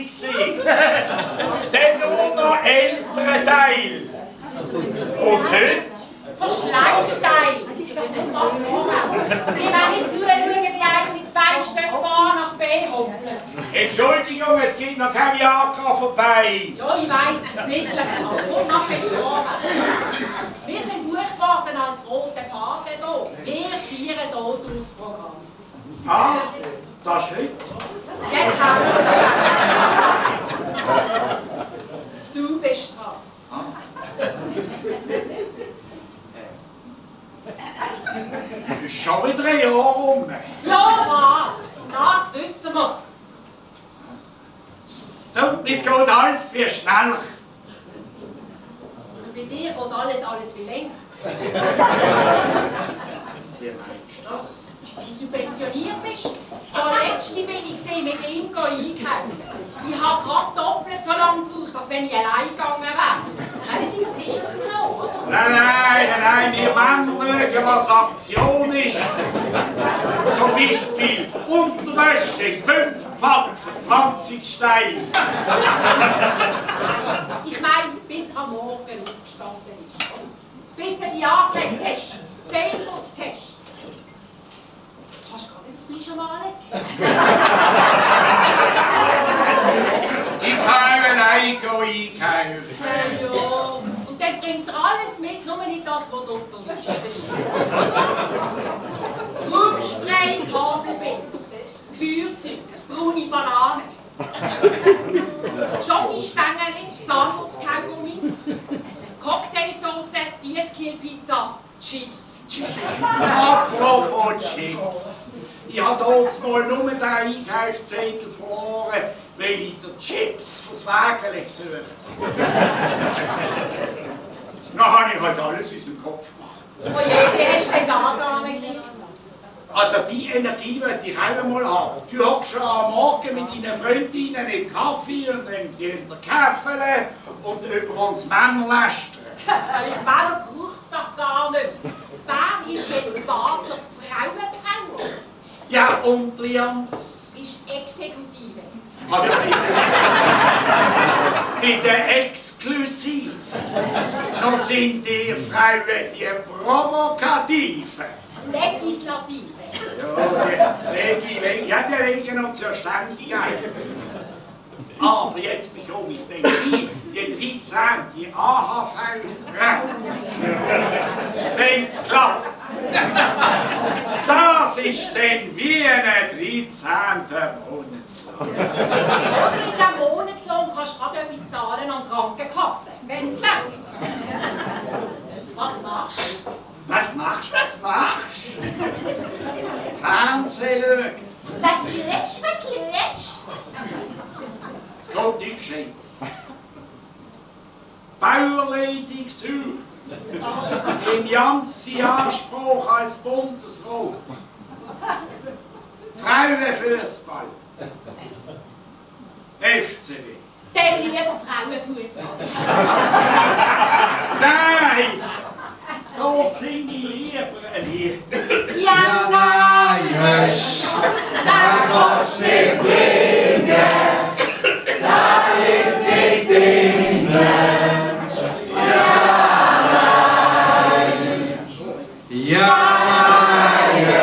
gewesen. Der nur noch ältere Teil. Und heute? Verschleißteil. Ich will nicht zuschauen, wie einer mit 2 Stöcken von A nach B hoppelt. Entschuldigung, es gibt noch kein Viagra vorbei. Ja, ich weiss, das Mittelkanal. Komm nach Wir sind gebucht worden als rote Farbe hier. Wir feiern hier das Programm. Ah, das ist heute. Jetzt haben wir es geschafft. Du bist dran. Das ist schon wieder ein Jahr rum. Ja, was? Das wissen wir. Es geht alles viel schneller. Also bei dir geht alles viel länger. Wie meinst du das? Seit du pensioniert bist, der letzte bin ich gesehen, mit ihm einkaufen. Ich habe gerade doppelt so lange gebraucht, als wenn ich allein gegangen wäre. Kennen Sie, das ist doch so, oder? Nein, wir Männer mögen, was Aktion ist. Zum Beispiel Unterwäsche, 5 Pack für 20 Steine. Ich meine, bis am Morgen aufgestanden ist. Bis du die angelegt hast. Zähneputztest. Kannst du gar nicht das Blei schon mal anlegen? Ich kann einkaufen. Ja. Und dann bringt er alles mit, nur nicht das, was auf der Liste steht. Rückspray, Kagelbett, Feuerzeug, braune Bananen, Schokostängel, Zahnputzkaugummi, Cocktailsauce, Tiefkühlpizza, Chips. Apropos Chips. Ich habe damals mal nur den Einkaufszettel verloren, weil ich den Chips fürs Wägele gesucht habe. Dann habe ich halt alles aus dem Kopf gemacht. Oh je, wie hast du denn das angekriegt? Also die Energie wollte ich auch einmal haben. Du hockst schon am Morgen mit deinen Freundinnen im Kaffee und dann gehen wir Käffele und über uns Männer lästern. Ich Männer braucht es doch gar nicht. Das Bern ist jetzt Basler Frauenpower. Ja, und Lians? Ist Exekutive. Also bei der Exklusiv. Da sind die Frauen die Provokativen. Legislative. Ja, die legen uns ja ständig ein. Aber jetzt bekomme ich den die 13, die AHV, wenn es klappt. Das ist dann wie ein 13. Monatslohn. Oder in diesem Monatslohn kannst du gerade etwas zahlen an die Krankenkasse, wenn es läuft. Was machst du? Was machst du? Fernsehen schauen. Was lütsch? Es geht nicht gescheit. Bauerlady gesucht. Im ganzen Anspruch als Bundesrat. Frauenfußball. FCB. Dann lieber Frauenfußball. Nein! Da singe ich lieber ein Lied. Ja, nein! Da kannst du nicht bringen, da liegt nicht drinnen. Ja, nein, da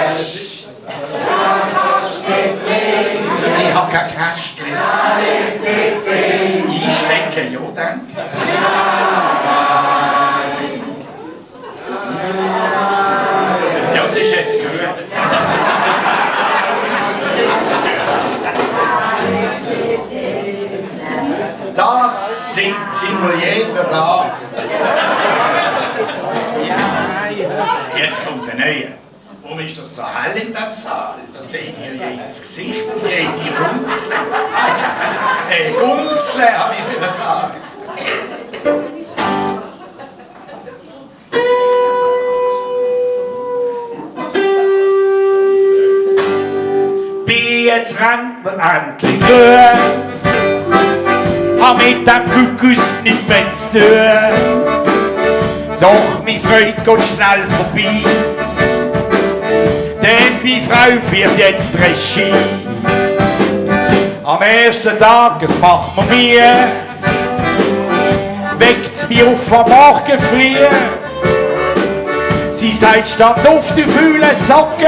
kannst du nicht bringen. Ich habe kein Kästchen. Da liegt nicht drinnen. Einstecken, ja, danke. Ja, es ist jetzt gut. Das singt sie mir jeden Tag. Jetzt kommt der Neue. Warum ist das so hell in diesem Saal? Da seht ihr jedes Gesicht und jede Runzel. Runzel, habe ich wieder sagen. Jetzt rennt man endlich durch. Hab mit dem Kuckuck nicht mehr zu tun. Doch meine Freude geht schnell vorbei. Denn meine Frau führt jetzt Regie. Am ersten Tag, es macht mir Mühe, weckt's mich auf am Morgen früh. Sie sagt, stand auf, du fühle Socken,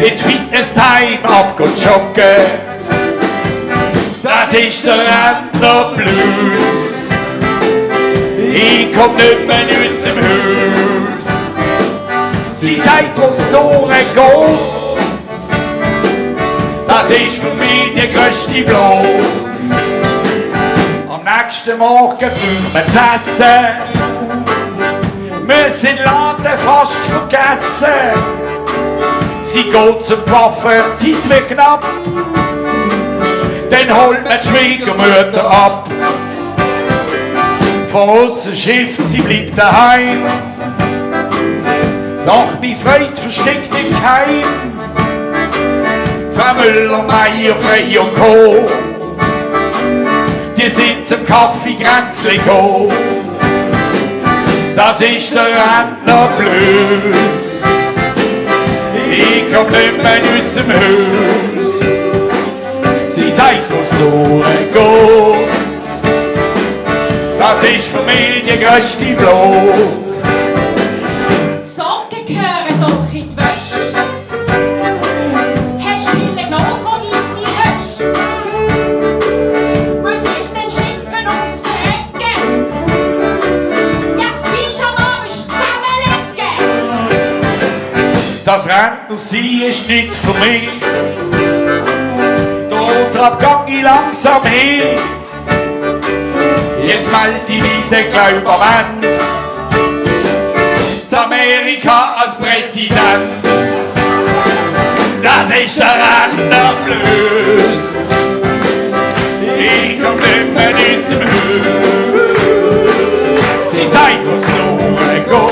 ins Fitness-Time abgehen joggen. Das ist der Rentner Blues. Ich komm nicht mehr aus dem Haus. Sie sagt, wo's durchgeht, das ist für mich die grösste Blau. Am nächsten Morgen führen wir zu essen. Wir sind den Laden fast vergessen. Sie geht zum Waffen, Zeit wird knapp. Dann holt man die Schwiegermutter ab. Von außen schifft, sie bleibt daheim. Doch die Freude versteckt im Keim. Frau Müller, Meier, Frey und Co. Die sind zum Kaffee-Kränzli go. Das ist der Rentner Blues. Ich komm nicht mehr aus dem Haus. Sie sagt, wo's durchgeht, das ist für mich die grösste Blau. Die Socken gehören doch in die Wäsche. Hast du vielleicht noch von ich die Wäsche? Muss ich denn schimpfen ums Verrecken? Ja, das Pyjama musst du zusammenlegen. Das Rentnersein ist nicht für mich. Dort gang ich langsam hin. Jetzt melde ich mich den Glauben zu Amerika als Präsident. Das ist der Rentner Blues. Ich komm nicht mehr aus dem Haus. Sie sagt, was durchgeht,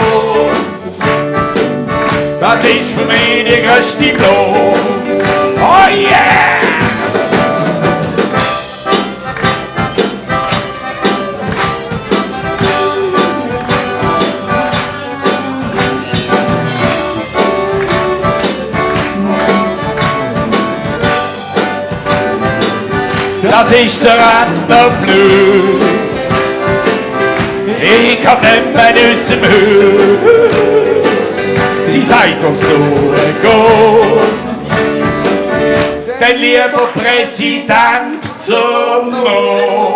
das ist für mich die grösste Blau. Oh yeah! Das ist der Rentner Blues. Ich komm nicht mehr aus dem Haus. Sie sagt, wo's durchgeht, denn lieber Präsident zum Mond.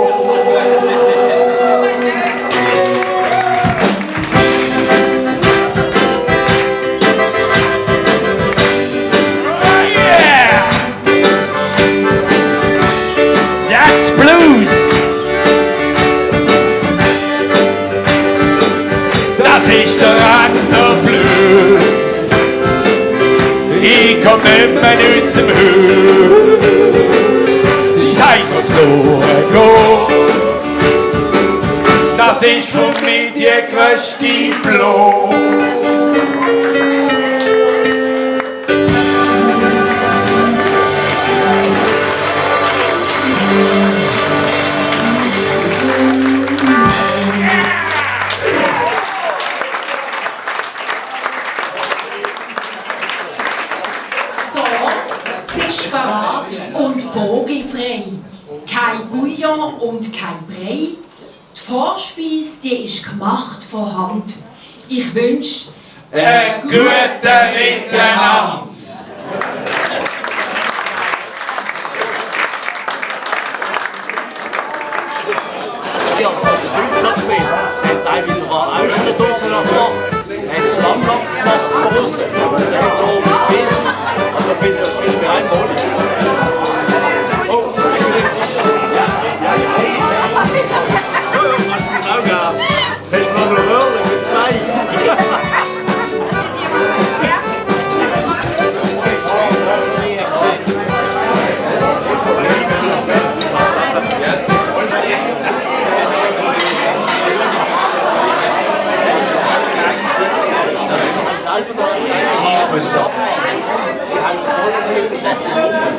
Das ist der Rentner Blues. Ich komm nicht mehr aus dem Haus. Sie sagt, wo's durchgeht, das ist für mich die grösste Blau. Und vogelfrei. Kein Bouillon und kein Brei. Die Vorspeise, die ist gemacht von Hand. Ich wünsche einen guten Miteinander. Ja, von der 15 Meter. Hat teilweise sogar Austern draussen gemacht. Hat das Lammlamm gemacht von draussen. Der hat so ein Bild. Also finde ich beeindruckend.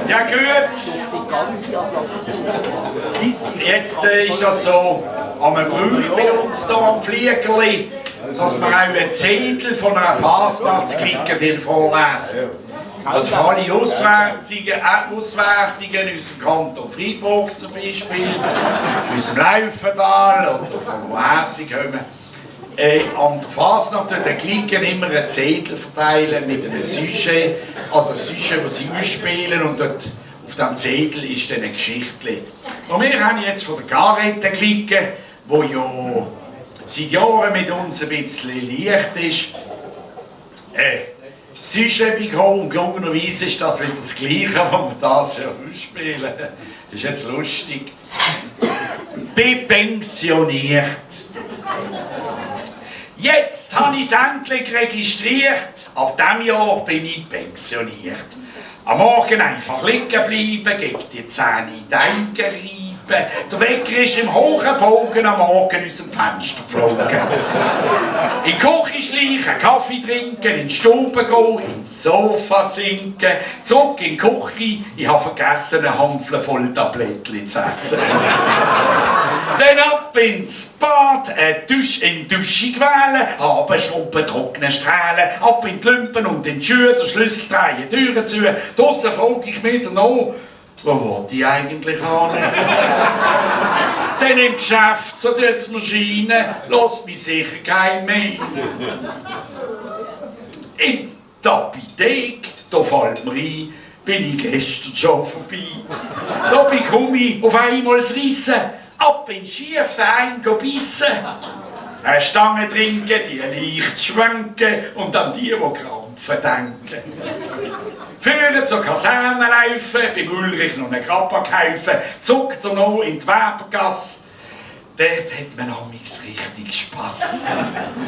Ja gut, jetzt ist das so am Brüch bei uns hier am Fliegerli, dass wir auch einen Zettel von einer Fastnachtsklickerin vorlesen. Also für alle Auswärtigen aus dem Kanton Freiburg zum Beispiel, aus dem Laufental oder von woher sie kommen. An der Fasnacht tut der Klicken immer einen Zettel verteilen mit einem Sujet, also ein Sujet, das sie ausspielen, und dort auf diesem Zettel ist dann eine Geschichte. Und wir haben jetzt von der Garette-Clique, die ja seit Jahren mit uns ein bisschen leicht ist, Sujet bekommen, und gelungenerweise ist das wieder das Gleiche, was wir das ja ausspielen. Das ist jetzt lustig. Bepensioniert. Jetzt habe ich es endlich registriert. Ab diesem Jahr bin ich pensioniert. Am Morgen einfach liegen bleiben, gegen die Zähne denken reiben. Der Wecker ist im hohen Bogen am Morgen aus dem Fenster geflogen. In die Küche schleichen, Kaffee trinken, in die Stube gehen, ins Sofa sinken, zurück in die Küche. Ich habe vergessen, eine Handvoll voll Tablettchen zu essen. Dann ab ins Bad, in die Dusche gewählen, Abendschrubben, trockene Strahlen, ab in die Lumpen und in die Schuhe, den Schlüssel drehen, Türen zu. Draussen frage ich mich dann noch, wo wollte ich eigentlich hin? Dann im Geschäft, so die Maschine, lässt mich sicher kein mehr. In der Apotheke, da fällt mir ein, bin ich gestern schon vorbei. Da bekomme ich auf einmal das Rissen, ab in den Skiverein bissen. Eine Stange trinken, die leicht schwanken und an die krampfen denken. Führen zur Kaserne laufen, beim Ulrich noch einen Grappa kaufen, zuckt er noch in die Webergasse. Dort hat man amigs richtig Spass.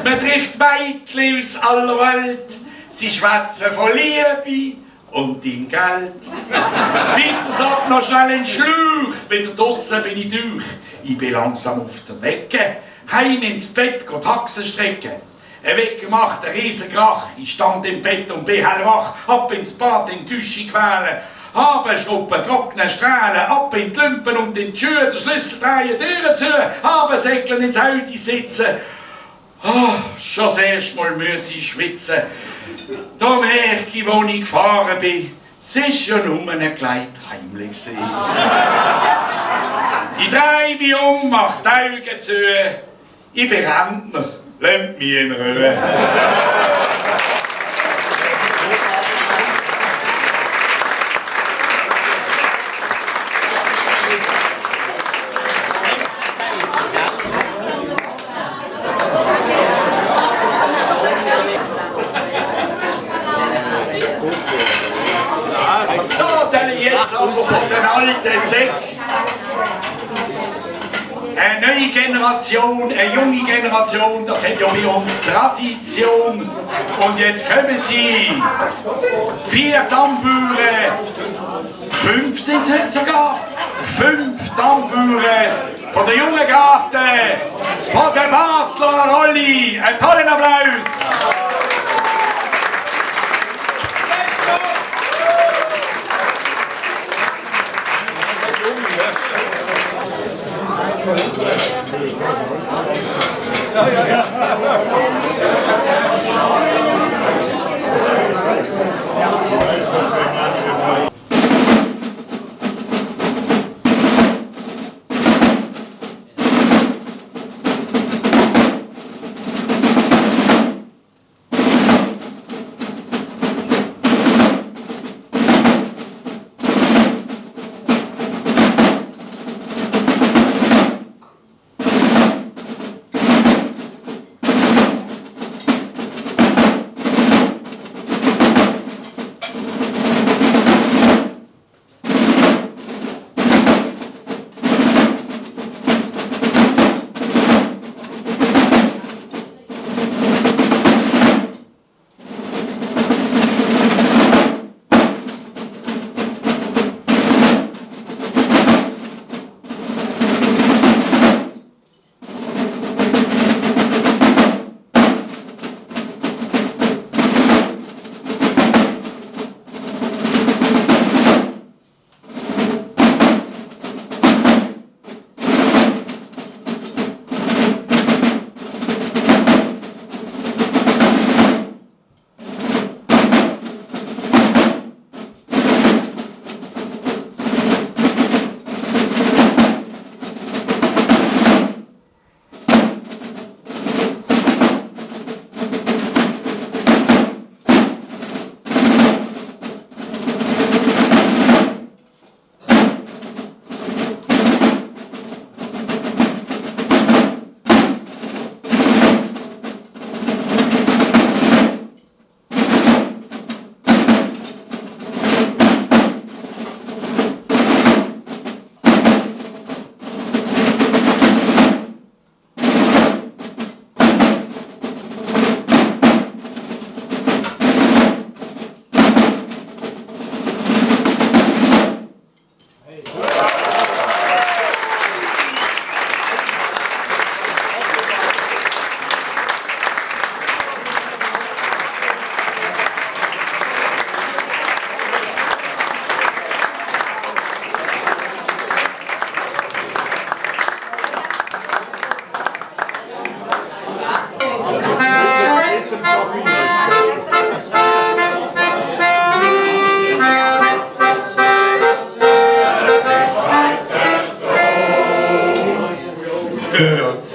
Man trifft Mädchen aus aller Welt, sie schwätzen von Liebe und in Geld. Weiter sagt noch schnell in Schluch, wieder draussen bin ich durch. Ich bin langsam auf der Wecke, heim ins Bett, geht Haxen strecken. Ein Wecker macht einen riesen Krach, ich stand im Bett und bin hellwach, ab ins Bad, in die Dusche quälen. Abendschnuppen, trockene Strahlen, ab in die Lumpen und in die Schuhe, den Schlüssel drehen, Türen zu, Abendsäckeln ins Auto sitzen. Schon das erste Mal muss ich schwitzen. Da merke ich, wo ich gefahren bin, es war ja nur ein kleines Heimchen. Ich drehe mich um, mache die Augen zu, ich bin Rentner, lasst mich in Ruhe. Jetzt aber von den alten Säcken. Eine neue Generation, eine junge Generation, das hat ja bei uns Tradition. Und jetzt kommen sie. 4 Tamboure, 5 sind es sogar. 5 Tamboure von der jungen Garde, von der Basler Rolli. Einen tollen Applaus.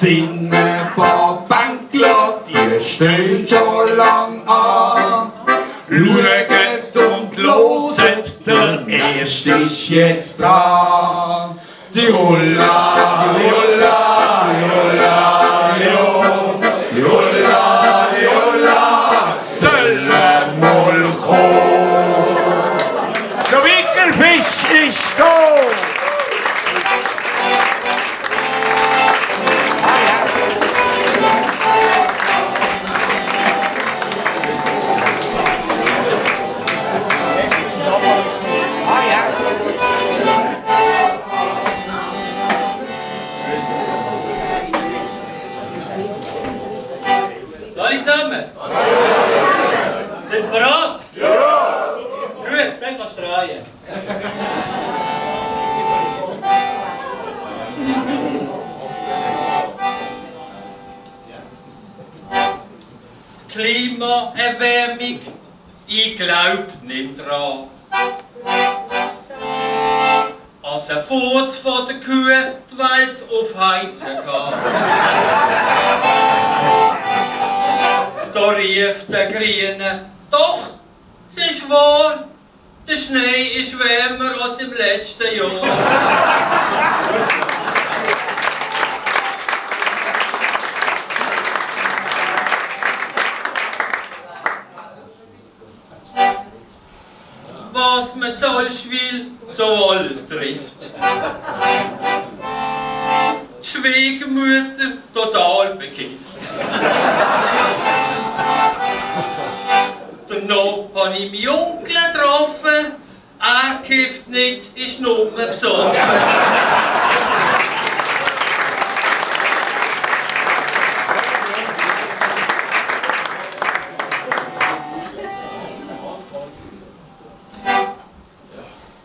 sind ein paar Bänkler, die stehen schon lang an. Schaut und loset, der Erste ist jetzt dran. Die Holla, die Holla, die Holla, die Holla, die Holla, die Holla, sollen mal kommen. Der Wickelfisch ist da. Alle zusammen? Sind ihr bereit? Ja! Gut, dann kannst du drehen. Die Klimaerwärmung, ich glaub nicht dran. Als ein Furz von der Kühe die Welt aufheizen kann. Da rief der Grüne, doch, es ist wahr, der Schnee ist wärmer als im letzten Jahr. Was man Zollschwil so alles trifft. Die Schwiegermutter total bekifft. Danach habe ich meinen Onkel getroffen. Er kifft nicht, ist nur besoffen.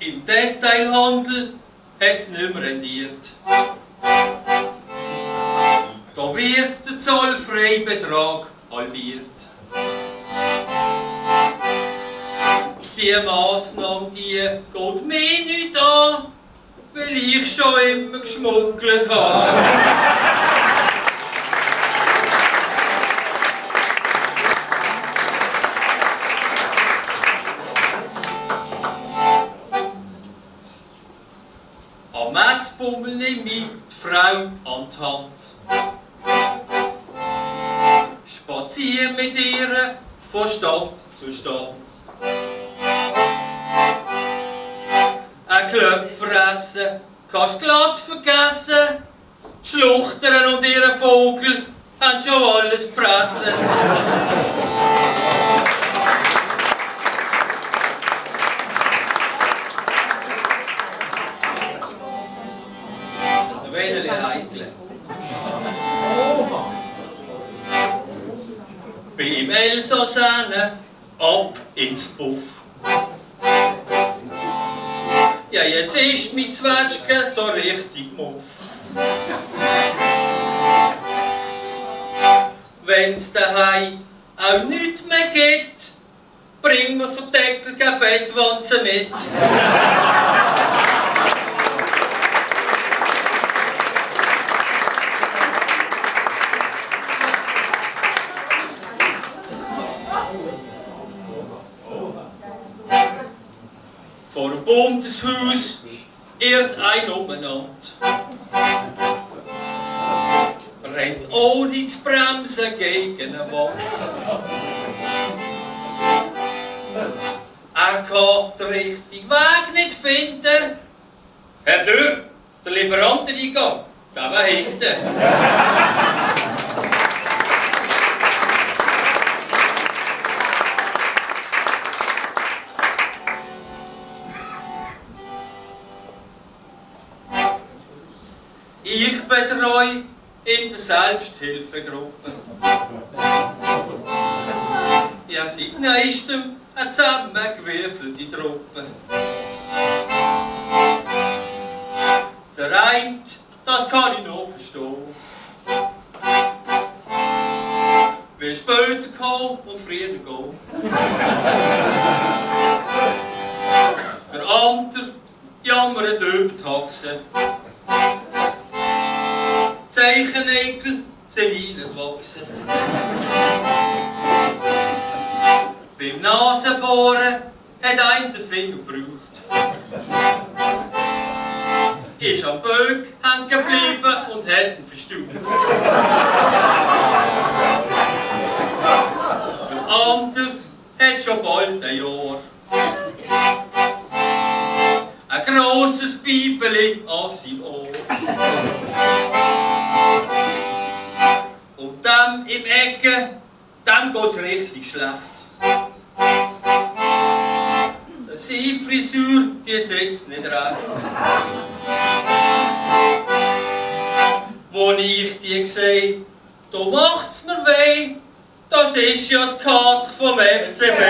Im Detailhandel hat es nicht mehr rendiert. Da wird der Zollfreibetrag halbiert. Die Massnahme, die geht mir nicht an, weil ich schon immer geschmuggelt habe. Am Messbummel nehme ich die Frau an die Hand. Spazier mit ihr von Stand zu Stand. Ein Klöpfer essen kannst glatt vergessen. Die Schluchtern und ihre Vogel haben schon alles gefressen. Ein wenig heikel. Beim Elsass ab ins Puff. Ja, jetzt ist mein Zwetschge so richtig muff. Wenn's daheim auch nichts mehr gibt, bring mir von Deckel keine Bettwanze mit. Vor dem Bundeshaus irrt ein umeinander. Rennt ohne zu bremsen gegen eine Wand. Er kann den richtigen Weg nicht finden. Herr Dürr, der Lieferanteneingang, der war hinten. Ich betreue in der Selbsthilfegruppe. Ja, seit neuestem eine zusammengewürfelte Truppe. Der eine, das kann ich noch verstehen. Will später kommen und früher gehen. Der andere jammert über die Haxen. Zeichennägel sind reingewachsen. Beim Nasenbohren hat einer den Finger gebraucht. Ist am Böck hängen geblieben und hat ihn verstaucht. Der andere hat schon bald ein Jahr. Ein grosses Bibeli an seinem Ohr. Und dem im Ecke, dem geht's richtig schlecht. Seine Frisur, die sitzt nicht recht. Wo ich die sehe, da macht's mir weh. Das ist ja das Kader vom FCB.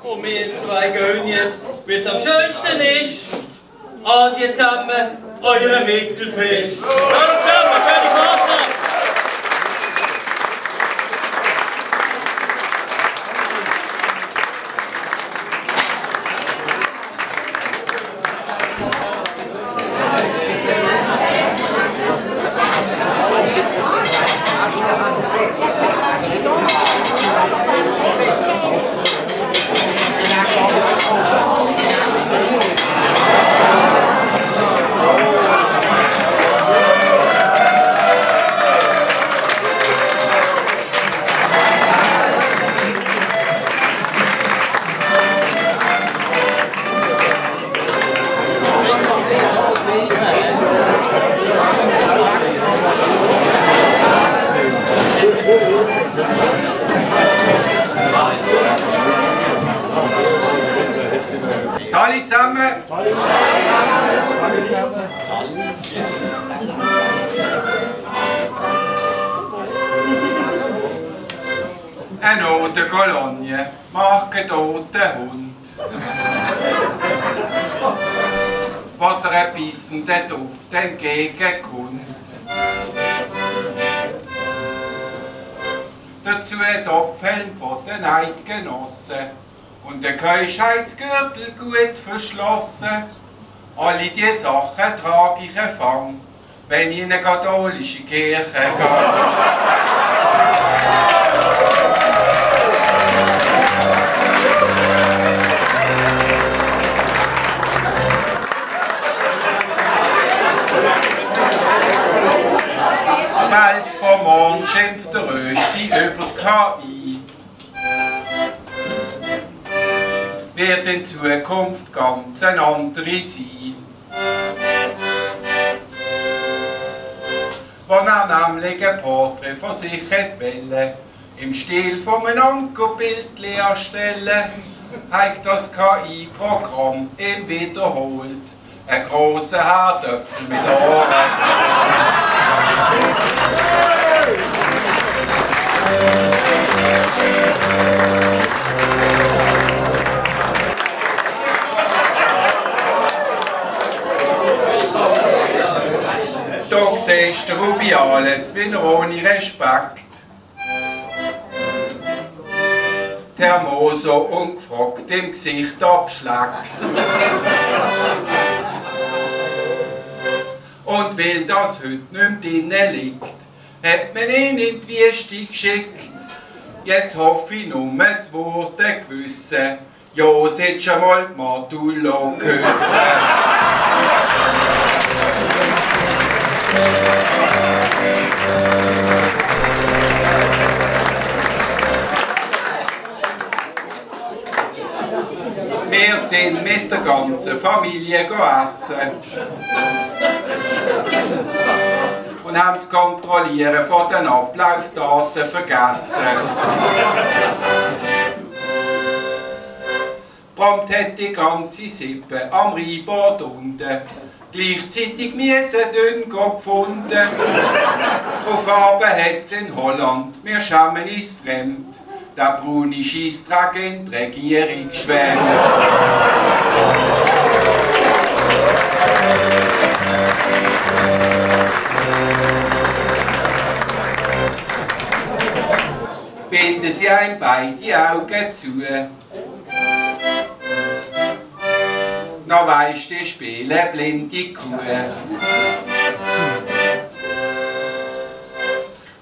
Und wir zwei gehen jetzt, wie es am schönsten ist. Adi zusammen, euren Wickelfisch. Hallo zusammen, schöne Fastnacht! Alle zusammen. Eine Odenkolonie macht einen toten Hund. Wo der ein bissenden Duft entgegenkommt. Dazu ein Topfhelm von den Eidgenossen. Und der Keuschheitsgürtel gut verschlossen. Alle diese Sachen trage ich Fang, wenn ich in eine katholische Kirche gehe. Die Welt vom Morgen schimpft der Rösti über die KI. Wird in Zukunft ganz eine andere sein. Wo er nämlich ein Porträt von sich wollte, im Stil von einem Ankerbild erstellen, hat das KI-Programm ihm wiederholt. Ein grosser Herdöpfel mit Ohren. Da siehst du Rubiales, wie er ohne Respekt Hermoso ungefragt im Gesicht abschlägt. Und weil das heute nicht mehr drinnen liegt, hat man ihn in die Wüste geschickt. Jetzt hoffe ich nur, es wurde gewissen, ja, sollst schon mal die Matullo küssen. Wir sind mit der ganzen Familie essen und haben das Kontrollieren von den Ablaufdaten vergessen. Prompt hat die ganze Sippe am Rheinbad unten gleichzeitig dünn gefunden. Darauf hat es in Holland, wir schämen uns fremd, der braune Scheissdreck in die Regierung schwemmt. binden sie ein beide Augen zu. Noch weisst du spielen blinde Kuh.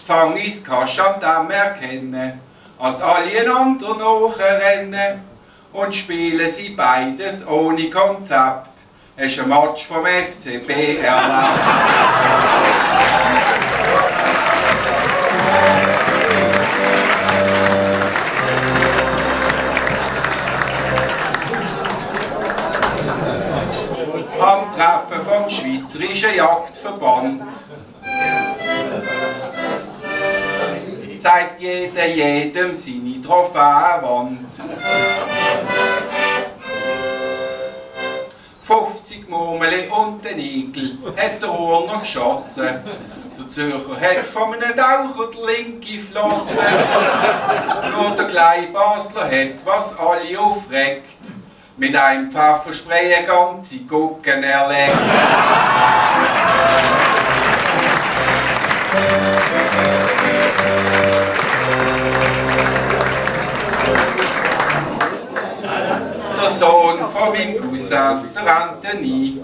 Fangis kannst an dem erkennen, als alle einander nachrennen und spielen sie beides ohne Konzept. Hast ein Match vom FCB erlebt. Am Treffen vom Schweizerischen Jagdverband zeigt jeder jedem seine Trophäenwand. 50 Murmeli und den Igel hat der Urner geschossen. Der Zürcher hat von einem Taucher die linke Flosse. Nur der kleine Basler hat, was alle aufregt, mit einem Pfefferspray eine ganze Guggen erlegt. Der Sohn von meinem Cousin, der Anthony,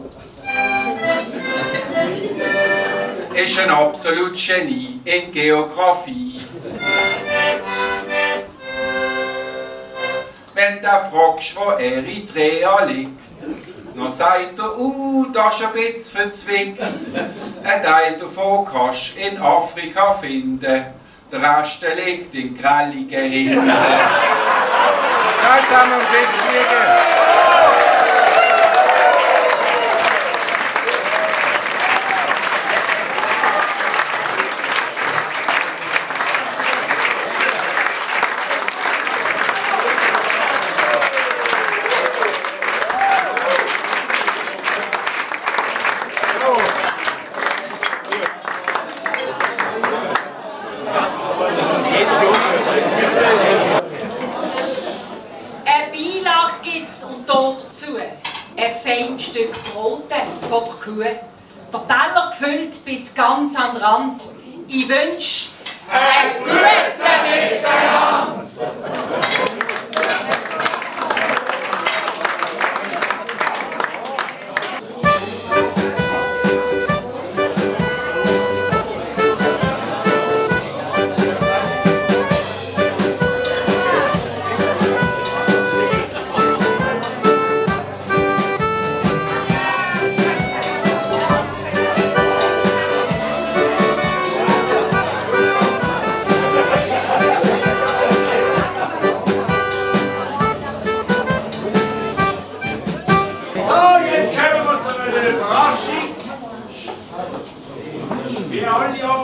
ist ein absolutes Genie in Geografie. Wenn du fragst, wo Eritrea liegt, dann sagt er, das ist ein bisschen verzwickt. Ein Teil davon kannst du in Afrika finden, der Rest liegt in grelligen Hinten. Jetzt haben wir fliegen. Ein feines Stück Brote von der Kuh, der Teller gefüllt bis ganz an den Rand. Ich wünsche einen guten Miteinander!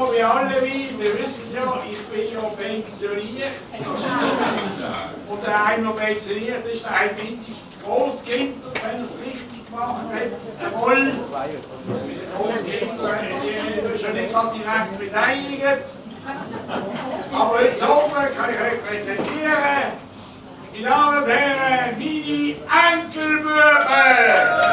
Wie alle wir wissen ja, ich bin ja pensioniert. Und der eine, der pensioniert ist, der hat mindestens das Großkind, wenn er es richtig gemacht hat. Jawohl, Großkinder, die ist ja nicht gerade direkt beteiligt. Aber heute oben kann ich euch präsentieren, die Damen und Herren, meine Enkelbuben!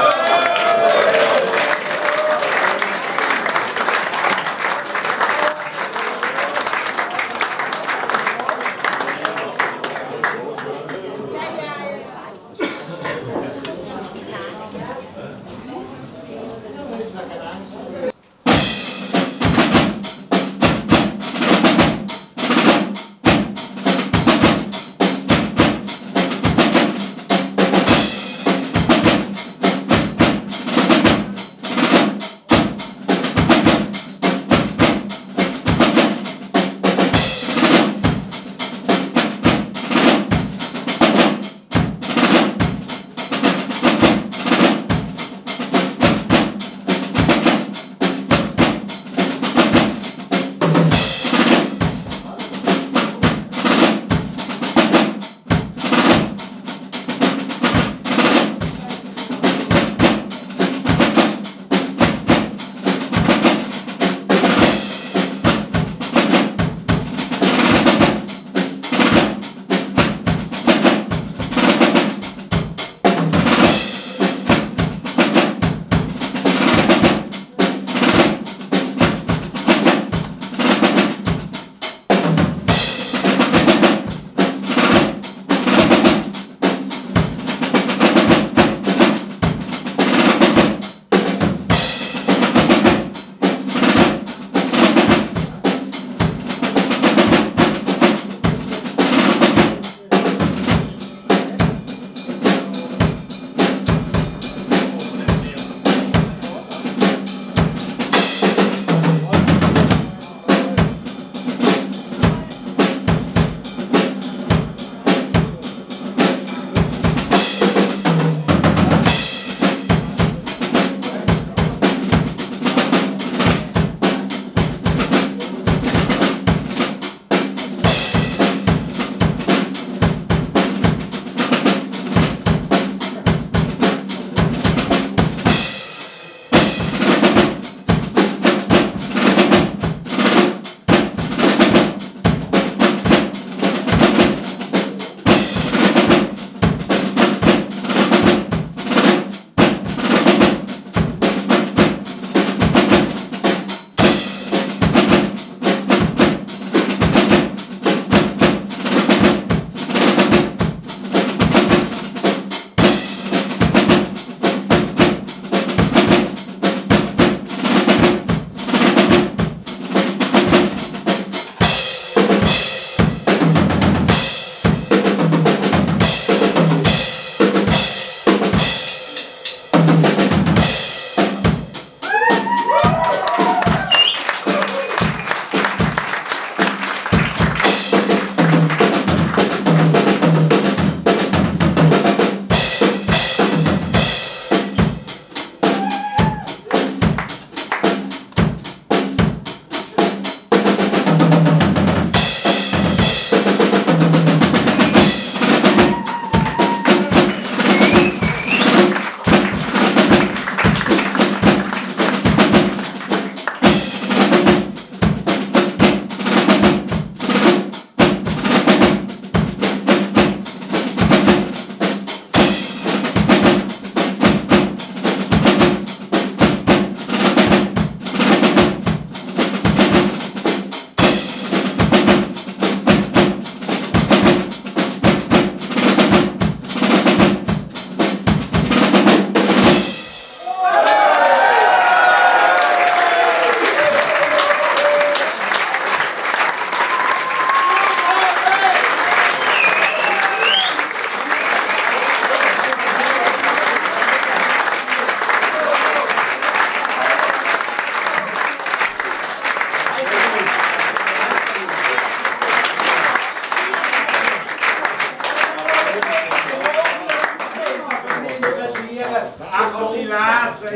Ja,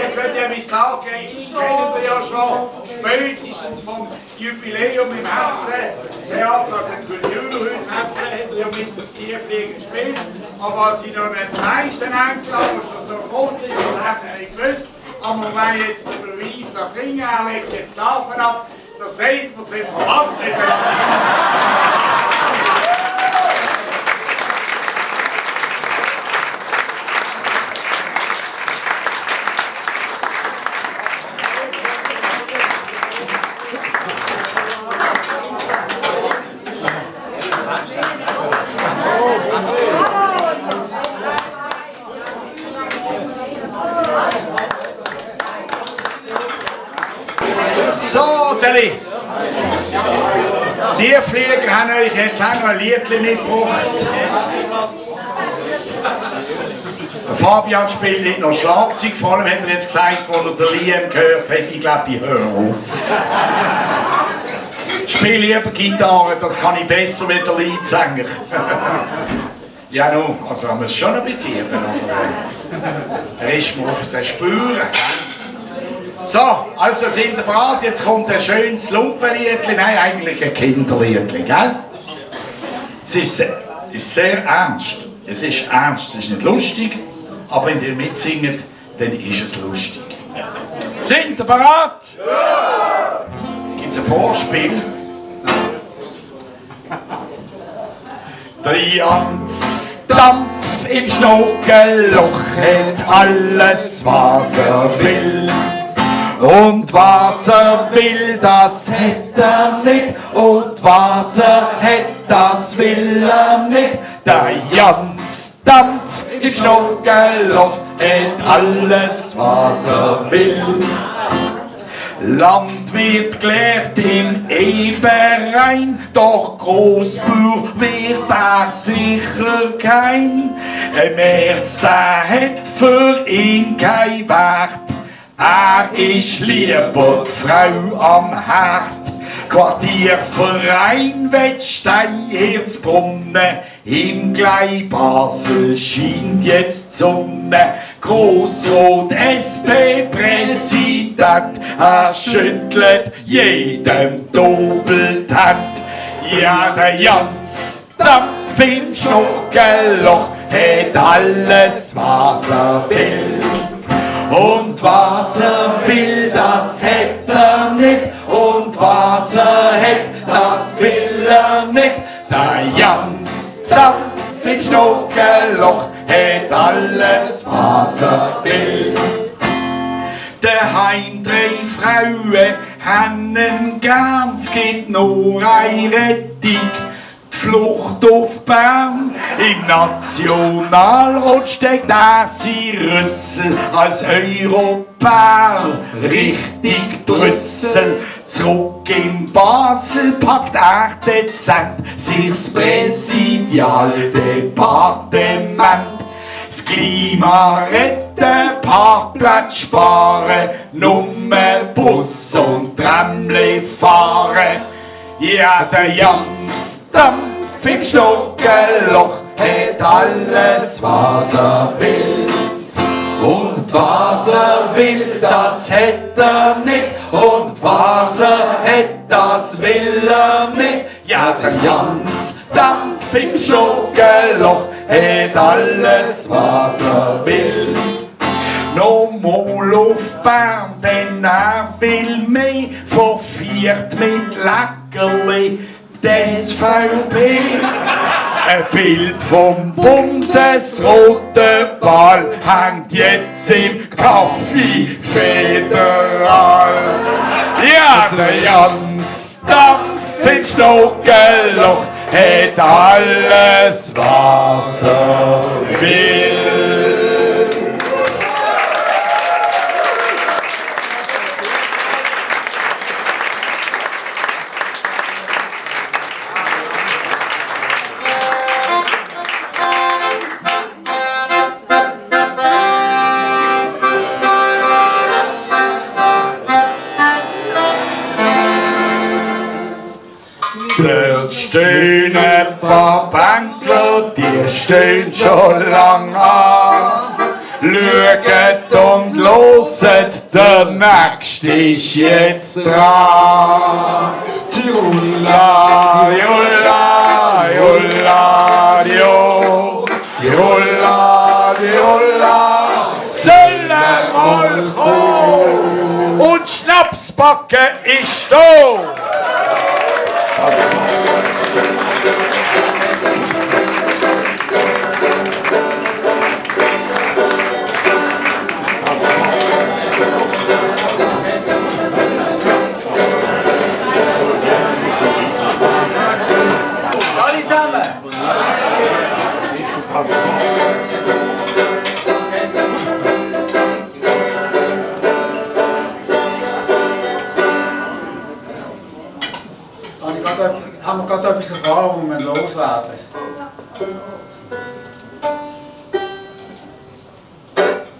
jetzt wollte ich mich sagen, ich kenne ja schon spätestens vom Jubiläum im Hessentheater, also im Kulturhaus Hessen, hat er ja mit dem Tierflieger gespielt. Aber als ich noch einen zweiten Enkel habe, der schon so groß ist, das hat er nicht gewusst. Aber wenn jetzt der Beweis auf Dinge, er legt jetzt Tafel ab, da seht man, sind verwandelt. So, Deli. Die Flieger haben euch jetzt auch noch ein Liedchen mitgebracht. Der Fabian spielt nicht noch Schlagzeug, vor allem hat er jetzt gesagt, als er den Liam gehört hat, ich glaube, ich höre auf. Ich spiele lieber Gitarre, das kann ich besser mit der Leadsänger. Ja, nun, also man muss schon ein bisschen üben, aber er ist mir auf den Spuren. So, also sind wir bereit, jetzt kommt ein schönes Lumpenliedchen, nein, eigentlich ein Kinderliedchen, gell? Es ist sehr ernst, es ist nicht lustig, aber wenn ihr mitsingt, dann ist es lustig. Sind ihr bereit? Ja! Gibt es ein Vorspiel? Der Jans Dampf im Schnuckelloch hat alles, was er will. Und was er will, das hätt er nicht. Und was er hätt, das will er nicht. Der Jans Dampf im Schnuckelloch hat alles, was er will. Land wird gelehrt im Eberein, doch Großbauer wird er sicher kein. Ein März, der hat für ihn kein Wert. Er ist lieber die Frau am Herd. Quartierverein Wettstein-Herzbrunnen, im Glei Basel scheint jetzt die Sonne. Grossrot SP-Präsident, er schüttelt jedem doppelt Hand. Ja, der Jans Dampf im Schnuckelloch hat alles, was er will. Und was er will, das hätt er nicht. Und was er hätt, das will er nicht. Der Jans Dampf im Schnuckelloch hat alles, was er will. Daheim 3 Frauen haben gern, es gibt nur eine Rettung. Die Flucht auf Bern, im Nationalrat steckt er sie Rüssel als Europäer Richtung Brüssel. Zurück in Basel packt er dezent sich's Präsidialdepartement. Das Klima retten, Parkplatz sparen, Nummer Bus und Tramle fahren. Ja, der Jans Dampf im Schnuckelloch hat alles, was er will. Und was er will, das hätt er nicht. Und was er hätt, das will er nicht. Ja, der Jans Dampf im Schnuckelloch hat alles, was er will. No mal auf Bern, denn er will mehr, verviert mit Leckerli die SVP. Ein Bild vom bundesroten Ball hängt jetzt im Café Federal. Ja, der Jans Dampf im Schnuckelloch hat alles, was er will. Dort stehen ein paar Bänkler, die stehen schon lang an. Schaut und loset, der Nächste ist jetzt dran. Jolla, jolla, jolla, jo, jolla, jolla, sollen mal kommen. Und Schnapsbacke ist da. Alle zusammen! Haben wir gerade etwas erfahren, wo wir loswerden.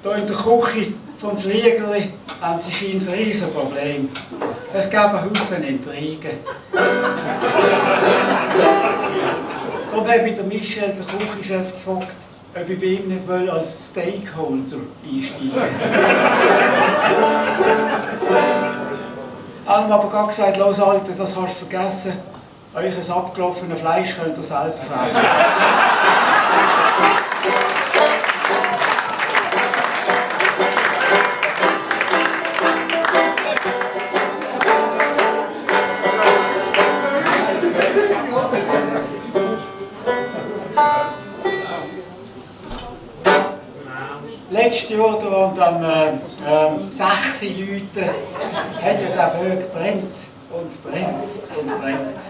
Hier in der Küche vom Fliegerli haben sie scheinbar ein riesen Problem. Es gab einen Haufen Intrigen. Darum habe ich den Michel, den Küchenchef, gefragt, ob ich bei ihm nicht als Stakeholder einsteigen Haben aber gerade gesagt, los Alter, das kannst du vergessen. Euch ein abgelaufenes Fleisch könnt ihr selber fressen. Letztes Jahr da und am 6 Leute hat ja der Böck brennt und brennt und brennt.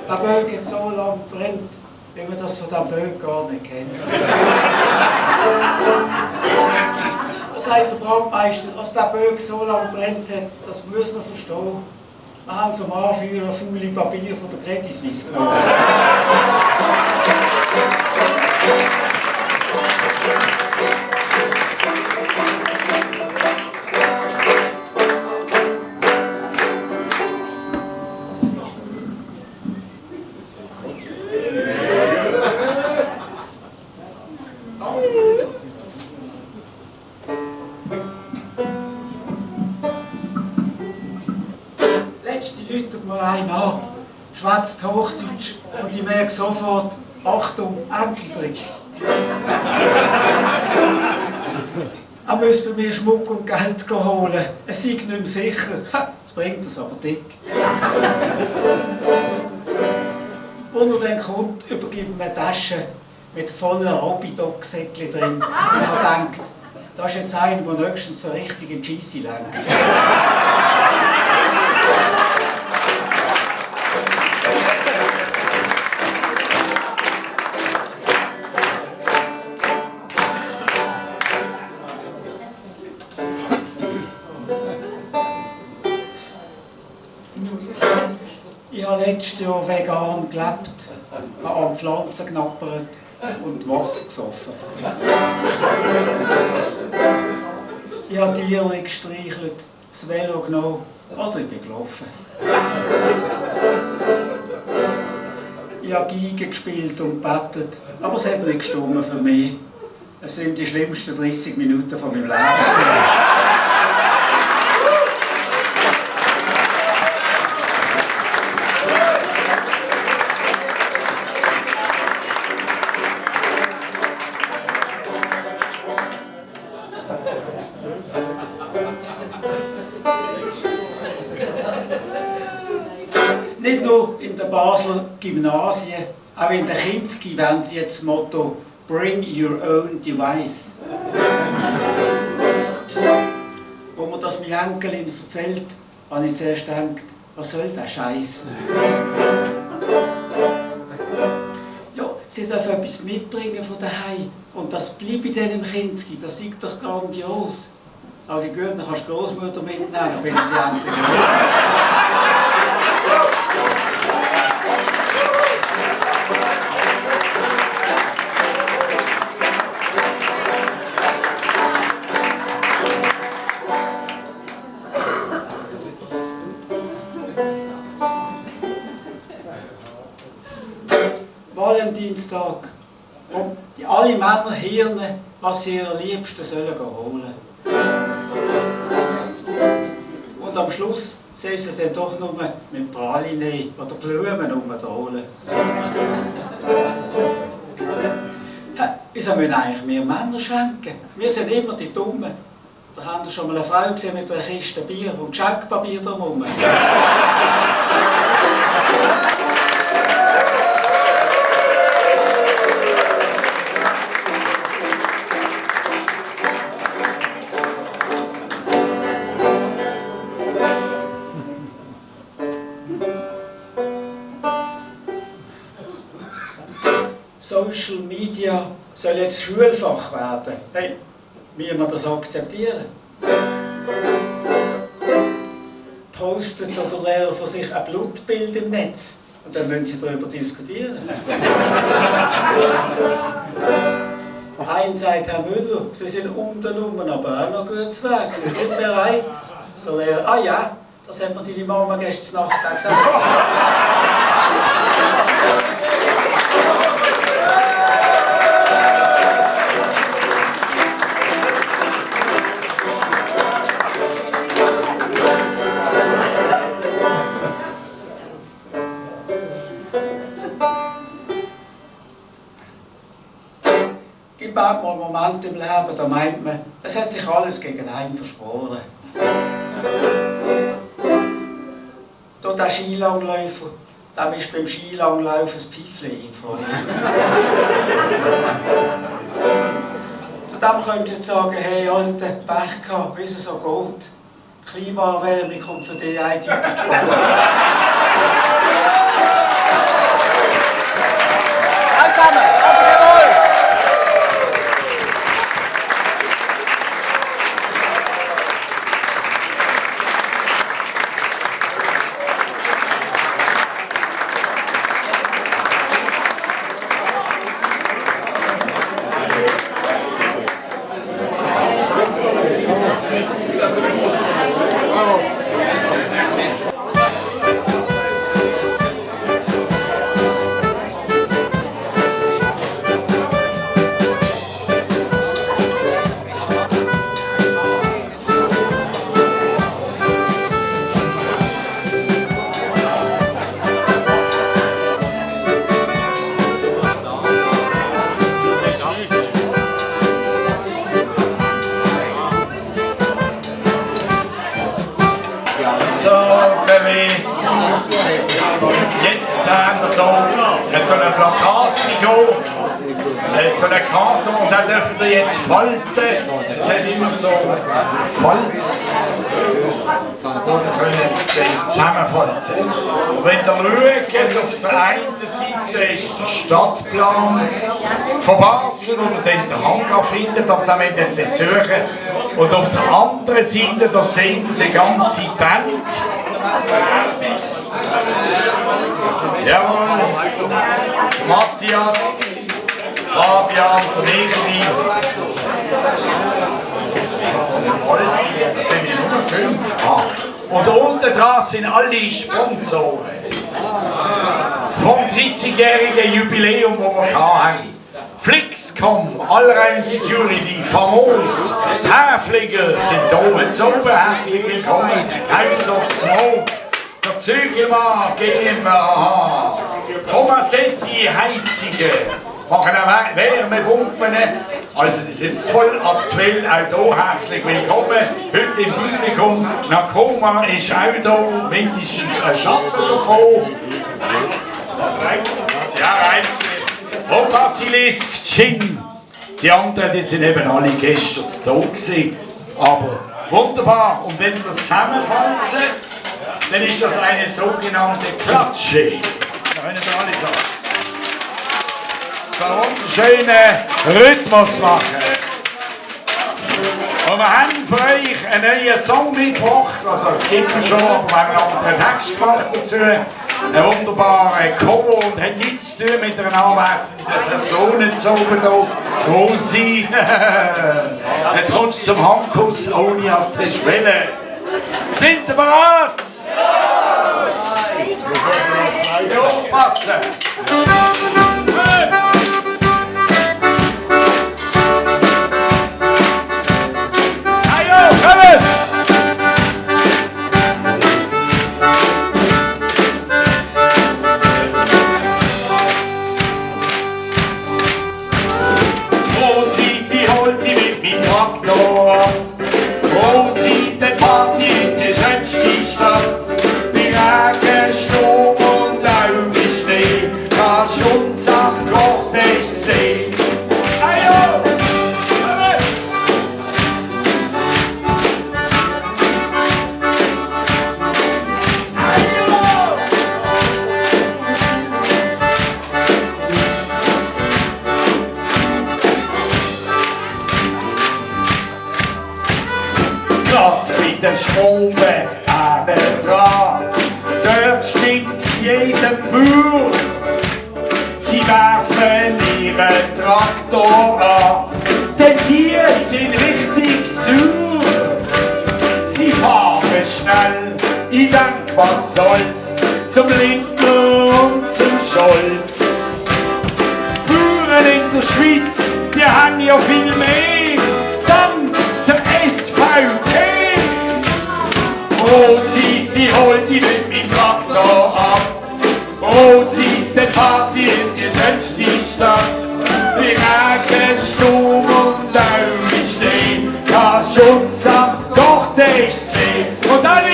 Der Böck hat so lange brennt, wie man das von diesem Böck gar nicht kennt. Da sagt der Brandmeister, dass der Böck so lange brennt hat, das muss man verstehen. Wir haben zum Anführer faule Papier von der Credit Suisse genommen. Letzte läutet mir einen an, schwätzt Hochdeutsch und ich merke sofort, Achtung, Enkeltrick. Er müsste bei mir Schmuck und Geld holen. Es sei nicht mehr sicher. Jetzt bringt es aber dick. Und er dann kommt, übergibt ihm eine Tasche mit vollen Rabidoc-Säckchen drin. Und er denkt, das ist jetzt einer, der nächstens so richtig in die Scheisse lenkt. Ich habe letztes Jahr vegan gelebt, habe an Pflanzen knappert und Wasser gesoffen. Ich habe Tiere gestreichelt, das Velo genommen oder ich bin gelaufen. Ich habe Geige gespielt und gebetet, aber es hat nicht gestimmt für mich. Es sind die schlimmsten 30 Minuten von meinem Leben gewesen. Nicht nur in den Basler Gymnasien, auch in der Kinski wollen sie jetzt das Motto «Bring your own device». Als mir das meine Enkelin erzählt, habe ich zuerst gedacht, was soll der Scheiß? Ja, sie dürfen etwas mitbringen von daheim und das bleibt in diesem Kinski, das ist doch grandios. Sage ich, gut, dann kannst du die Großmutter mitnehmen, dann bin ich sie endlich los. Valentinstag, wo die alle Männer Hirne, was sie ihrer Liebsten sollen holen. Und am Schluss sehen sie dann doch nur mit Praline oder Blumen umdrohlen. Wieso müssen eigentlich wir Männer schenken? Wir sind immer die Dummen. Da haben Sie schon mal eine Frau gesehen mit einer Kiste Bier und Geschenkpapier drumherum. Social Media soll jetzt Schulfach werden. Hey, wie wir das akzeptieren? Postet der Lehrer von sich ein Blutbild im Netz und dann müssen sie darüber diskutieren. Ein sagt Herr Müller, Sie sind untenrum, aber auch noch gut zu Weg. Sie sind bereit. Der Lehrer, ah ja, das hat mir deine Mama gestern Nacht auch gesagt. Es gibt manchmal Momente im Leben, da meint man, es hat sich alles gegen einen verschworen. Da der Skilangläufer, dem ist beim Skilanglauf ein Pfeifchen eingefallen. Zu dem könntest du jetzt sagen, hey Alter, Pech gehabt, wie es so geht. Die Klimaerwärmung kommt für dich eindeutig zu spät. Jetzt haben wir hier so ein Plakat so eine Karte und da dürfen wir jetzt falten. Es hat immer so Falz, wo wir können zusammenfalzen. Und wenn ihr schaut, auf der einen Seite ist der Stadtplan von Basel, wo ihr dann den Hangar findet, aber da müsst ihr jetzt nicht suchen. Und auf der anderen Seite, da seht ihr die ganze Band. Jawohl, Matthias, Fabian, Michi. Das sind wir nur 5. Und unten dran sind alle Sponsoren. Vom 30-jährigen Jubiläum, das wir hatten. Flixcom, Allrein Security, Famos, Haarflieger sind da jetzt oben. Herzlich willkommen. House of Smoke. Der Zügelmann GmbH, Tomasetti Heizige, machen auch Wärmepumpen, also die sind voll aktuell, auch hier herzlich willkommen. Heute im Publikum, Nakoma ist auch da, mindestens ein Schatten davon. Ja, Heizige. Und Basilisk Gin, die anderen die sind eben alle gestern da gewesen, aber wunderbar. Und wenn wir das zusammenfalzen, dann ist das eine sogenannte Klatsche. Da können wir alle sagen. Einen wunderschönen Rhythmus machen. Und wir haben für euch einen neuen Song mitgebracht, also es gibt es schon, aber wir haben einen anderen Text gemacht dazu. Ein wunderbarer Cover und hat nichts zu tun mit einer anwesenden Person zu oben da, wo sie. Jetzt kommst du zum Handkuss, ohne dass du das wollen. Sind ihr bereit? Ja! Aufpassen! jeden Bauer. Sie werfen ihren Traktor an, denn die sind richtig sauer. Sie fahren schnell, ich denk, was soll's, zum Lindner und zum Scholz. Bauern in der Schweiz, die haben ja viel mehr, dann der SVP. Rosi, ich hol die mit meinem Traktor ab. Rosi, der Party in die schönste Stadt. Wie Regen, Sturm und auch im Schnee, kannst uns am Gortech sehen. Und alle!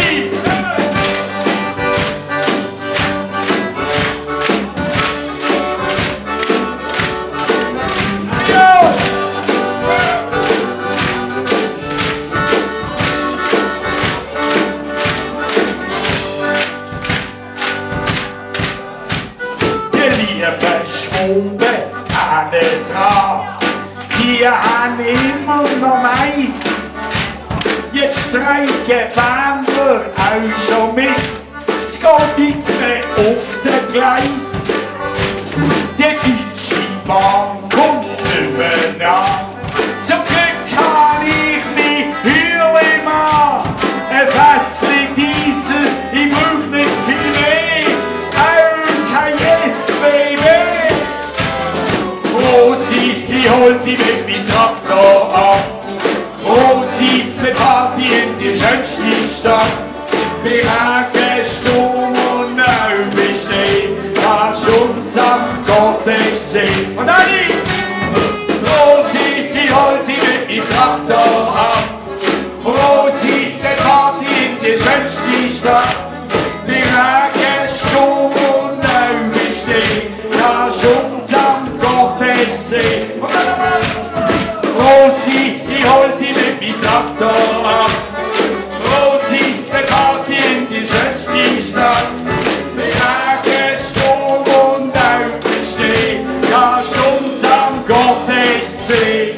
Schwunden alle dran, die haben immer noch Mais. Jetzt streiken Bänder auch schon mit, es geht nicht mehr auf den Gleis. Die Deutsche Bahn kommt nicht mehr nach, zum Glück kann ich mich heulen machen. Ein Fässchen Diesel, ich brauch nicht viel mehr, auch kein SBB. Rosi, ich hol die mit meinem Traktor ab. Rosi, wir Party in die schönste Stadt. Wir Regen, Sturm und auch bei Schnee, kannst uns am Gortech sehen. Und alle! Rosi, ich hol die mit meinem Traktor ab. Rosi, wir Party in die schönste Stadt. Wir Regen, Sturm und auch bei Schnee, kannst uns am Gortech sehen. Und dann nochmal! Rosi, ich hol die mit meinem Traktor ab. Rosi, wir Party in die schönste Stadt. Wir Regen, Sturm und auch im Schnee, kannst uns am Gortech sehen.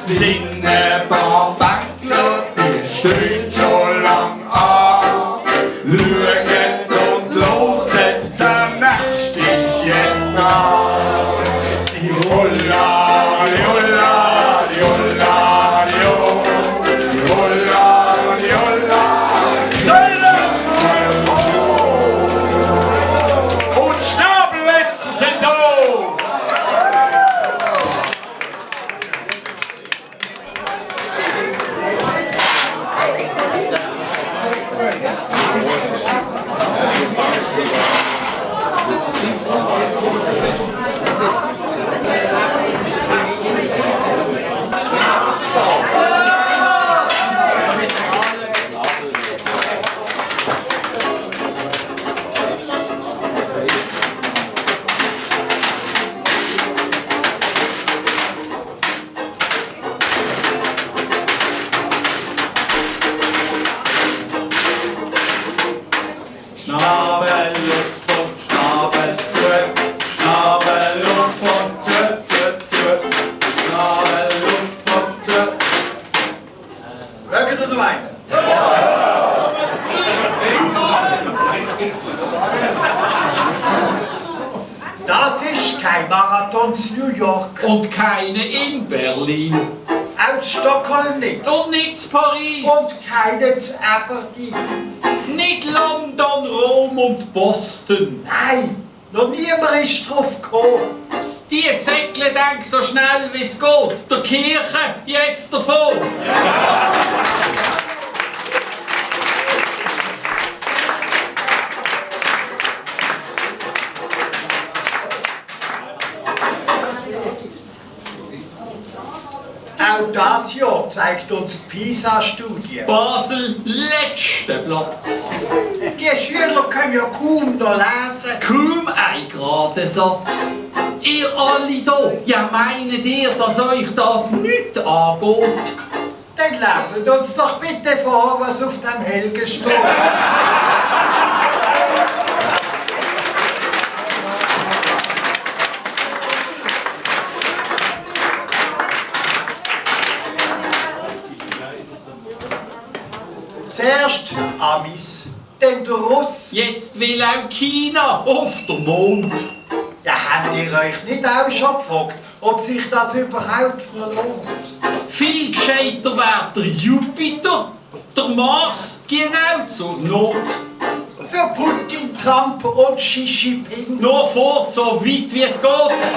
Sind ein paar Bänkler, die stehen schon lang an. Schauen und hören, der nächste ist jetzt da. Die Holla, die Holla, die Holla, die Holla, die Holla, die Holla, sollen wir kommen. Und Schnabelletzen sind da. Schnabel auf und Schnabel zu, Schnabel auf und zu. Schnabel auf und zu. Röcken oder Wein? Das ist kein Marathon in New York. Und keine in Berlin. Auch Stockholm nicht. Und nicht Paris. Und keine zu Aberdeen. Nicht London, Rom und Boston. Nein, noch niemand ist drauf gekommen. Die Säckle denken so schnell wie es geht. Der Kirche jetzt davon. Auch das Jahr zeigt uns die PISA-Studie. Basel, letzter Platz. Die Schüler können ja kaum noch lesen. Kaum ein gerader Satz. Ihr alle hier, ja meint ihr, dass euch das nicht angeht? Dann lesen uns doch bitte vor, was auf dem Helgen steht. Zuerst Amis, dann der Russ. Jetzt will auch China auf den Mond. Ja, habt ihr euch nicht auch schon gefragt, ob sich das überhaupt noch lohnt? Viel gescheiter wäre der Jupiter. Der Mars ging auch zur Not. Für Putin, Trump und Xi Jinping. Nur fort, so weit wie es geht.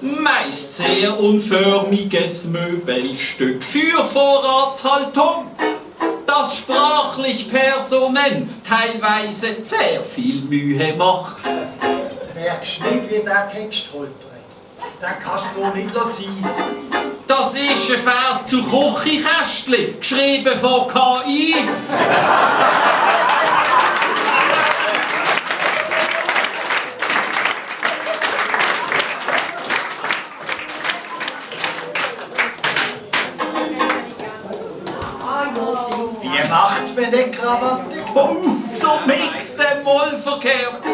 Meist sehr unförmiges Möbelstück für Vorratshaltung, das sprachlich Personen teilweise sehr viel Mühe macht. Merkst nicht, wie der Text holpert. Den kannst du so nicht sein. Das ist ein Vers zu Kochikästli, geschrieben von KI. Wie macht man eine Krawatte? Oh, so mix dem Moll verkehrt.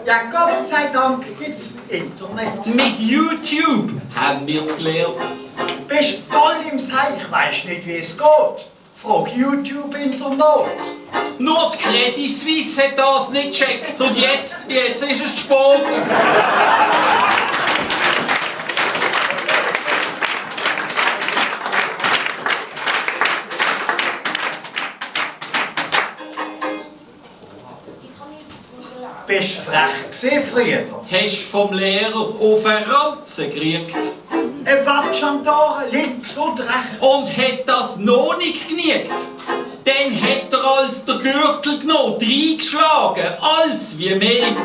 Ja, Gott sei Dank gibt's Internet. Mit YouTube haben wir's gelernt. Bist voll im Seich, weisst nicht, wie es geht. Frag YouTube in der Not. Nur die Credit Suisse hat das nicht gecheckt und jetzt ist es zu spät. Bist frech gewesen früher? Hast vom Lehrer auf eine Ranze gekriegt Ein Watschandore links und rechts. und hat das noch nicht geniegt. Dann hat er als der Gürtel genommen, reingeschlagen, als wie mehr.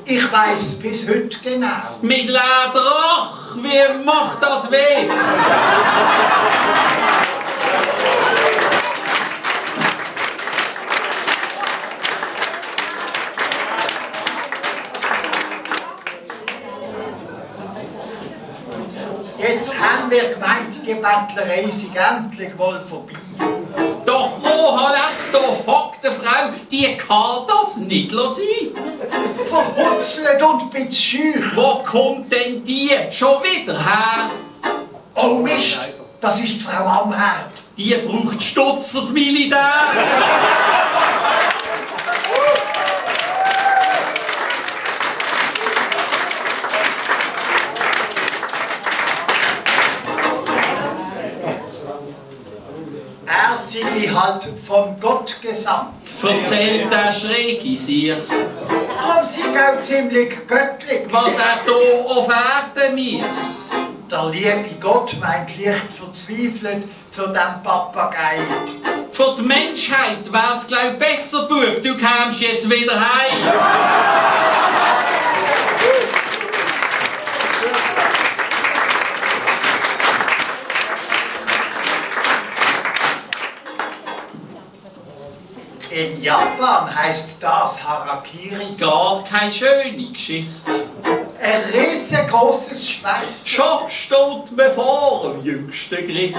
Ich weiss bis heute genau. Mit Leder, ach, wie macht das weh? Jetzt haben wir gemeint, die Bettlerei sei endlich mal vorbei. Doch Mohaletz, da hockt eine Frau, die kann das nicht sein. Verhutzelt und bezüch. Wo kommt denn die schon wieder her? Oh Mist, das ist die Frau am Herd. Die braucht Stutz fürs Militär. Er sei halt von Gott gesandt. Erzählt der Schräge sich, Darum sei auch ziemlich göttlich. was er hier auf Erden mir. Der liebe Gott meint leicht verzweifelt zu dem Papagei. Für die Menschheit wär's glaub besser, Bub, du kämst jetzt wieder heim. In Japan heißt das Harakiri. Gar keine schöne Geschichte. Ein riesengroßes Schwein. Schon steht man vor dem jüngsten Gericht.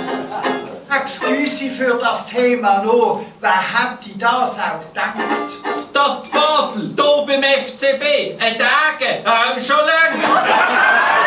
Excuse für das Thema nur, wer hätte das auch gedacht? Dass Basel hier beim FCB ein Tage auch schon langt.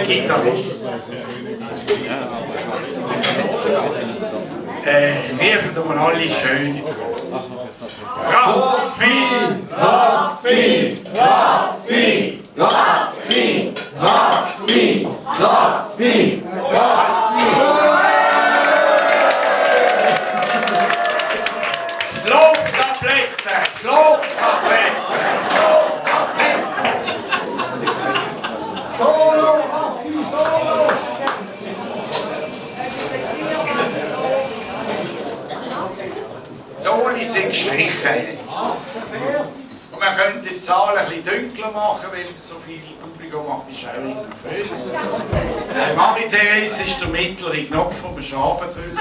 Gitarrist. Riefen wir mal alle schön. Raffi! Raffi! Raffi! Raffi! Raffi! Raffi! Schlaftablette! Schlaftablette! Solo, Raffi, Solo! Soli sind gestrichen jetzt. Und wir können den Saal ein bisschen dunkler machen, weil so viel Publikum macht mich auch nervös. Marie-Therese ist der mittlere Knopf vom Schabendrüllen.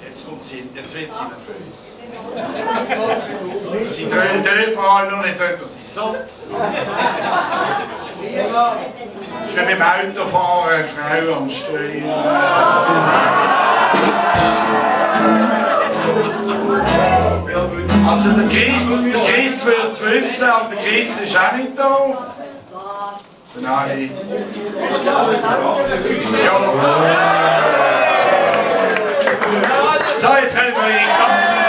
Jetzt wird sie nervös. Sie dröhnt überall, nur nicht dort, wo sie soll. Das ist wie beim Autofahren, eine Frau am Steuer. Also der Chris würde es wissen, aber der Chris ist auch nicht da. Sind alle... Ja. So, jetzt können wir eure Klatschen...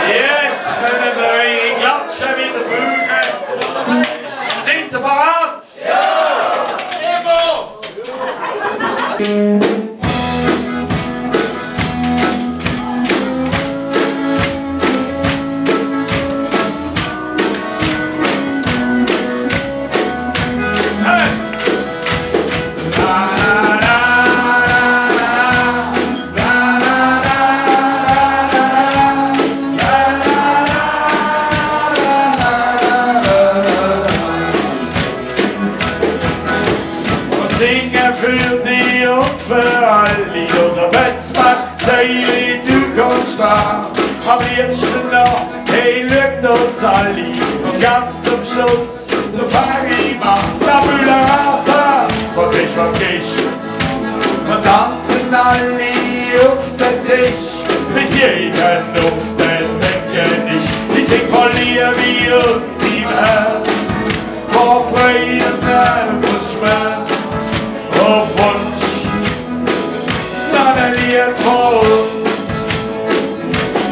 Jetzt können wir eure Klatschen wieder brauchen. Sind ihr bereit? Ja! Immer! Für die und für alle, oder Betzmack-Zeile, du kannst da. Am liebsten noch, hey, schau das alle. Und ganz zum Schluss, da fang ich mal, Tabula Rasa, was ist, was ist. Wir tanzen alle auf den Tisch, bis jeder auf den Wecken ist. Die sind voll Liebe und im Herz, vor Freude und vor Schmerz. Auf Wunsch, dann ein Lied von uns,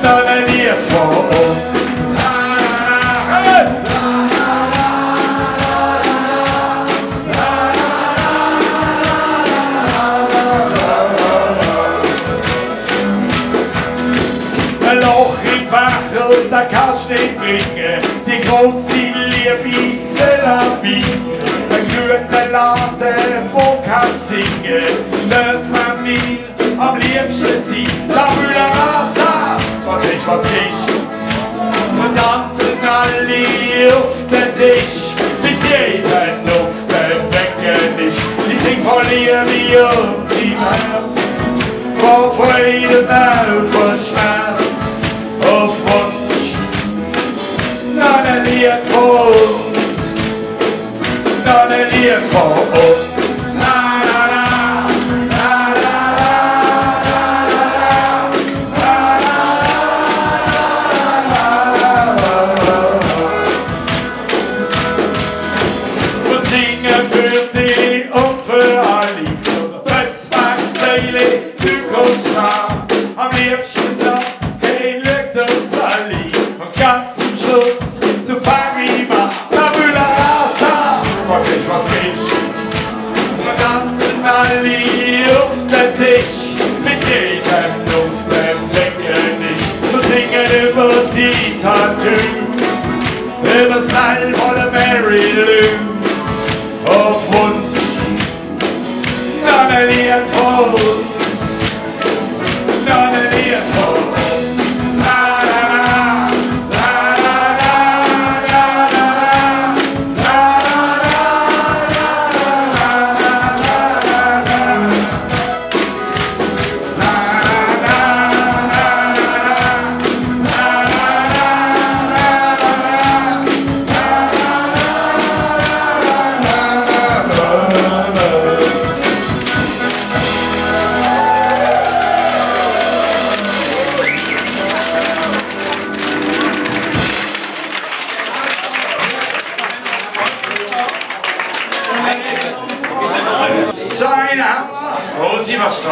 dann ein Lied von uns. Ein Loch im Bachel, da kannst du nicht bringen, die große Liebe ist Salami. Ein guter Laden, wo kann singen, nicht wenn wir am liebsten sind. Tabula Rasa, was ist, was ist. Wir tanzen alle auf den Tisch, bis jeder auf den Becken ist. Die sind voll Liebe und im Herz, vor Freude und vor Schmerz. Auf Wunsch, dann ein Lied von uns. Dann ein Lied von uns. La, la, la, la, la, la, la, la, la. Wir singen für dich und für alle. Betzmack-Zeile, du kommst nah. Am liebsten noch, hey, schau das alle. Und ganz zum Schluss, du fang ich mal. Tabula Rasa. Was ist, was ist? Wir tanzen alle auf den Tisch, bis jeder auf dem Becken ist. Wir singen über die Tattoo, über Salm oder Mary Lou. Auf Wunsch, dann ein Lied von uns, dann ein Lied von uns.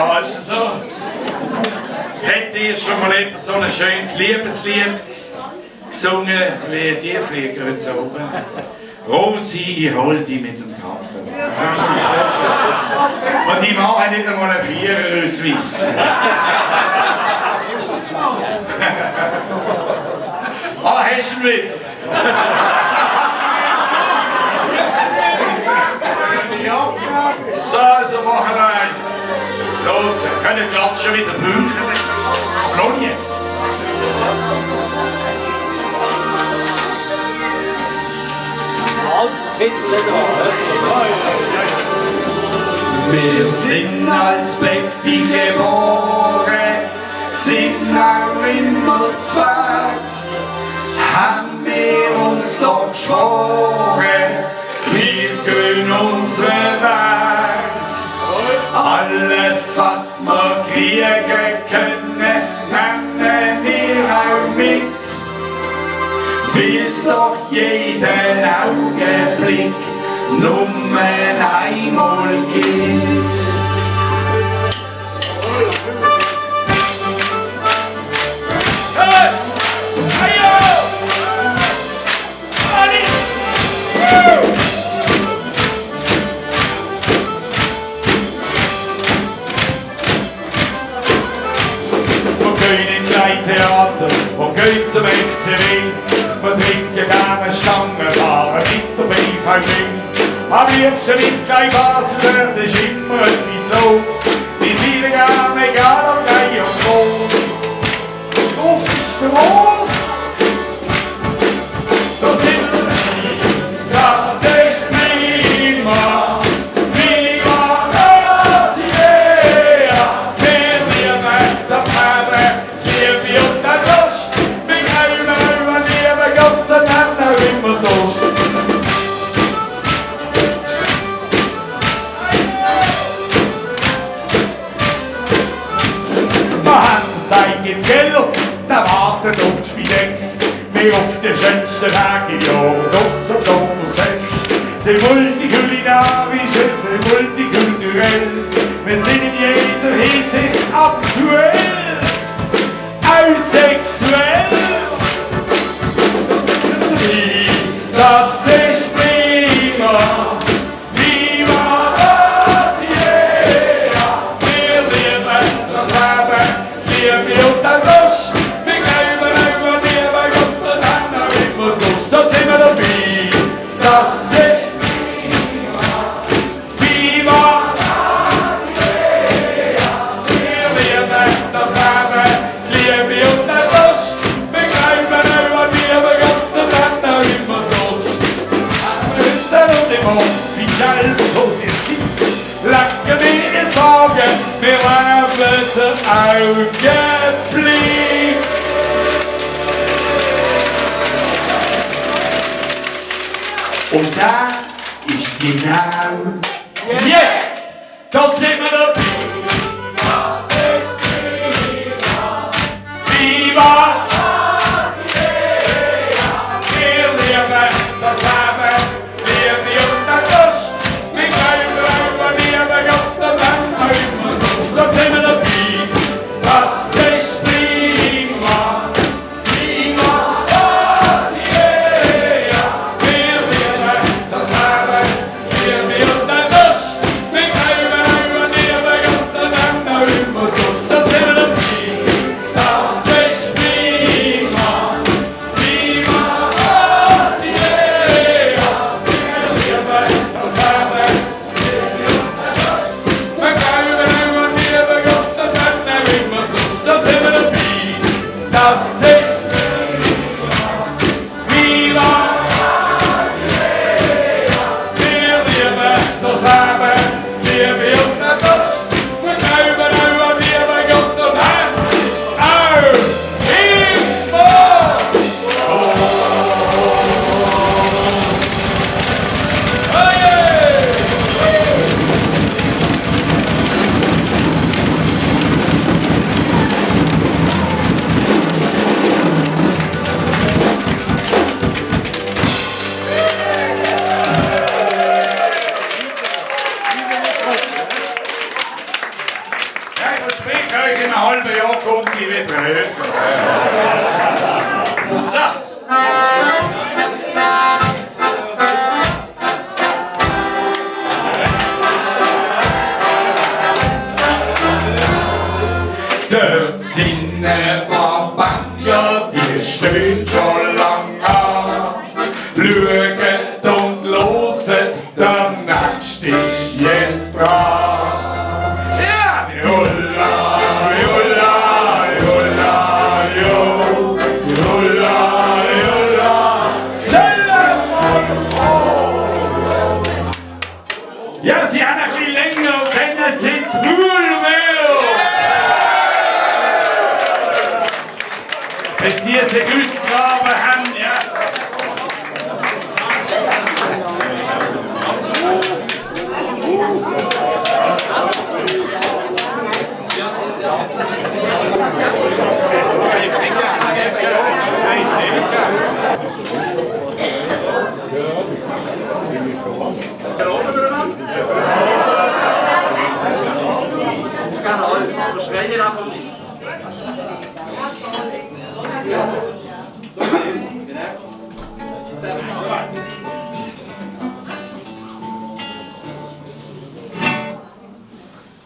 Also so. Hättet ihr schon mal etwas so ein schönes Liebeslied gesungen wie die Flieger heute oben? Rosi, ich hol dich mit dem Traktor. Und ich mache nicht einmal einen Viererausweis. Ah, hast du ihn wieder? So, also machen wir einen. Los, können die schon wieder brauchen? Noch jetzt. Wir sind als Baby geboren, sind auch immer zwei. Haben wir uns doch geschworen, wir gehen unseren Weg. Alles, was wir kriegen können, nehmen wir auch mit. Weil's doch jeden Augenblick nur einmal gibt. Hey! Hey yo! Money! Woo! Wir gehen ins Leihtheater und gehen zum FCW. Wir trinken gerne Stangen, fahren mit der BVB. Am liebsten ins Klein Basel, dort ist immer etwas los. Die vielen gerne, egal ob klein und groß. Auf die Strasse, da sind wir, das ist prima. Viva Brasilia, wir lieben das Leben, Liebe und der Lust. Wir gehen über Liebe Gott und haben auch immer Durst. Im Keller, der wartet auf die Spidex. Wir auf den schönsten Weg im Jahr, das und das Heft. Sie multikulinarisch, sie multikulturell. Wir sind in jeder Hinsicht aktuell, auch sexuell. Das ist prima. Viva Brasilia, wir lieben das Leben. Liebe und der Lust, wir gehen über Liebe, Gott und haben auch immer Lust. Da sind wir dabei, das ist Viva Brasilia. Wir lieben das Leben, Liebe und der Lust, wir gehen über Liebe, Gott und haben auch immer Lust. Heute und immer, wie schnell vergeht die Zeit, lange wir sagen, wir leben den Augenblick. Und da ist genau jetzt, da sind wir dabei. Viva Brasilia, wir lieben das Leben, Liebe und der Lust. Wir gehen über Liebe, Gott und haben auch immer Lust. Da sind wir dabei. Das ist prima. Viva Brasilia, wir lieben das Leben, Liebe und der Lust. Wir gehen über Liebe, verspreche euch, in einem halben Jahr kommt die wieder höher. So. Dort sind ein paar Bankler, die stehen schon lang an. Schauen und loset, der Nächste ist jetzt dran. Ja, Jolla, Jolla, Jolla, Jo, Jolla, Jolla, Sellemon. Ja, sie haben ein bisschen länger und dann sind Mühlwehr. Bis diese Ausgraben haben, ja.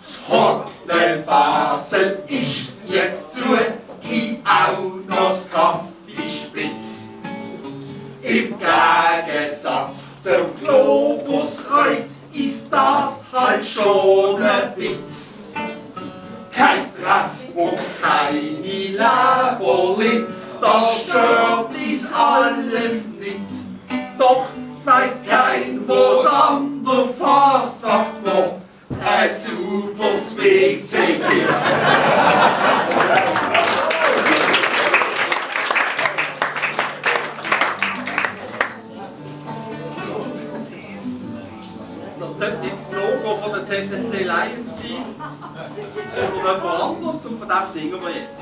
Das Hotel Basel ist jetzt zu, wie auch noch das Kaffee spitz. Im Gegensatz zum Globuskreuz ist das halt schon ein Witz. Kein Treff und keine Leberli, das stört ist alles nicht. Doch weiß kein, wo's an der Fasnacht noch ein supers WC gibt. Das sollte nicht das Logo von der ZSC Lions sein, sondern jemand anderes und von dem singen wir jetzt.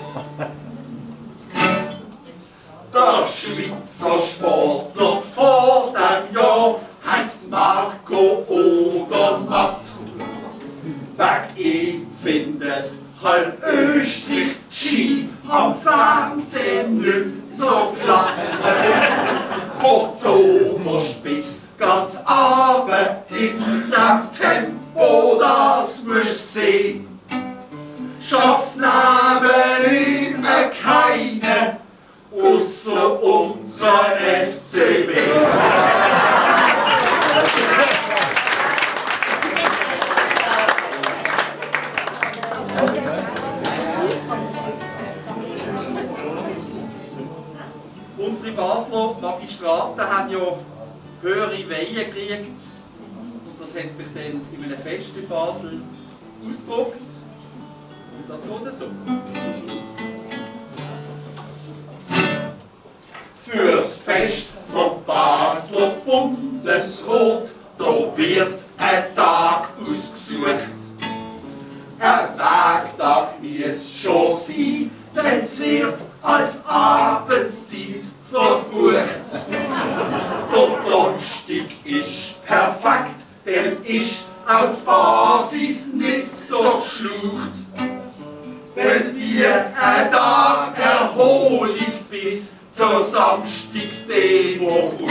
Der Schweizer Sportler vor dem Jahr heißt Marco Odermatt. Wegen ihm findet halb Österreich Ski am Fernsehen nicht so glatt. Von Sommerspiss ganz aber in dem Tempo, das musst sehen. Schafft's neben ihm keine, außer unser FCB. Unsere Basler Magistraten haben ja höhere Weihen gekriegt und das hat sich dann in einem Fest in Basel ausgedruckt. Und das geht so. Fürs Fest vom Basler Bundesrat, da wird ein Tag ausgesucht. Ein Werktag muss schon sein, denn es wird als Arbeitszeit verbucht. Der Donnerstag ist perfekt, denn ist auch die Basis nicht so geschlucht. Wenn dir ein Tag Erholung bis zur Samstagsdemo braucht.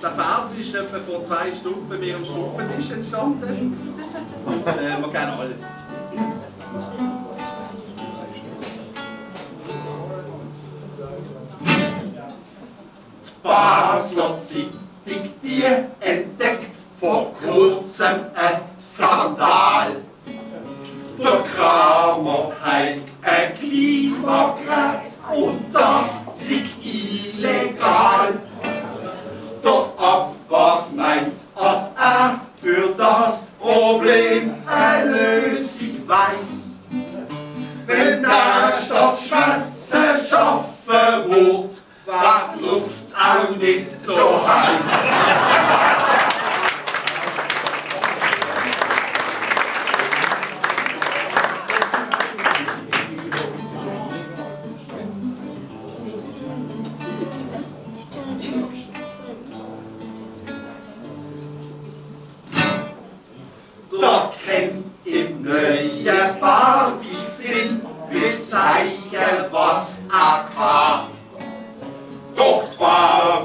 Der Vers ist etwa vor 2 Stunden bei mir am Stubentisch entstanden. Und wir kennen alles. Die Basler Zeitung, die entdeckt vor kurzem ein Skandal. Der Kramer hat ein Klimagerät und das ist illegal. Der Abwart meint, dass er für das Problem eine Lösung weiß. Wenn er statt Schwätze schaffen wird, wird die Luft auch nicht so heiß.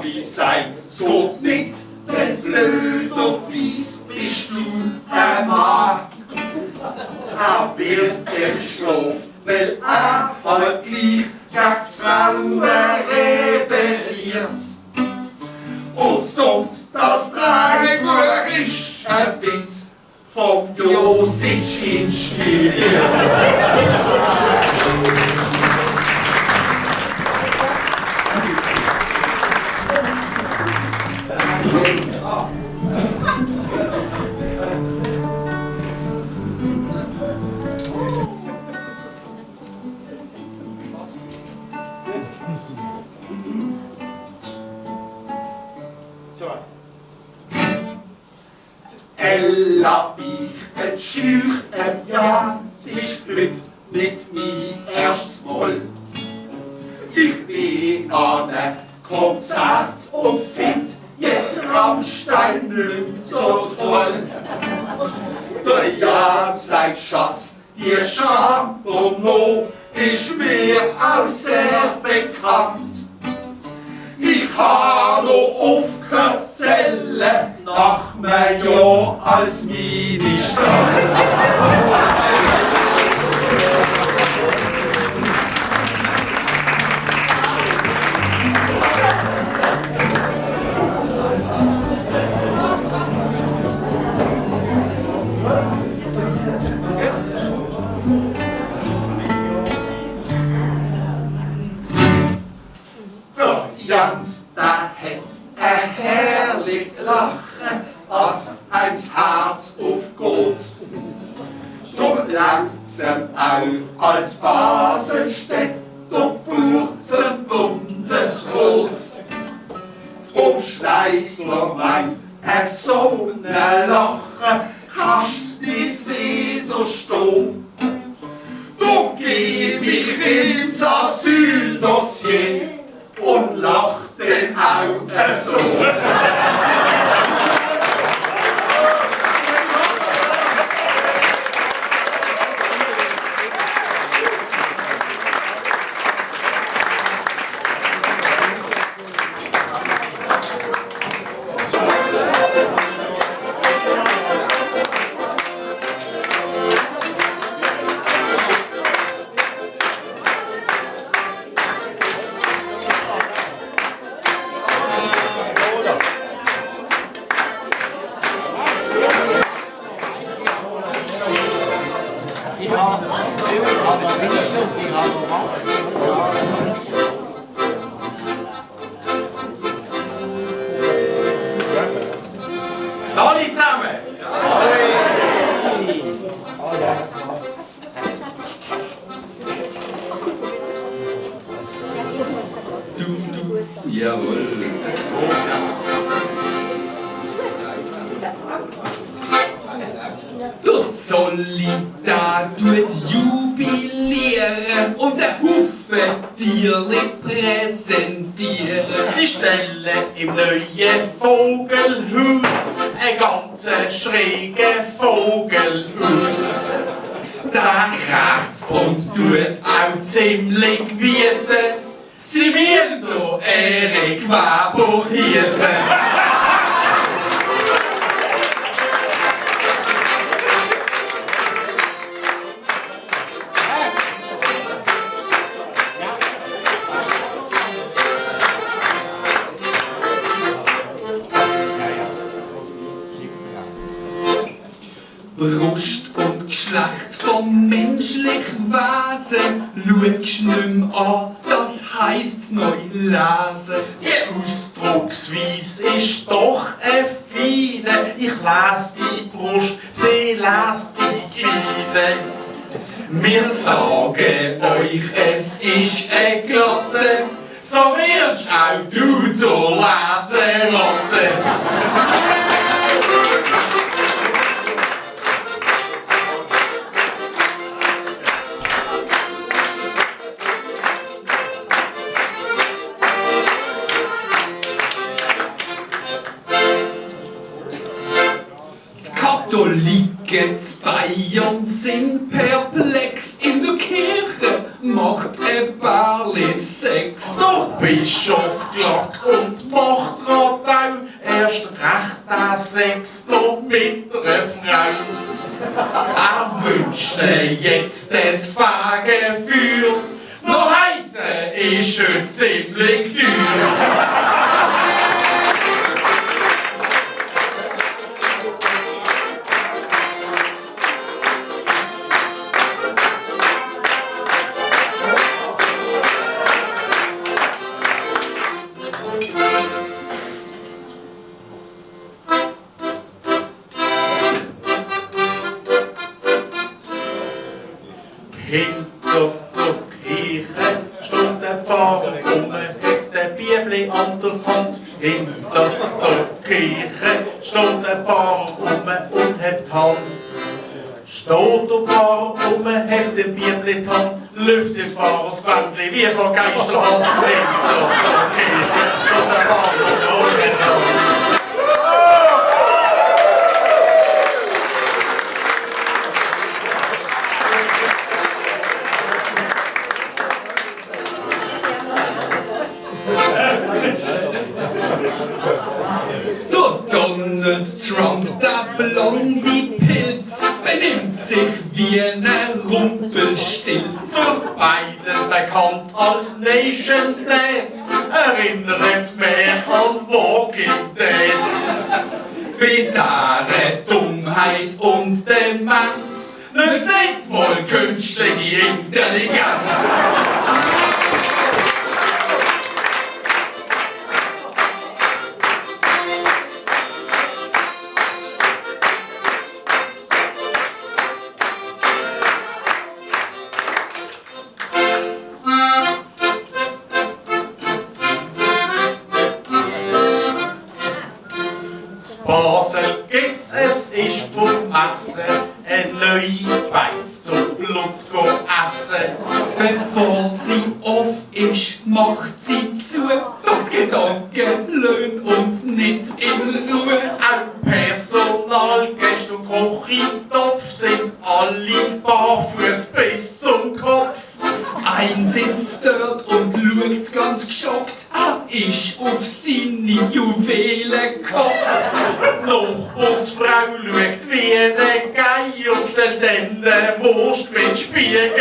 wie sagt, so nicht, denn blöderweise bist du ein Mann. Er wird bestraft, weil er halt gleich gegen Frauen rebelliert. Und uns das Drehbuch ist ein Witz vom Josic inspiriert. Ella bietet schür ja, sie ist heute nicht mein erstes Mal. Ich bin an einem Konzert und find jetzt Rammstein nicht so toll. Der Jan sagt, Schatz, die Chardonnay ist mir auch sehr bekannt. Ich habe noch aufgehört zu zählen, nach einem Jahr als Ministrant. Der Jans, der hat ein herrlich Lachen, als einem das Herz aufgeht. Drum langsam auch als Baselstädter Bauer zum Bundesrat. Drum Schneider meint, so ein Lachen kannst nicht widerstehen. Drum geb ich ihm das Asyldossier und lach den auch so. Salut zusammen! Du, jawohl, das geht ja. Der Zolli, da tut jubilieren und der Haufen Tierli präsentieren. Sie stellen im neuen Vogelhaus ein ganz schrägen Vogel aus. Der krächzt und tut auch ziemlich wüten. Sie will da Erik Weber hieten. Brust und Geschlecht vom menschlichen Wesen schaust nicht mehr an, das heisst neu lesen. Die Ausdrucksweise ist doch eine feine. Ich lese die Brust, sie lest die Geweide. Wir sagen euch, es ist eine Glatte, so wirst auch du zur Leseratte. Katholiken zu Bayern sind perplex. In der Kirche macht ein Bärli Sex. Doch Bischof klagt und macht Radau erst recht an Sex noch mit einer Frau. Er wünscht jetzt das Fegefeuer, noch heizen ist schon ziemlich teuer. Hinter der Kirche steht der Pfarrer und hat eine Bibel an der Hand. Hinter der Kirche steht der Pfarrer und hat die Hand. Steht der Pfarrer hat die Bibel in die Hand, läuft sie Pfarrersgewändli wie von Geisterhand. Hinter der Kirche steht der Pfarrer und hat die Hand. Der Donald Trump, der blonde Pilz, benimmt sich wie ein Rumpelstilz. Biden bekannt als Nation Dad, erinnert mehr an Walking Dead. Bei dieser Dummheit und Demenz Nützt nicht mal künstliche Intelligenz. Basel gibt's, es ist vom Essen, eine neue Beiz zum Blut essen. Bevor sie off ist, macht sie zu. Doch die Gedanken lassen uns nicht in Ruhe. Auch Personalgäste und Koch im Topf sind alle barfuß bis zum Kopf. Ein sitzt dort und schaut ganz geschockt. Er ist auf seine Juwelen gehockt. Nachbarsfrau schaut wie eine Geier und stellt dann eine Wurst mit Spiegelei.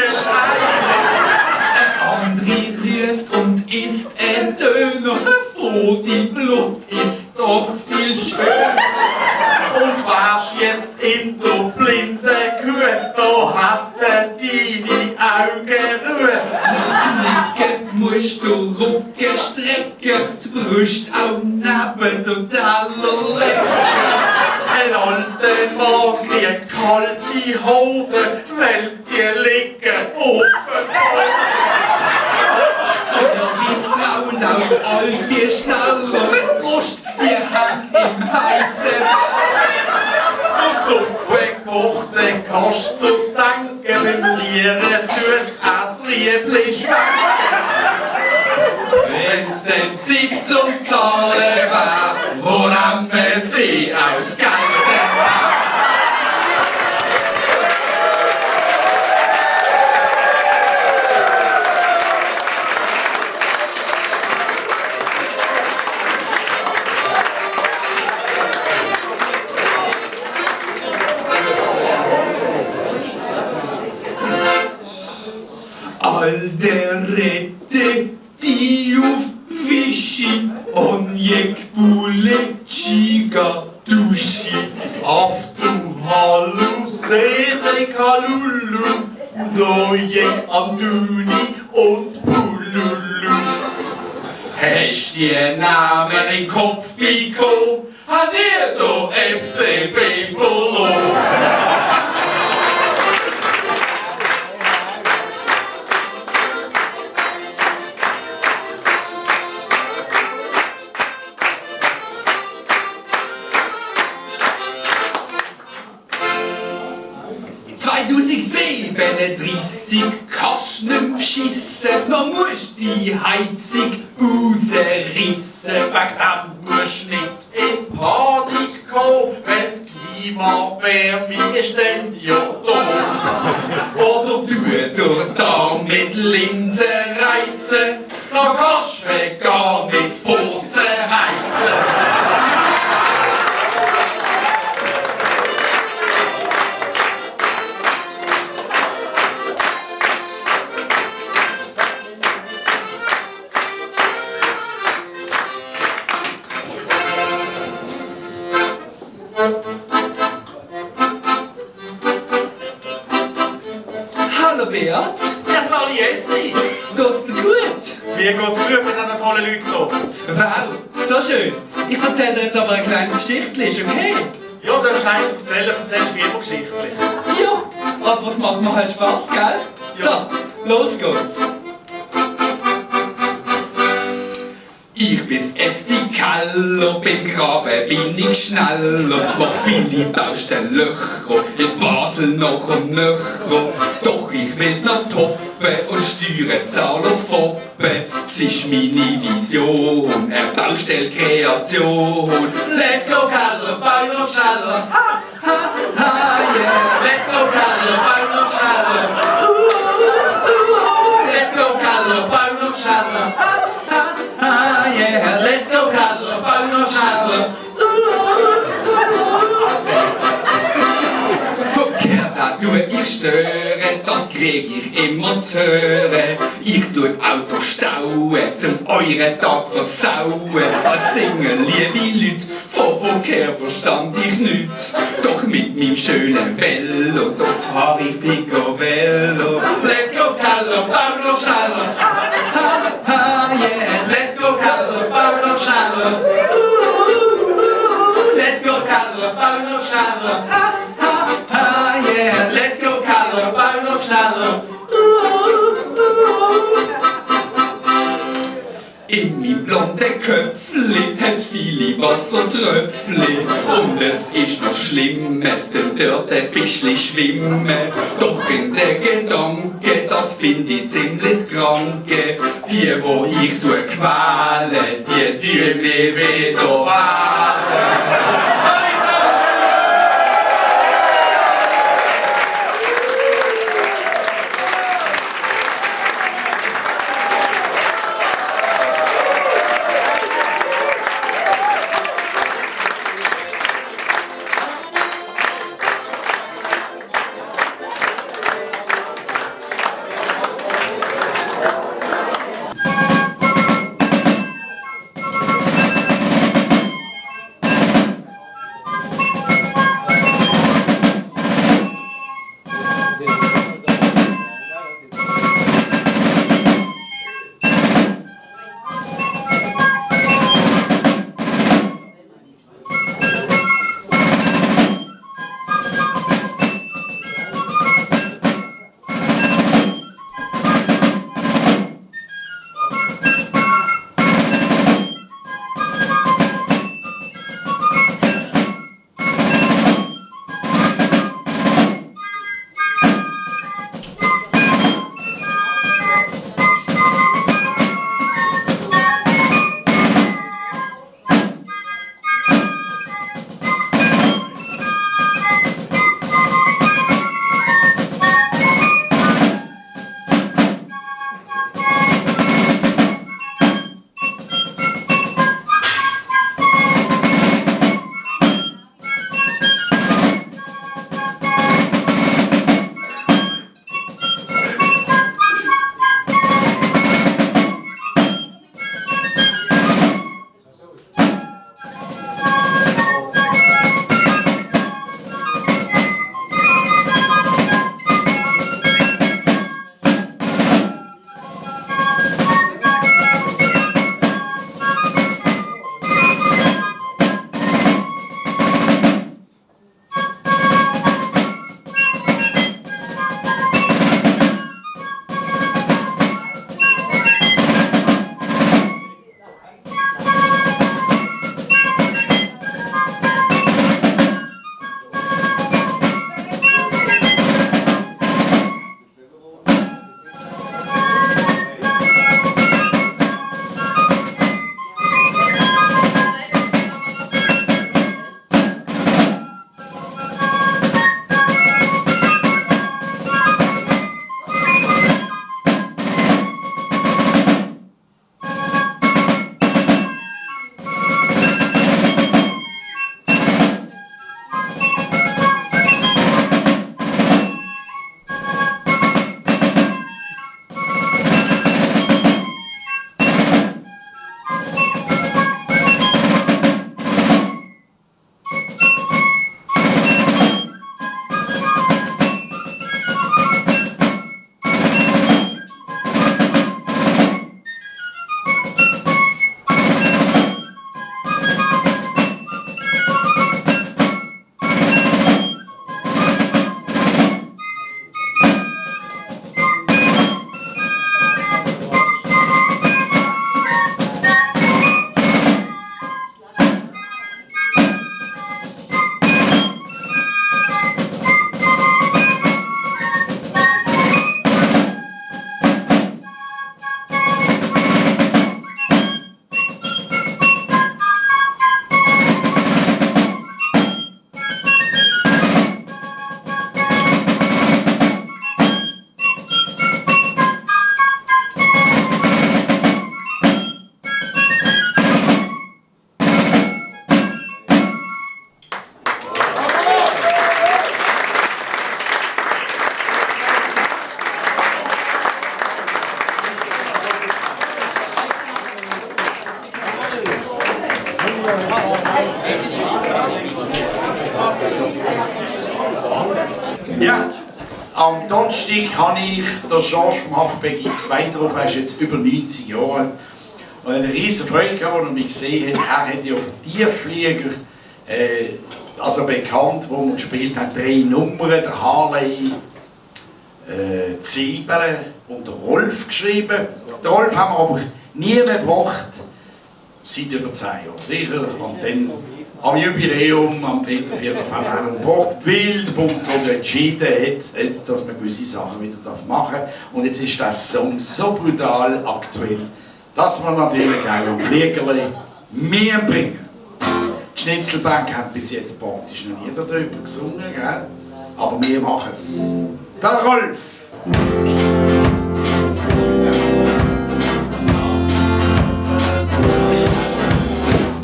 Ein andere ruft und isst ein Döner. Vor die Blut ist doch viel schöner. Und warst jetzt in der blinden Kuh, da hatte deine Augen Ruhe. Nach Knicken musst du Rücken strecken, die Brust auch neben der Teller legen. Ein alter Mann kriegt kalte Hoden, weil die liegen offen. Servicefrau läuft alles wie schneller, die Brust, die hängt im heißen So gekochte kannst du denken, beim Lieren tut es lieblich schmecken. Wenn's denn Zeit zum Zahlen wär, wo nehmen sie aus Geld? All der Rette, die auf Fischi, Onjek, Bule, Chiga, Duschi. Aftu, Hallu, Cedric, Hallulu, Doje, Anduni und Pululu. Hast die Namen in den Kopf bekommen, hat ihr der FCB verloren. Kannst nicht beschissen, man muss die Heizung rausrissen. Wegen dem musst du nicht in Panik kommen, wenn die mal, wer wie ist denn ja da? Oder tu durch da mit Linsen reizen, dann kannst du gar nicht Furzen heizen. Hallo Beat, Ja, Sali Esti. geht's dir gut? Mir geht's gut mit diesen tollen Leuten hier. Wow, so schön. Ich erzähle dir jetzt aber ein kleines Geschichtchen, ist okay? Ja, du hast eins erzählen, erzählst wie immer Geschichten. Ja, aber es macht mir halt Spaß, gell? So, los geht's. Ich bin's Esti Keller, beim Graben bin ich schneller, mach viele Baustellenlöcher, in Basel noch und nöcher. Doch ich will's noch toppen und Steuerzahler foppen. Es ist meine Vision, eine Baustellkreation. Let's go Keller, bau noch schneller, ha, ha, ha, yeah. Let's go Keller, bau noch schneller, let's go Keller, bau noch schneller, ha, ha, ha, yeah. Let's go Keller, bau noch schneller. Verkehr, da tue ich stören, das krieg ich immer zu hören. Ich tue die Autos stauen, zum euren Tag versauen. Als Single, liebe Leute, von Verkehr verstand ich nichts. Doch mit meinem schönen Velo, da fahr ich Picobello. Let's go Keller, bau noch schneller, ha, ha, ha, yeah. Let's go Keller, bau noch schneller. Let's go Keller, bau noch schneller, ha, ha, ha, yeah. Let's go Keller, bau noch schneller. In meinem blonden Köpfli hat's viele Wassertröpfli. Und es ist noch Schlimmes, denn dort ein Fischli schwimmen. Doch in der Gedanke, das find ich ziemlich kranke. Die, wo ich quäle, die tun mich wieder wählen. Ja, am Donnerstag habe ich den Georges Machbeggi 2 drauf, er ist jetzt über 90 Jahre alt. Und eine riesen Freude gehabt, als er mich gesehen hat. Er hat ja auf dem Tiefflieger, also bekannt, wo wir gespielt haben, 3 Nummern, der Harley, Zibere und der Rolf geschrieben. Den Rolf haben wir aber nie mehr gebracht, seit über 10 Jahren sicher. Und dann am Jubiläum, am 3. 4. haben wir einen gebracht, weil der Bund so entschieden hat, dass man gewisse Sachen wieder machen darf. Und jetzt ist der Song so brutal aktuell, dass wir natürlich auch am Fliegerli mehr bringen. Die Schnitzelbank hat bis jetzt praktisch noch nie darüber gesungen, gell? Aber wir machen es. Der Rolf!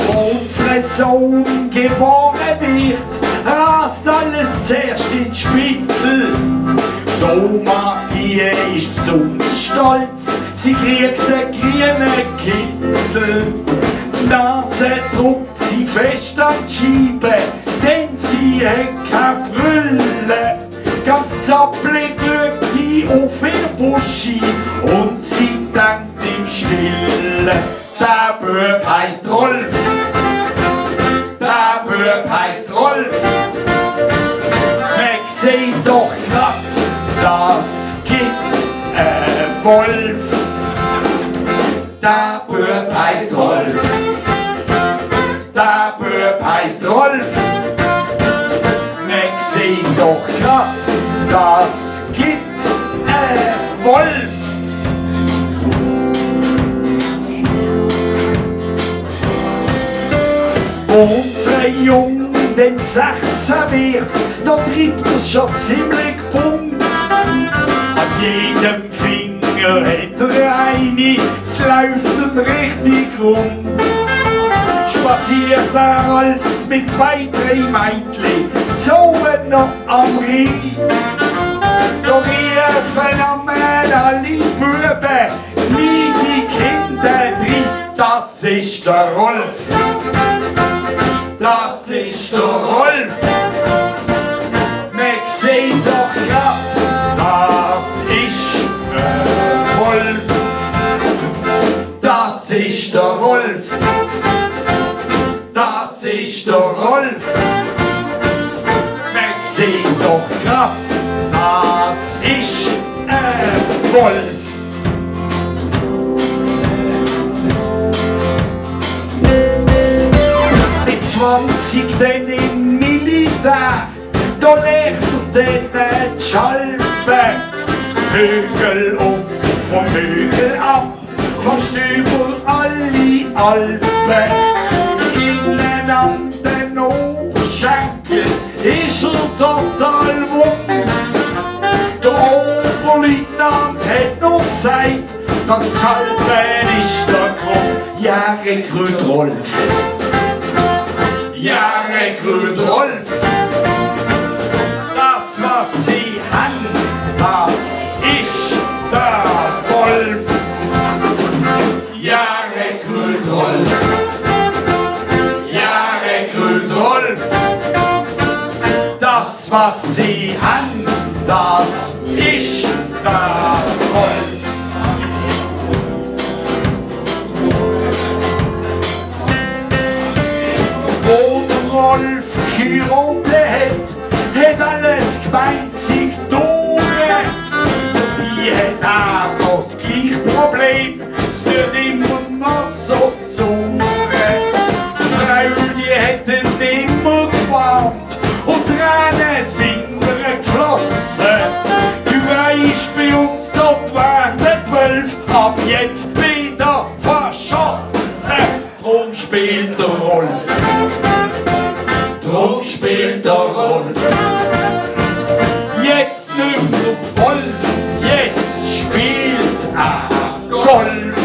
Unser Sohn geboren wird, rast alles zuerst in den Spittel. Oma, die ist besonders stolz, sie kriegt einen grünen Kittel. Nase druckt sie fest an die Scheibe, denn sie hat keine Brille. Ganz zappelig schaut sie auf ihr Buschi und sie denkt im Stillen: Der Bub heisst Rolf, der Bub heisst Rolf. Man sieht doch grad, das gibt ein Wolf. Der Bub heisst Rolf, der Bub heisst Rolf. Man sieht doch grad, das gibt ein Wolf. Wo unser Jung den 16 wird, da treibt es schon ziemlich bunt. An jedem Finger hat eine, es läuft ihm richtig rund. Spaziert er als mit 2, 3 Mädchen, zogen noch am Rhein. Da riefen am alle Buben, nie die Kinder drin, das ist der Rolf. Das ist der Rolf. Man sieht doch grad, das ist ein Wolf. Das ist der Rolf. Das ist der Rolf. Man sieht doch grad, das ist ein Wolf. Mit 20 denn im Militär, da legt er den Schalpe. Hügel auf, vom Hügel ab, vom Stüber alle Alpen. Innen an den Oberschenkel ist er total wund. Der Oberleutnant hat noch gesagt, das Schalpen ist der Grund. Ja, Rekrut Rolf. Ja, Rekrut Rolf. Das, was sie haben, das ist der Wolf. Ja, Rekrut Rolf. Ja, Rekrut Rolf. Das, was sie haben, das ist der Wolf. Wo der Rolf geheiratet hat alles gemeinsig Tore. Dabei hat er das gleiche Problem, es tut immer noch so sauer. Das Frauchen hat ihn immer gewarnt und Tränen sind mir geflossen. Du weisst, bei uns dort werden 12 ab jetzt wieder verschossen. Drum spielt der Rolf. Drum spielt der Rolf. Jetzt nimmt der Wolf, jetzt spielt er Golf.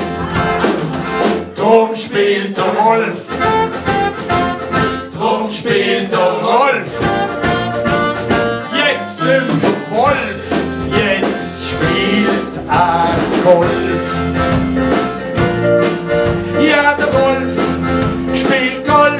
Drum spielt der Rolf. Drum spielt der Rolf. Jetzt nimmt der Wolf, jetzt spielt er Golf. Ja, der Wolf spielt Golf.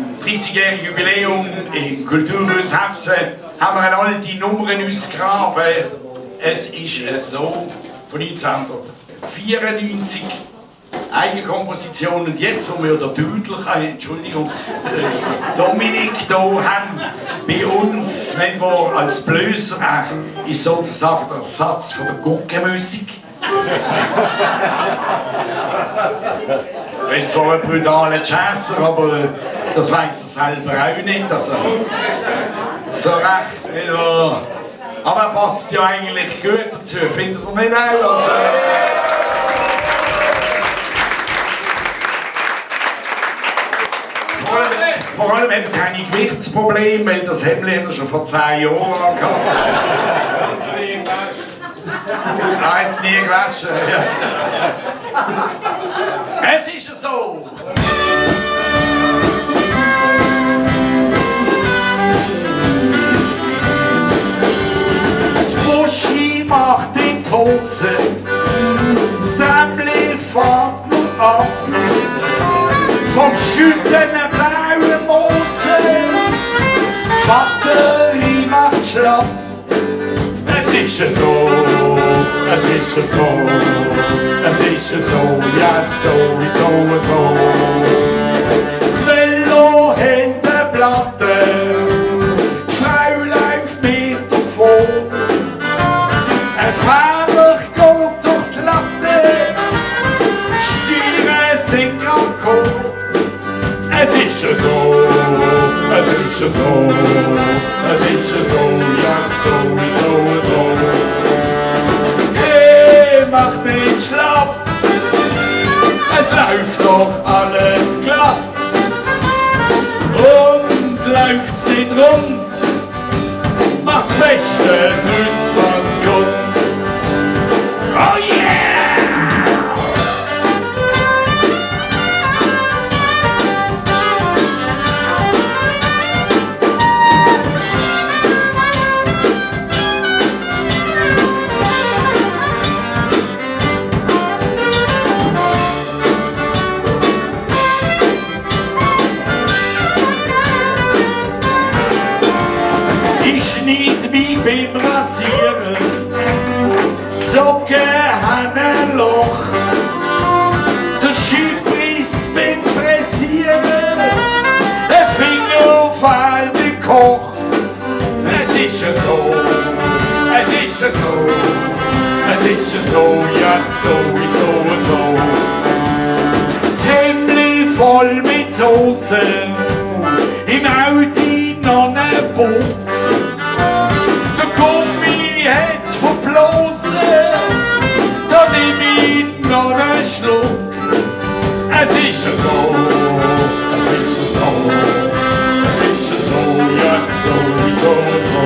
am 30-jährigen Jubiläum im Kulturhaus Hefsen haben wir eine alte Nummern ausgegraben. Es ist so von 1994. Eigenkomposition. Und jetzt, wo wir den Dudel, Entschuldigung, Dominik hier haben, bei uns, nicht wahr, als Blöser, ist sozusagen der Satz von der Guckenmusik. Er ist zwar ein brutaler Jazzer, aber das weiß er selber auch nicht. Also, so recht, nicht wahr? Aber er passt ja eigentlich gut dazu, findet ihr nicht auch? Also, vor allem hat er keine Gewichtsprobleme, weil das Hemd hat er schon vor 10 Jahren angehabt. Nein, jetzt nie gewaschen. Ja. Es ist so. Das Buschi macht in die Hose, das Dämmli fährt nur ab. Vom Schütten blauen Mose, Batterie macht schlapp. Es ist so, es ist so, es ist so, ja sowieso so. Das Velo hat eine Platte, die Frau läuft mit davon. Ein Fahrer geht durch die Latte, die Stiere sind am Chor. Es ist so, es ist so, es ist so, ja sowieso so. Hey, mach nicht schlapp, es läuft doch alles glatt. Und läuft's nicht rund, mach's Beste, tust was kommt. Oh yeah! Beim Rasieren, Socken haben ein Loch, der Schüper ist beim Pressieren, ein Finger auf alten Koch. Es ist so, es ist so, es ist so, ja sowieso so. Das Hemdli voll mit Soße, im Audi noch ein Buch. Jetzt verblosen, da nehm ich noch einen Schluck. Es ist so, es ist so, es ist so, ja sowieso so.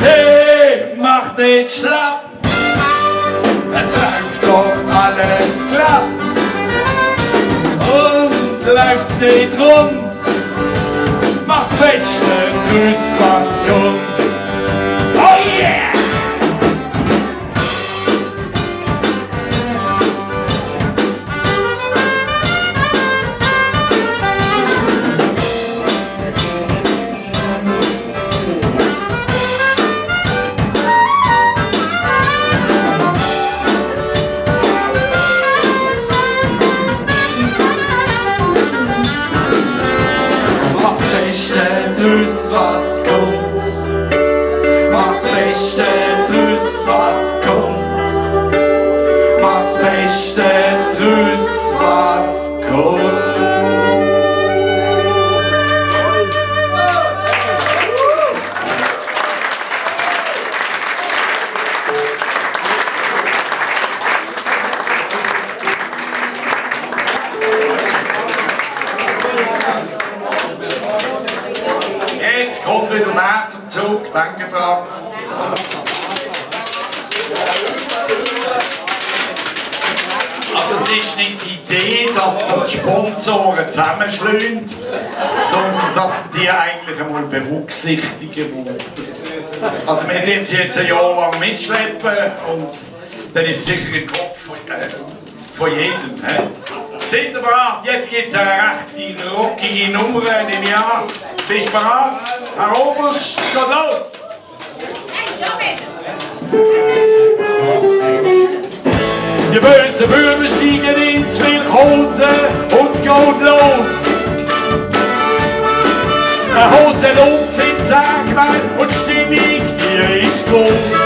Hey, mach nicht schlapp, es läuft doch alles glatt. Und läuft's nicht rund, mach's Beste, tust was kommt. Oh yeah! Mach's Beste, tust was kommt. Mach's Beste, tust was kommt. Mach's Beste, tust was kommt. Jetzt kommt wieder näher zum Zug, danke dran. Also es ist nicht die Idee, dass die Sponsoren zusammenschlagen, sondern dass die eigentlich einmal berücksichtigen wollen. Also wir werden sie jetzt ein Jahr lang mitschleppen und dann ist sicher im Kopf von jedem. Sind ihr bereit? Jetzt gibt's eine rechte, rockige Nummer, nehme ich an. Bist du bereit? Herr Oberst, es geht los! Die bösen Bürger steigen ins Wilchhausen und es geht los. Eine Hose Lumpf ins Sägewein und die Stimmung, die ist groß.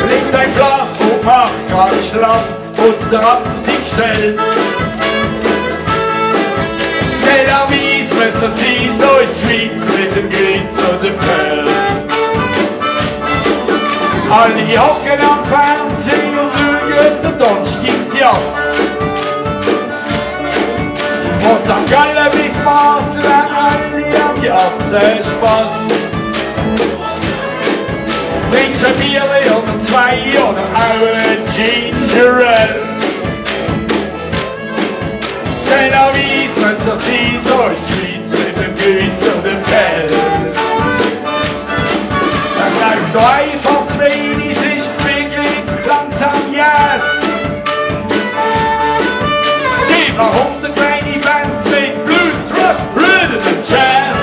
Legt euch flach und macht ganz schlapp und der Ratten sich stellt. C'est la vie, mais ça si, so ist die Schweiz mit dem Grinz und dem Pferd. Alle hocken am Fernsehen und schauen den Donnerstagsjass. Von St. Gallen bis Basel haben alle am Jassen Spass. Trinkst ein Bierli oder zwei oder auch ein Ginger Ale. C'est la vie, mais ça si, so ist die Schweiz mit dem Grinz und dem Tell. Es läuft doch einfach zu wenig, es ist wirklich langsam yes. 700 kleine Bands mit Blues, Rock, Rhythm und Jazz.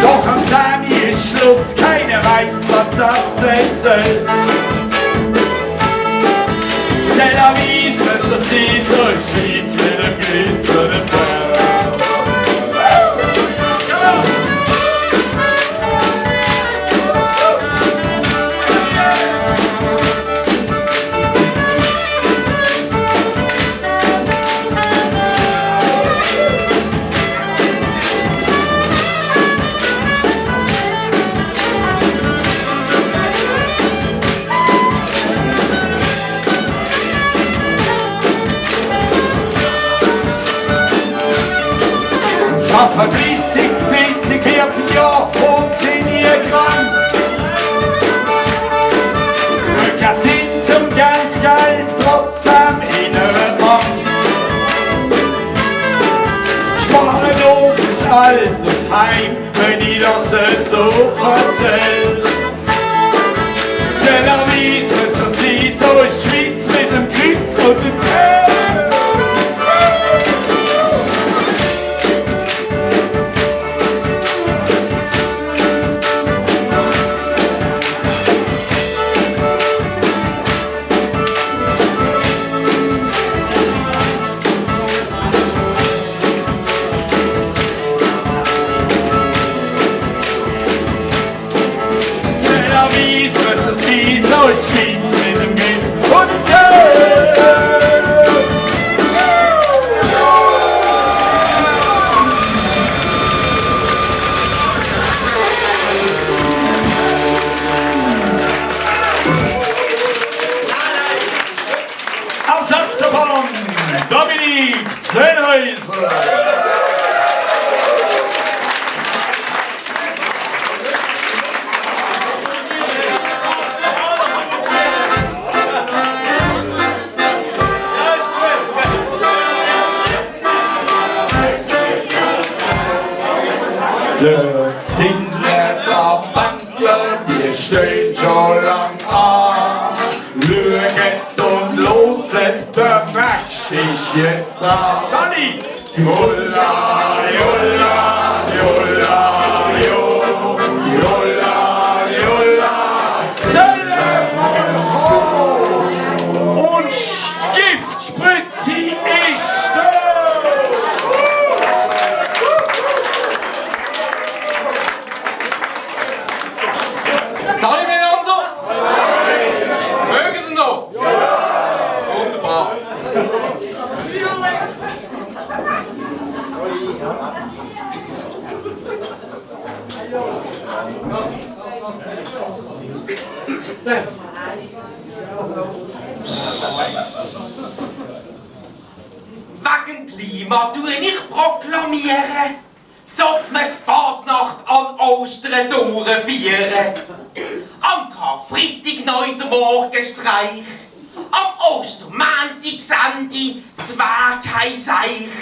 Doch am 10 ist Schluss, keiner weiß, was das denn soll. C'est la vie, mais ça si, so ist die Schweiz mit dem Grinz und dem Tell. Schaffe 30, 40 Jahre und sind nie krank. Für keinen Zins und ganz Geld, trotzdem inneren Bank. Sparen auf das Altersheim, wenn ich das so erzähl. C'est la vie, mais ça si, so ist die Schweiz mit dem Kreuz und dem Pferd. So ist die Schweiz mit dem Grinz und dem Tell. Am Saxophon Dominik Zennhäuser. Dort sind ein paar Bankler, die stehen schon lang an. Schaut und loset, der Nächste ist jetzt dran. Dani! Jolla, jolla, jolla, jo, jolla, jolla. Sollen wir kommen? Und Giftspritze ist da! Salut miteinander! Mögen ihr noch? Ja! Wunderbar! Wegen Klima tue ich proklamieren, sollte man die Fasnacht an Ostern durchführen. Am Karfreitag neu der Morgenstreich, am Ostermäntig Sende, es wär kein Seich.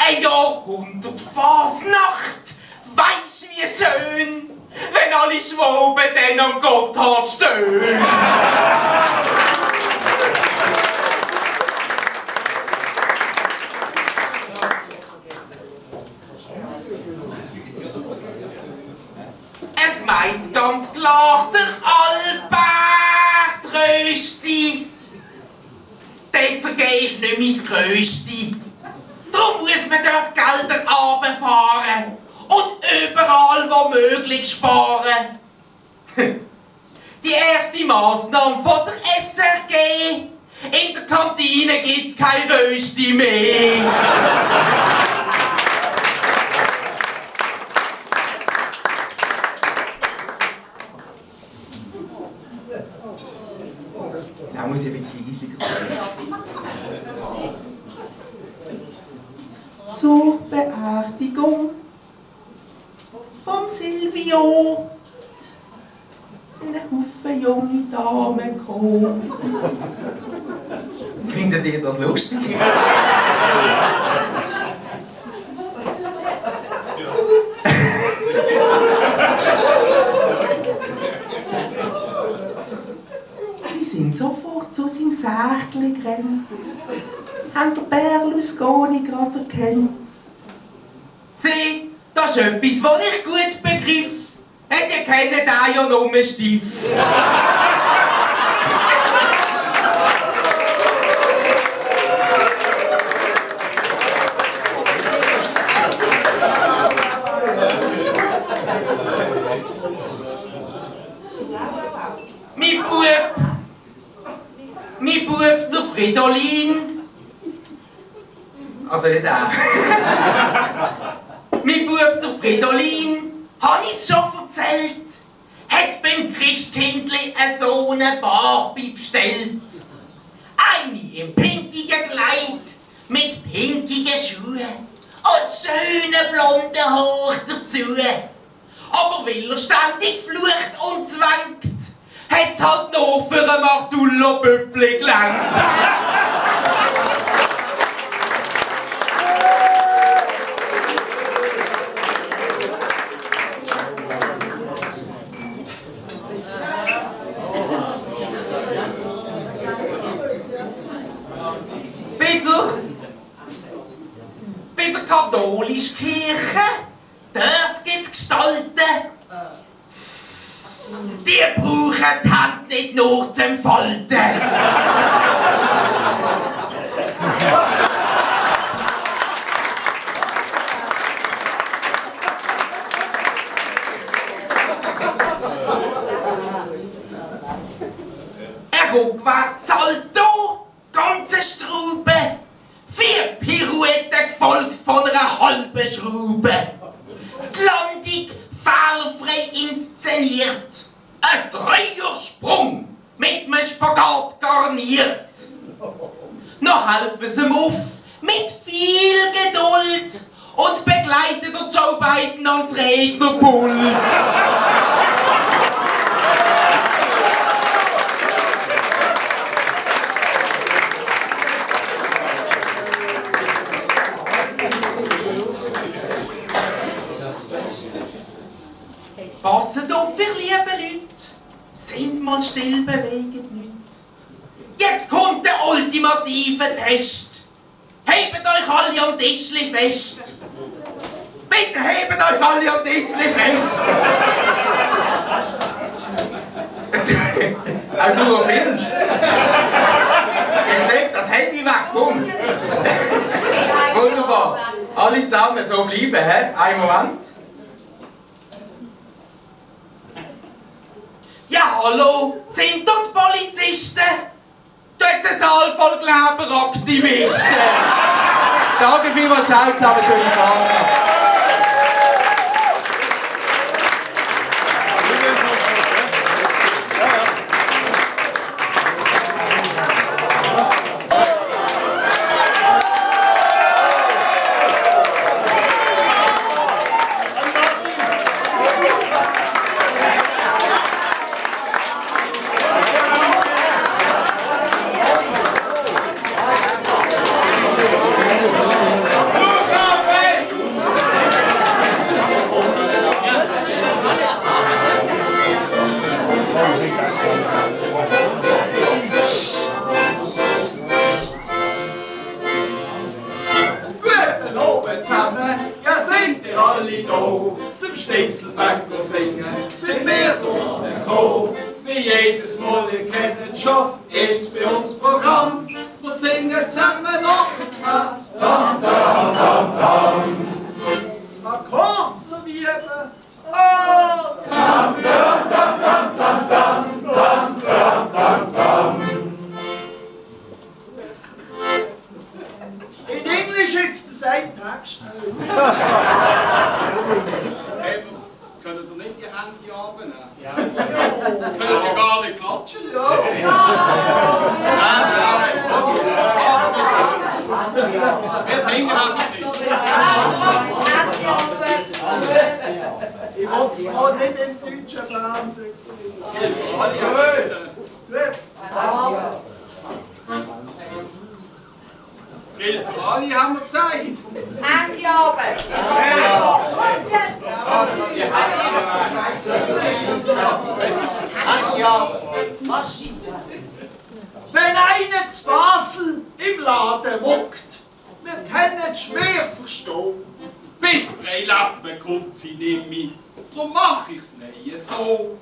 Ein Jahrhundert Fasnacht, weisst wie schön, wenn alle Schwaben dann am Gotthard stehen. lacht der Albert Rösti. Deshalb ist nicht mein Größte. Darum muss man dort Gelder runterfahren und überall wo möglich sparen. Die erste Massnahme von der SRG: in der Kantine gibt's kein Rösti mehr. Da muss ich ein bisschen leisiger sein. Zur Beerdigung von Silvio sind ein Haufen junge Damen gekommen. Findet ihr das lustig? Sie sind sofort zu seinem Sächli gerannt, haben den Berlusconi gerade erkannt. Sieh, das ist etwas, was ich gut begriff. Ihr kennt den ja nur Stief. Mein Bub, der Fridolin. Also nicht er. Mein Bub, der Fridolin, hab ich's schon erzählt, hat beim Christkindli so eine Barbie bestellt. Eine im pinkigen Kleid, mit pinkigen Schuhen und schönen blonden Haar dazu. Aber weil er ständig flucht und zwängt, hat's halt noch für ein Martullo-Böppli gelangt. Bei der katholischen Kirche, dort gibt's Gestalten. Die brauchen die Hand nicht nur zum Falten. Ein Rückwärtssalto, ganze Straube, 4 Pirouetten gefolgt von einer halben Schraube. Die Landung fehlerfrei inszeniert. Ein Dreiersprung mit einem Spagat garniert. Noch helfen sie ihm auf mit viel Geduld und begleiten der Joe Biden ans Rednerpult. Passet auf, ihr lieben Leute, sind mal still, bewegt nicht. Jetzt kommt der ultimative Test. Hebt euch alle am Tischli fest. Bitte hebt euch alle am Tischli fest. Auch du filmst. Ich leg das Handy weg, komm. Wunderbar. Alle zusammen so bleiben, hä? Einen Moment. Ja, hallo, sind dort Polizisten? Dort ein Saal voll Kleberaktivisten. Danke vielmals, ciao zusammen, schöne Fahrt. Guten Abend zusammen, ja sind ihr alle da, zum zum Schnitzelbäcker singen, sind wir durchgekommen. Wie jedes Mal, ihr kennt schon, ist bei uns Programm. Wir singen zusammen noch fast. Dam, dam, dam, dam. Mal kurz zum Üben. Oh! Dam, dam, dam, dam, dam, dam, dam, dam, dam, dam. In Englisch jetzt der same Text. Können ihr nicht die Hände abnehmen? Ja. Können ihr gar nicht klatschen? Ja. Nein. Wir singen einfach nicht. Ich wollte es auch nicht im deutschen Fernsehen sehen. Das gilt für alle, haben wir gesagt. Handy runter! Wenn einer zu Basel im Laden muckt, wir können es schwer verstehen. Bis 3 Lappen kommt sie nicht mit, darum mach ich's nicht so.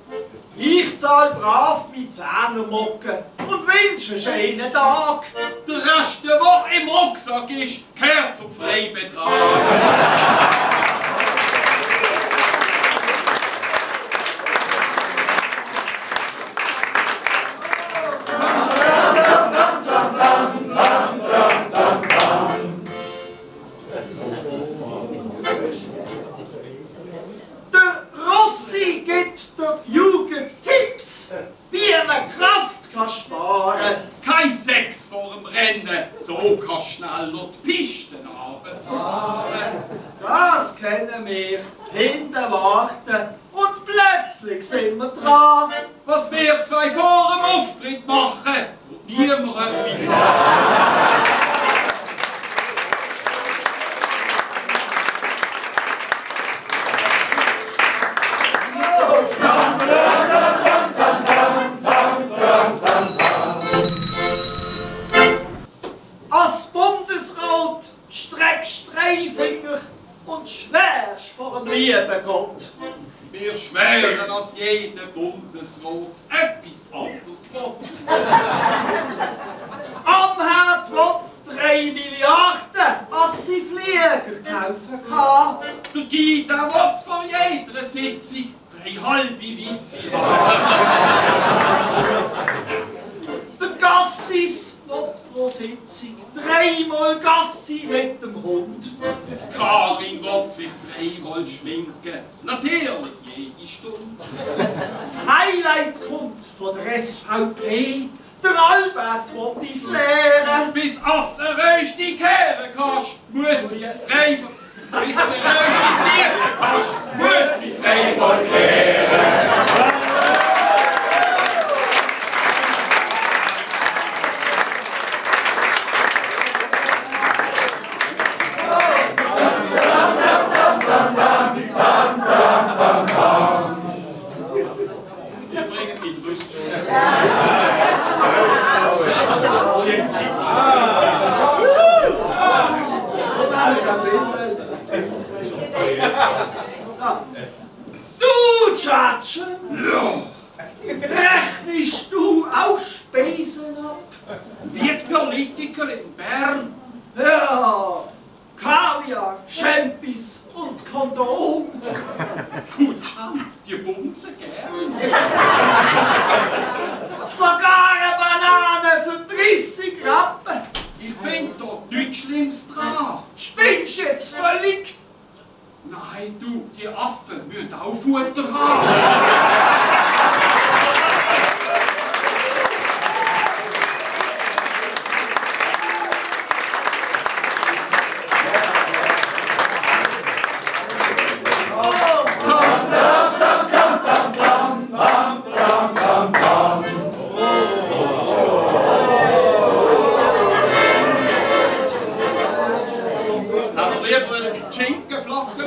Ich zahl brav mit Zähnermucken und wünsche einen schönen Tag. Der Rest, der im Rucksack ist, gehört zum Freibetrag. Der Rossi gibt der Jugend Tipps, wie man Kraft kann sparen. Kein Sex vor dem Rennen, so kannst schneller die Pisten runterfahren. Das kennen wir, hinten warten und plötzlich sind wir dran. Was wir zwei vor dem Auftritt machen, tut niemand etwas an. Als Bundesrat streckst Streifinger und schwärst vor dem lieben Gott. Wir schwören, dass jeder Bundesrat etwas anderes will. Amherd will 3 Milliarden, als sie Flieger kaufen kann. Der Guido will vor jeder Sitzung 3 halbe Weisse. Der Gassis will pro Sitzung 3-mal Gassi mit dem Hund. Das Karin will sich 3-mal schminken, natürlich jede Stunde. Das Highlight kommt von der SVP. Der Albert will ins Lehren. Bis als ein Rösti kehren kannst, muss ich 3-mal. Bis ein Rösti fließen kannst, muss ich 3-mal kehren. Wir bringen mit Rüstung. Du, Tschatschen! Rechnest du auch Spesen ab? Wie die Politiker in Bern. Ja, Kaviar, Champis und Kondom. Gut schon, die bumsen gern. Sogar eine Banane für 30 Rappen. Ich find dort nichts Schlimmes dran. Spinnst jetzt völlig? Nein, du, die Affen müssen auch Futter haben. Aber lieber einen Schinkenflocken.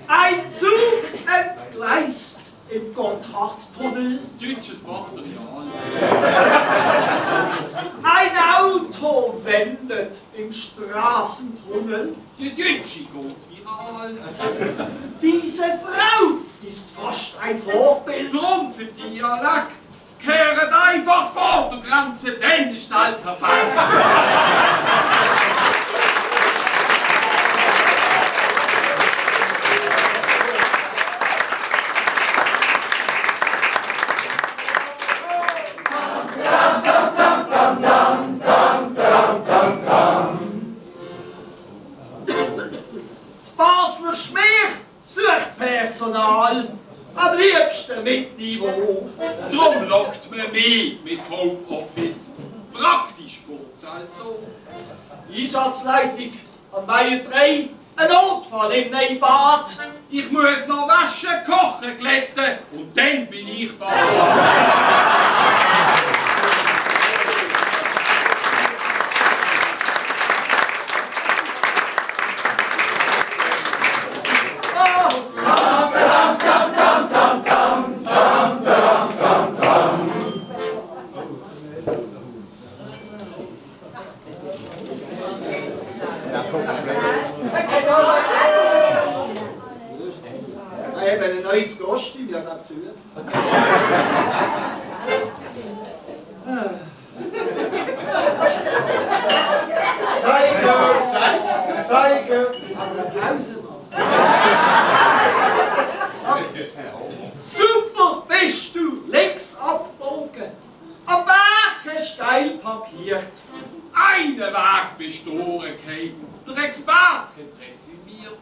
Ein Zug entgleist im Gotthardtunnel. Deutsches Material. Ein Auto blendet im Straßentunnel. Die Deutsche geht viral. Diese Frau ist fast ein Vorbild. Für unseren Dialekt kehret einfach vor der Grenze, dann ist alles perfekt. Basler Schmier sucht Personal, am liebsten mit Niveau. Drum lockt man mich mit Homeoffice. Praktisch geht's also. Einsatzleitung an Meier 3, ein Notfall im Neubad. Ich muss noch waschen, kochen, glätten und dann bin ich Basel. Eben ein neues Kostüm, ja dazu. Zeige! Pause Super bist du links abgebogen. Am Berg hast du geil parkiert. Einen Weg bist du durchgefallen. Der Experte hat resigniert.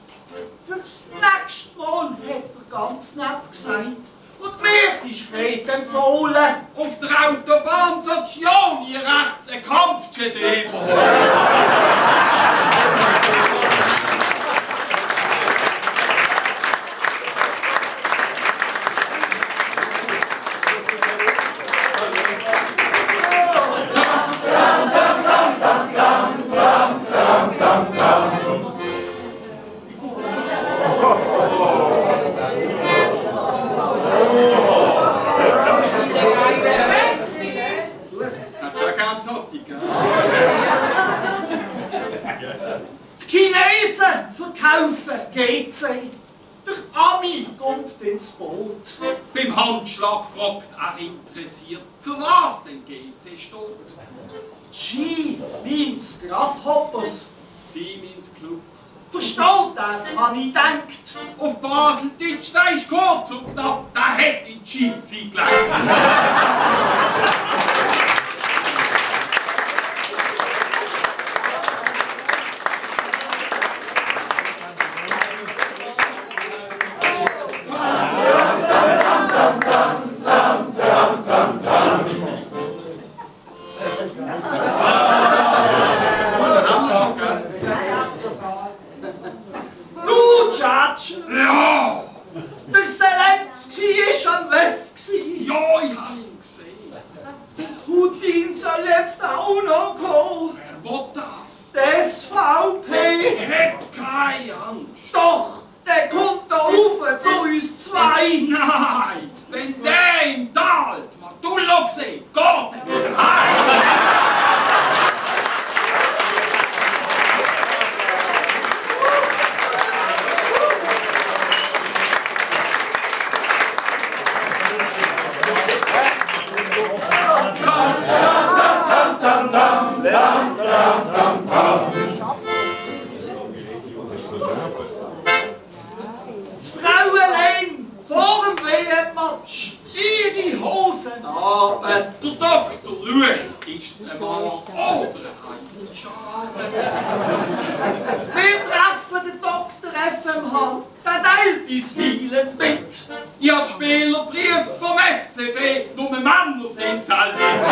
Fürs nächste Mal hat er ganz nett gesagt und mir diskret empfohlen. Auf der Autobahn Station hier rechts ein Kampfjet Die Chinesen verkaufen GC. Der Ami kommt ins Boot. Beim Handschlag fragt er interessiert, für was denn GC steht. G means Grasshoppers. Sie meins Club. Versteht das, habe ich gedacht. Auf Baseldeutsch sagst du kurz und knapp, der hat in GC gelernt. Du, Judge! Ja! Der Zelensky war am WEF. Ja, ich hab ihn gesehen. Putin soll jetzt auch noch kommen. Wer will das? Der SVP. Hab keine Angst. Doch, der kommt da rauf zu uns zwei. Nein, wenn der im Tal die Matullo sieht, geht er wieder heim. Frauenlein, vor dem WM-Match, ihre Hosen runter. Der Doktor schaut, ist es ein Mann oder eine heisse Schale. Wir treffen den Dr. FMH, der teilt uns heilend mit. Ich habe die Spieler geprüft vom FCB, nur Männer sind es halt nicht.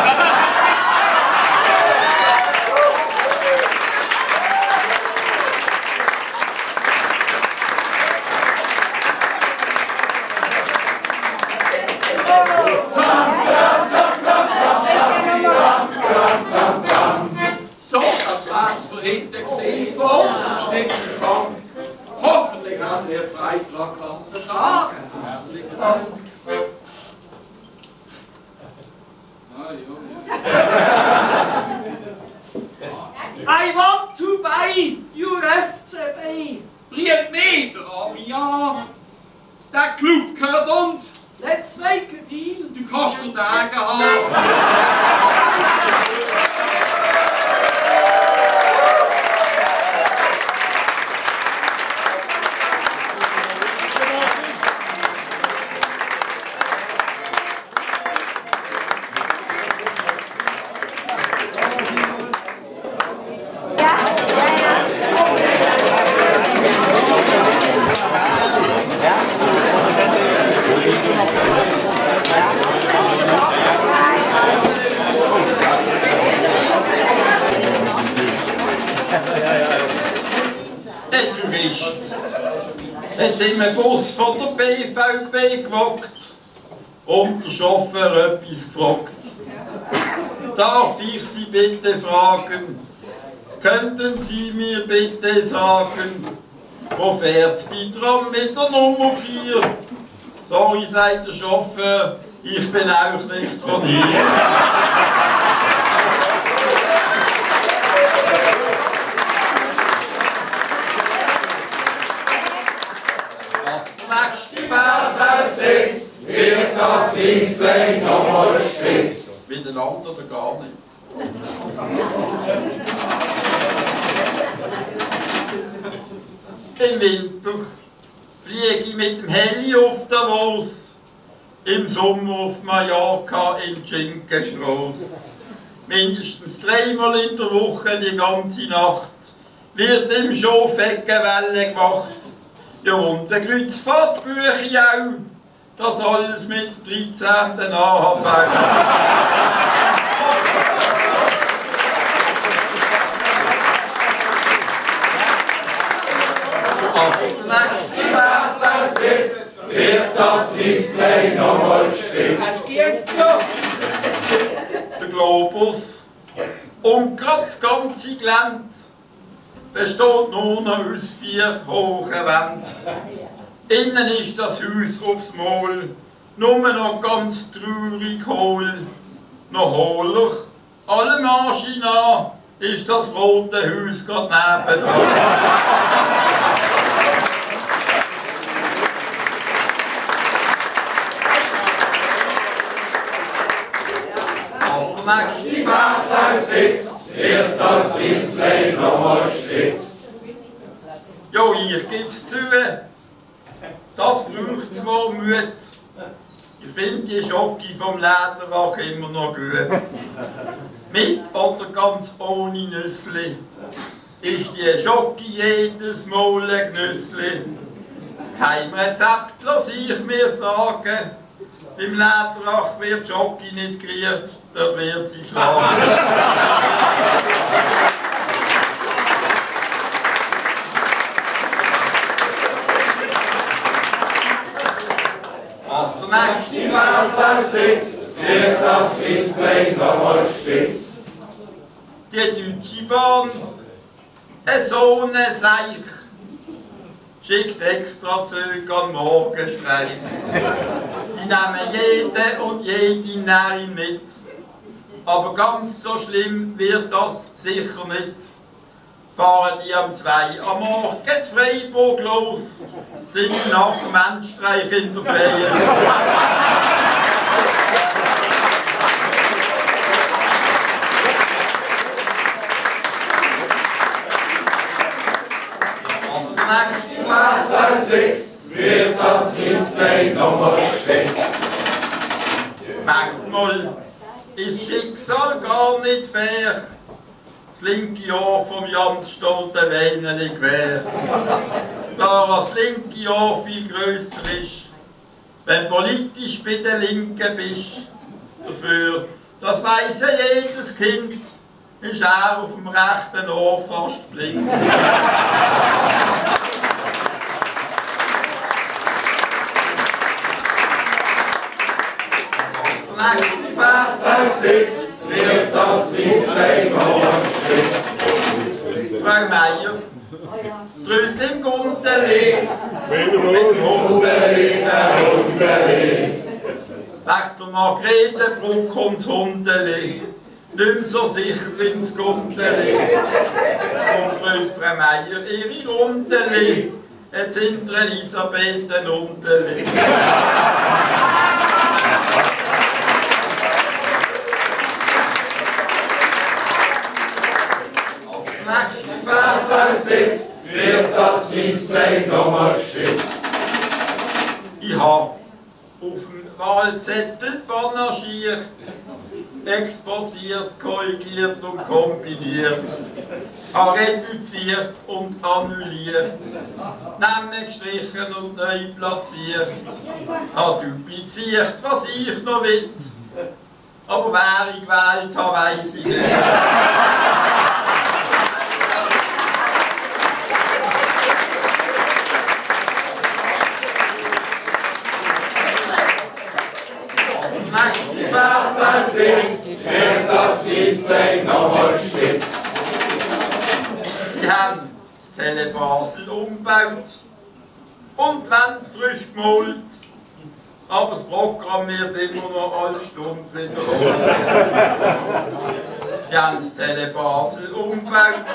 So, das war's für heute gesehen. Von uns im Schnitzelbank. Hoffentlich haben wir Freitag was sagen. Herzlichen Dank. Ah, ja, ja. Tage haben. Jetzt sind wir im Bus von der BVB gewockt und der Chauffeur etwas gefragt. Darf ich Sie bitte fragen, könnten Sie mir bitte sagen, wo fährt die Tram mit der Nummer 4? Sorry, sagt der Chauffeur, ich bin auch nicht von hier. Die Vers aufsetzt, wird das Display nochmal gestresst. Miteinander oder gar nicht. Im Winter fliege ich mit dem Heli auf Davos, im Sommer auf Mallorca in Schinkenstrasse. Mindestens 3-mal in der Woche die ganze Nacht wird im Schof Eckenwelle gemacht. Ja, und eine Kreuzfahrt buche ich auch. Das alles mit 13. AHV. 88 Vers aufsetzt, wird das Display nochmal gestresst. Der Globus und gerade das ganze Gelände besteht nur noch aus 4 hohen Wänden. Innen ist das Haus aufs Maul, nur noch ganz traurig hohl. Noch hohler, allem Anschein nach, ist das rote Haus gerade nebenan. Als der nächste Vers aufsetzt, wird das Display nochmal gestresst. Ja, ich geb's zu. Das braucht zwar Mut. Ich finde die Schocke vom Lederach immer noch gut. Mit oder ganz ohne Nüssli ist die Schocke jedes Mal ein Genüssli. Das Geheimrezept lass ich mir sagen. Beim Lederach wird die Schocke nicht gerührt, dort wird sie geschlagen. Als der nächste Vers aufsetzt, wird das Display nochmal gestresst. Die Deutsche Bahn, so eine Seich, schickt extra Züge an Morgenstreich. Sie nehmen jeden und jede Närrin mit. Aber ganz so schlimm wird das sicher nicht. Fahren die am 2 am Morgen zu Freiburg los, sind nach dem Endstreich in der Freien. Als der nächste Vers aufsetzt, wird das Display nochmal gestresst. Manchmal ist Schicksal gar nicht fair. Das linke Ohr vom Jan steht der Weineli quer. Da das linke Ohr viel grösser ist, wenn politisch bei den Linken bist. Dafür, das weiss ja jedes Kind, ist er auf dem rechten Ohr fast blind. Als der nächste Vers aufsetzt, wird das Display nochmal gestresst. Frau Meier drüllt im Gundeli, mit dem Hundeli, Wegen der Margrethe kommt das Hundeli, nicht mehr so sicher ins Gundeli. Und drüllt Frau Meier ihre Rundeli, jetzt sind der Elisabeth ein Unterli. Zettel panaschiert, exportiert, korrigiert und kombiniert, reduziert und annulliert, Namen gestrichen und neu platziert, dupliziert, was ich noch will. Aber wer ich gewählt habe, weiss ich nicht. Was ist, wenn das Display nochmal spitzt? Sie haben das Tele Basel umgebaut und die Wände frisch gemalt, aber das Programm wird immer noch alle Stunden wiederholt. Sie haben das Tele Basel umgebaut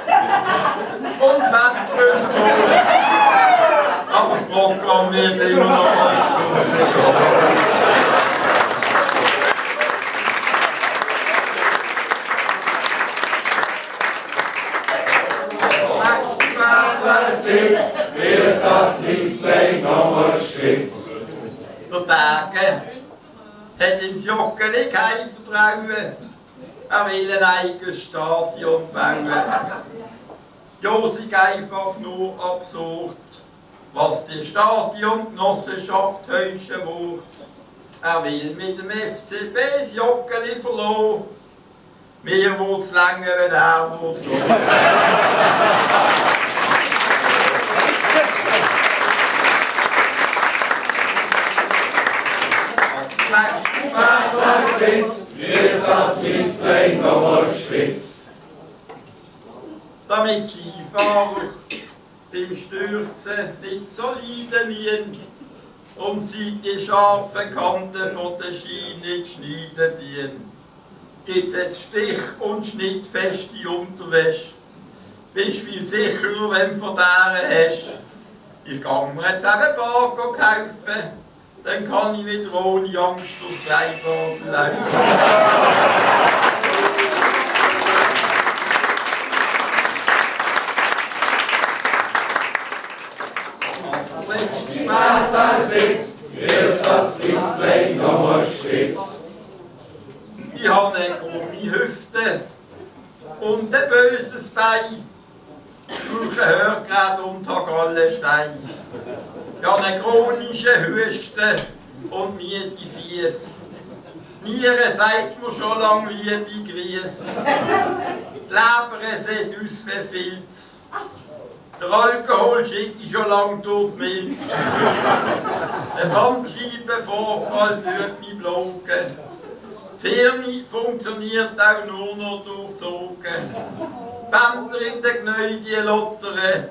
und die Wände frisch gemalt, aber das Programm wird immer noch alle Stunden wiederholt. Wird das Display nochmal schwitzt. Der Tage hat ins Joggeli kein Vertrauen. Er will ein eigenes Stadion bauen. Ja, sie einfach nur absurd, was die Stadiongenossenschaft heuschen wird. Er will mit dem FCB das Joggeli verloren. Mir wird's länger, wenn er wird. Was ist, wird das Display nochmal schwitzt. Damit Skifahrer beim Stürzen nicht so leiden müssen und sie die scharfen Kanten von der Ski nicht schneiden dienen, gibt es jetzt Stich- und schnittfeste Unterwäsche. Bist viel sicherer, wenn du von deren hast. Ich gehe mir jetzt eben ein paar kaufen. Dann kann ich wieder ohne Angst durchs Kleinbasel laufen. Als letzte Was sitzt, wird das Display nochmal spitzt. Ich habe eine krumme Hüfte und ein böses Bein. Brauche Hörgerät und habe Gallenstein. Ich habe eine chronische Husten und müde Fies. Niere sagt mir schon lange liebe Grüße. Die Leber sieht aus wie Filz. Der Alkohol schickt ich schon lange durch die Milz. Der Bandscheibenvorfall tut mich blocken. Das Hirn funktioniert auch nur noch durchzogen. Bänder in den Knien, die lottern.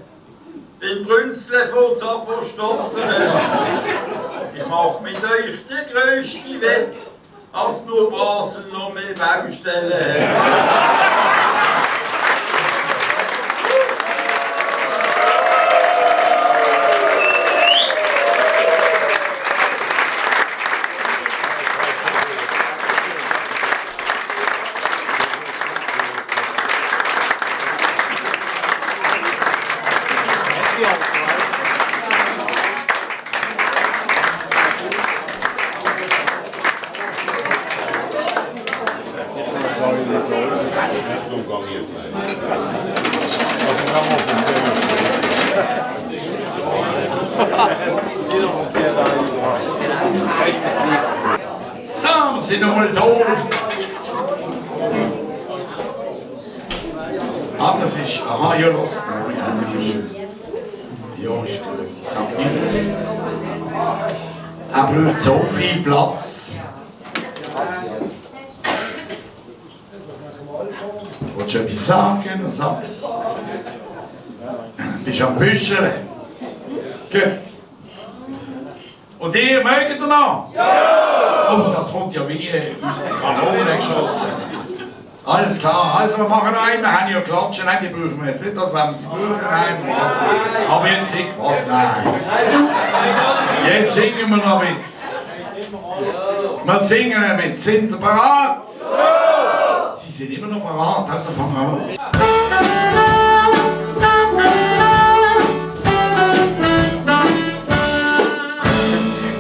Beim Brünzeln fängt es an zu stottern. Ich mache mit euch die grösste Wette, als nur Basel noch mehr Baustellen hat. So, wir sind nochmal da. Ah, das ist. Aha, ja, los. Ja, das ist. Ja, ist gut. Ich sag nicht. Er braucht so viel Platz. Willst du etwas sagen? Dann sag's. Bist du am Büscheln? Gut. Und ihr mögt ihr noch? Ja! Oh, das kommt ja wie aus der Kanone geschossen. Alles klar, also wir machen einen, wir haben ja Klatschen, nein, die brauchen wir jetzt nicht, oder wenn wir sie brauchen, nein, aber jetzt singt was, nein. Jetzt singen wir noch ein bisschen. Wir singen ein bisschen, sind ihr bereit? Ja! Sie sind immer noch bereit, also fangen wir an.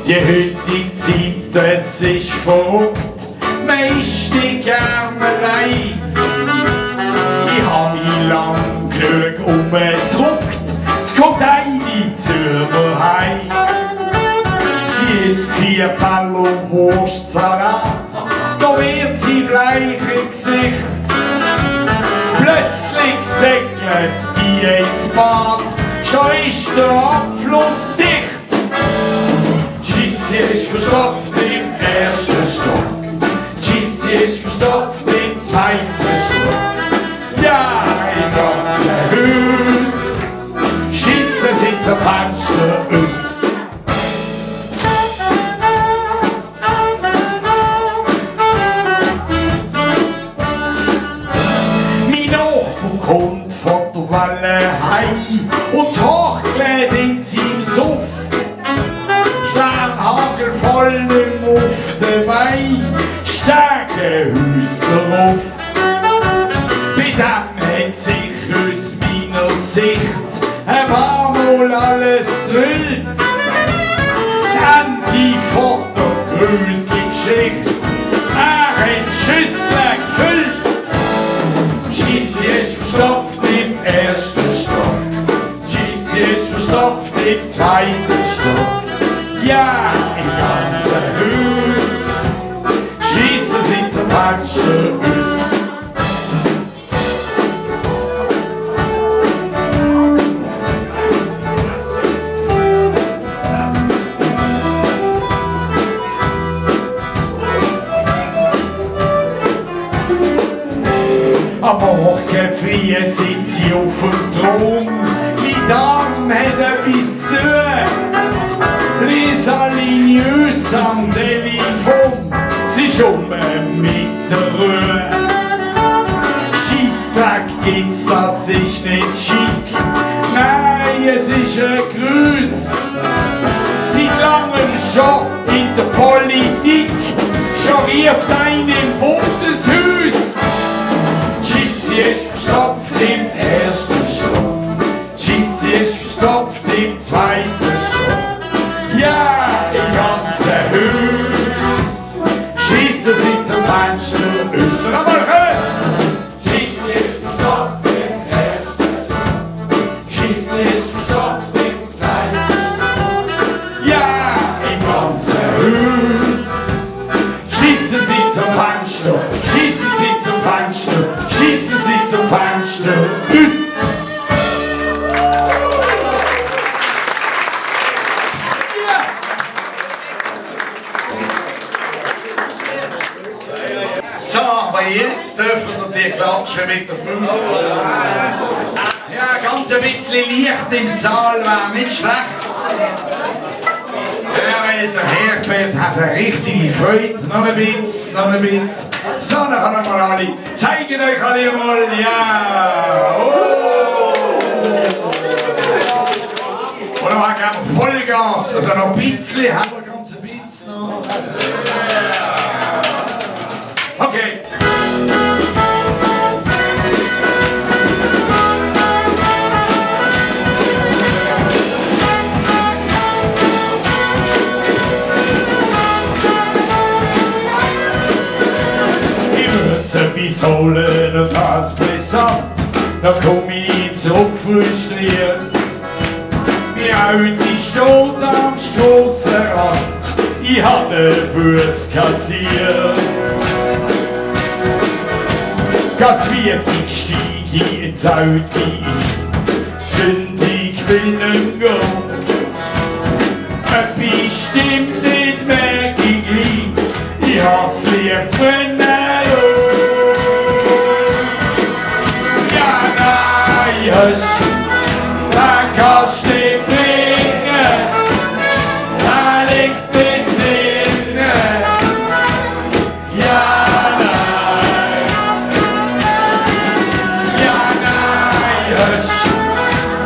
Die heutige Zeit es ist verrückt, man ist die Gärmerei. Ich hab mich lang genug umgedruckt, es kommt eine zu mir heim. Sie isst 4 Ballo Wurstsalat, da wird sie bleich im Gesicht. Plötzlich segelt die ins Bad, schon ist der Abfluss dicht. Gissi ist verstopft im ersten Stock, Gissi ist verstopft im zweiten Stock. Ja, im ganzen Haus, Schisse sind zerpatschte Üss. Mein Nachbar kommt von der Walle heim und hochklädt in seinem Suff. Sternhagel voll im Muff dabei, Stärkehäus darauf. Bei dem hat sich aus meiner Sicht ein paar Mal alles drüllt. Das Ende von der größten Geschichte, hat Schüssel gefüllt. Gissi ist verstopft im ersten Stock, Gissi ist verstopft im zweiten Stock. Ja, im ganzen Haus, Schiessen sind zerpatschte Üss. Am Morgen früh sitzt sie auf dem Thron, mein Darm hat etwas zu tun. Les Aligneux am Telefon, sie schummen mit der Ruhe. Scheissdreck gibt's, das ist nicht schick, nein, es ist ein Grüß. Seit langem schon in der Politik, schon rieft ein im Bundeshaus. Gissi ist verstopft im ersten Stock, Gissi ist verstopft im zweiten Stock. Ja, im ganzen Haus, Schiessen sie zum Fenster aus. Und einmal kommen! Gissi ist verstopft im ersten Stock, Gissi ist verstopft im zweiten Stock. Ja, im ganzen Haus, Schiessen sie zum Fenster, schiessen sie zum Fenster, schiessen sie zum Fenster aus. So, aber jetzt dürfen wir die klatschen mit der Brust. Ja, ganz ein bisschen Licht im Saal wäre nicht schlecht. Ja, weil der Herbert hat eine richtige Freude. Noch ein bisschen, noch ein bisschen. So, dann können wir alle. Zeigen euch alle mal. Ja. Oh. Und dann haben wir Vollgas. Also noch ein bisschen. Haben wir ganz ein bisschen noch. Okay. Bis holen und das brisant, dann komm ich zurück frustriert. Mein Auto steht am Strassenrand, ich hab ne Bus kassiert. Ganz wichtig stieg ich ins Auto ein, zündig will nicht gehen. Etwas stimmt nicht, merk ich gleich, ich hab's Licht brennen. Da kannst du nicht bringen, da liegt nicht drin. Ja, nein, hörst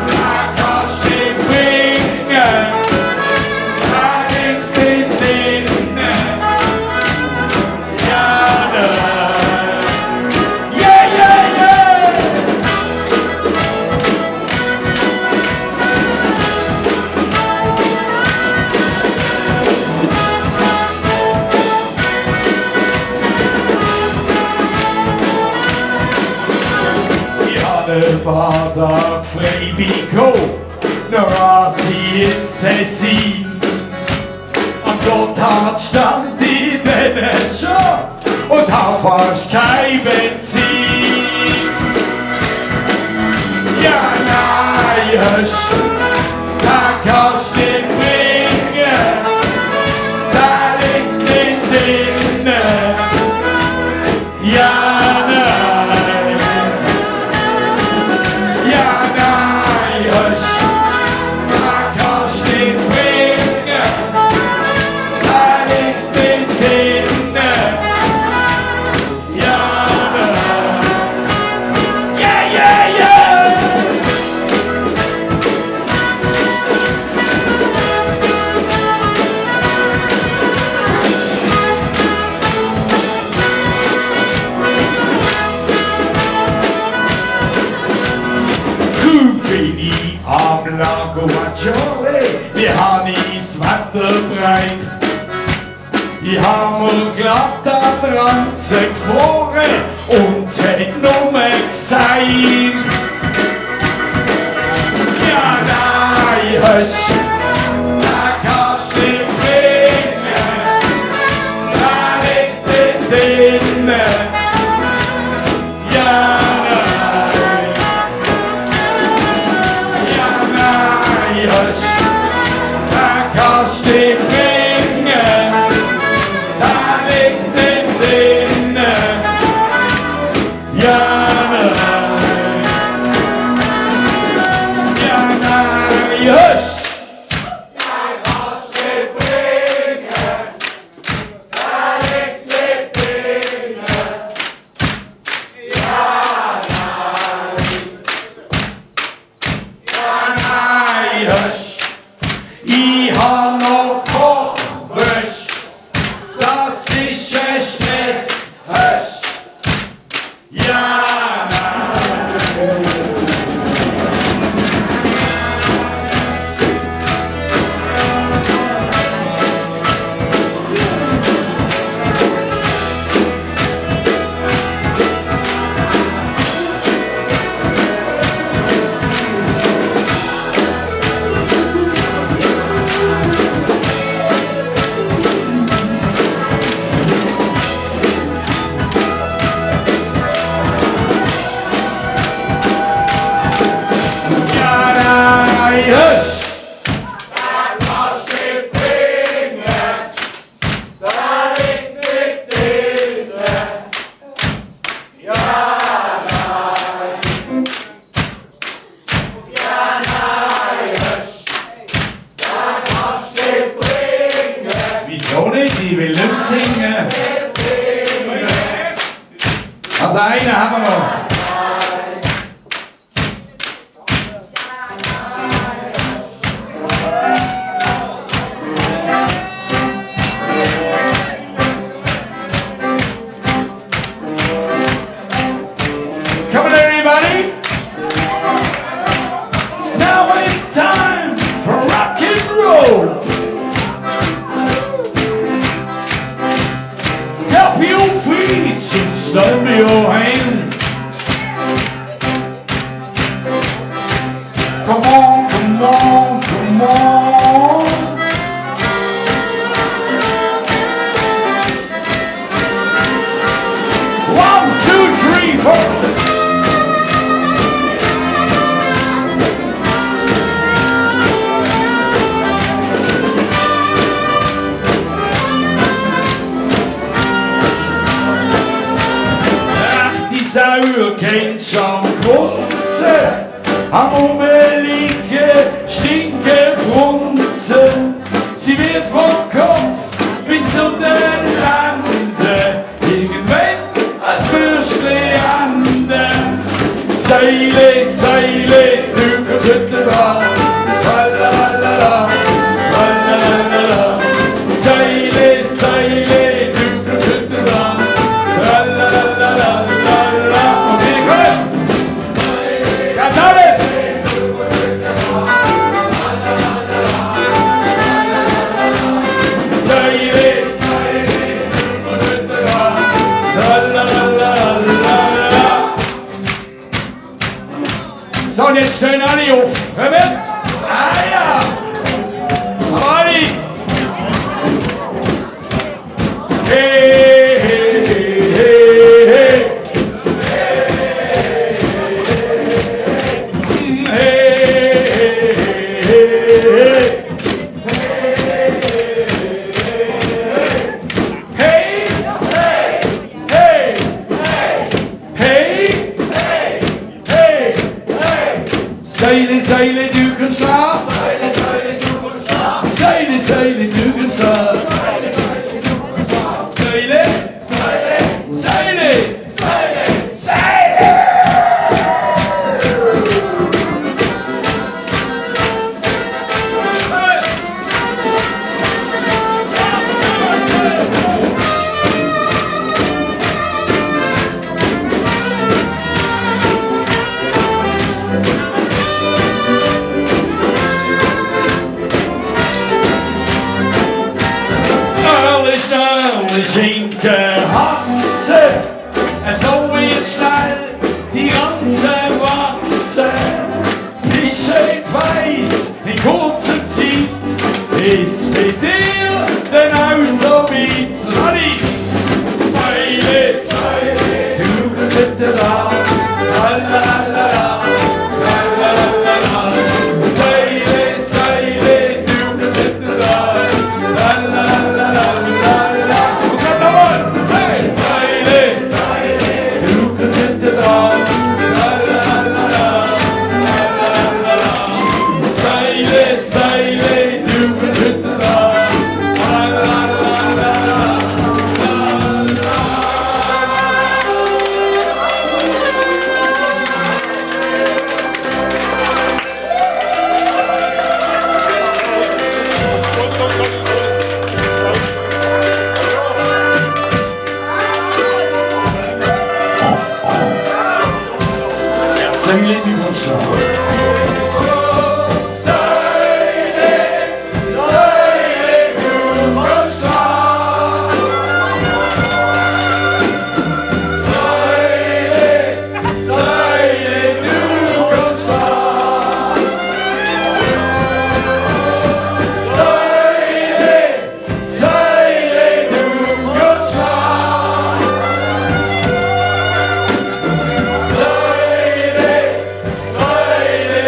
da kannst du nicht bringen, da liegt nicht drin. Ja, nein, yeah, yeah, yeah. een paar Tage frei bekommen, noch als ich ins Tessin. Am Gotthard stand ich dann schon und hab fast kein Benzin. Ja, nein, hörst du, da kannst du nicht bringen, da liegt nicht drinnen. Ja, nein, ja, nein, hörst du, da kannst du nicht bringen, da liegt nicht drinnen. Ja, nein, yeah, yeah, yeah. Bin ich am Lago Maggiore, wir haben ins Wetter bereicht. Ich hab mir glatt an den Ranzen gefroren und es hat nur gesagt: Ja, nein, hörst du, da kannst du nicht bringen, da liegt nicht drinnen. Ja, da kannst du nicht bringen, da liegt nicht drinnen. Ja, nein, ja, nein, yes. Da kannst du nicht bringen, da liegt nicht drinnen. Ja, nein, ja, nein, yes. Ich hab noch Kochwäsche, das ist ein Stress, hörst du? Ja, nein. Wieso nicht? Ich will nicht singen. Also einen haben wir noch. Come on, everybody. Now it's time for rock and roll. Tap your feet and stomp your hands. Come on, come on, come on. One, two, three, four. Sauer kennt schon Grunzen, am Rumliegen stinken Brunzen. Sie wird vom Kopf bis zu den Landen, irgendwann als Würstchen anden. Seile, Seile, du kannst schütteln dran, lalalala, lalalala. Seile, Seile, du kannst schütteln dran, lalalala. Und jetzt stehen alle auf. Hör mit! Ah ja! Alle! Hey, hey, hey, hey! Zeile, zeile, du kannst schlafen. Zeile, zeile, du kannst schlafen. Zeile, zeile, du kannst schlafen. Zeile, zeile, zeile, zeile, zeile. Schinken, Haxe, so wird schnell die ganze Wachse. Ich weiss, in kurzer Zeit ist bei dir dann auch so weit. Rani! Seile, Seile, du kannst nicht da, la la la la, la la la la. Seile, Seile, du kannst nicht da, la la la la. Seile, du kannst schlafen. Seile, Seile, du kannst schlafen. Seile, Seile, du kannst schlafen. Seile, Seile, du kannst schlafen. Seile,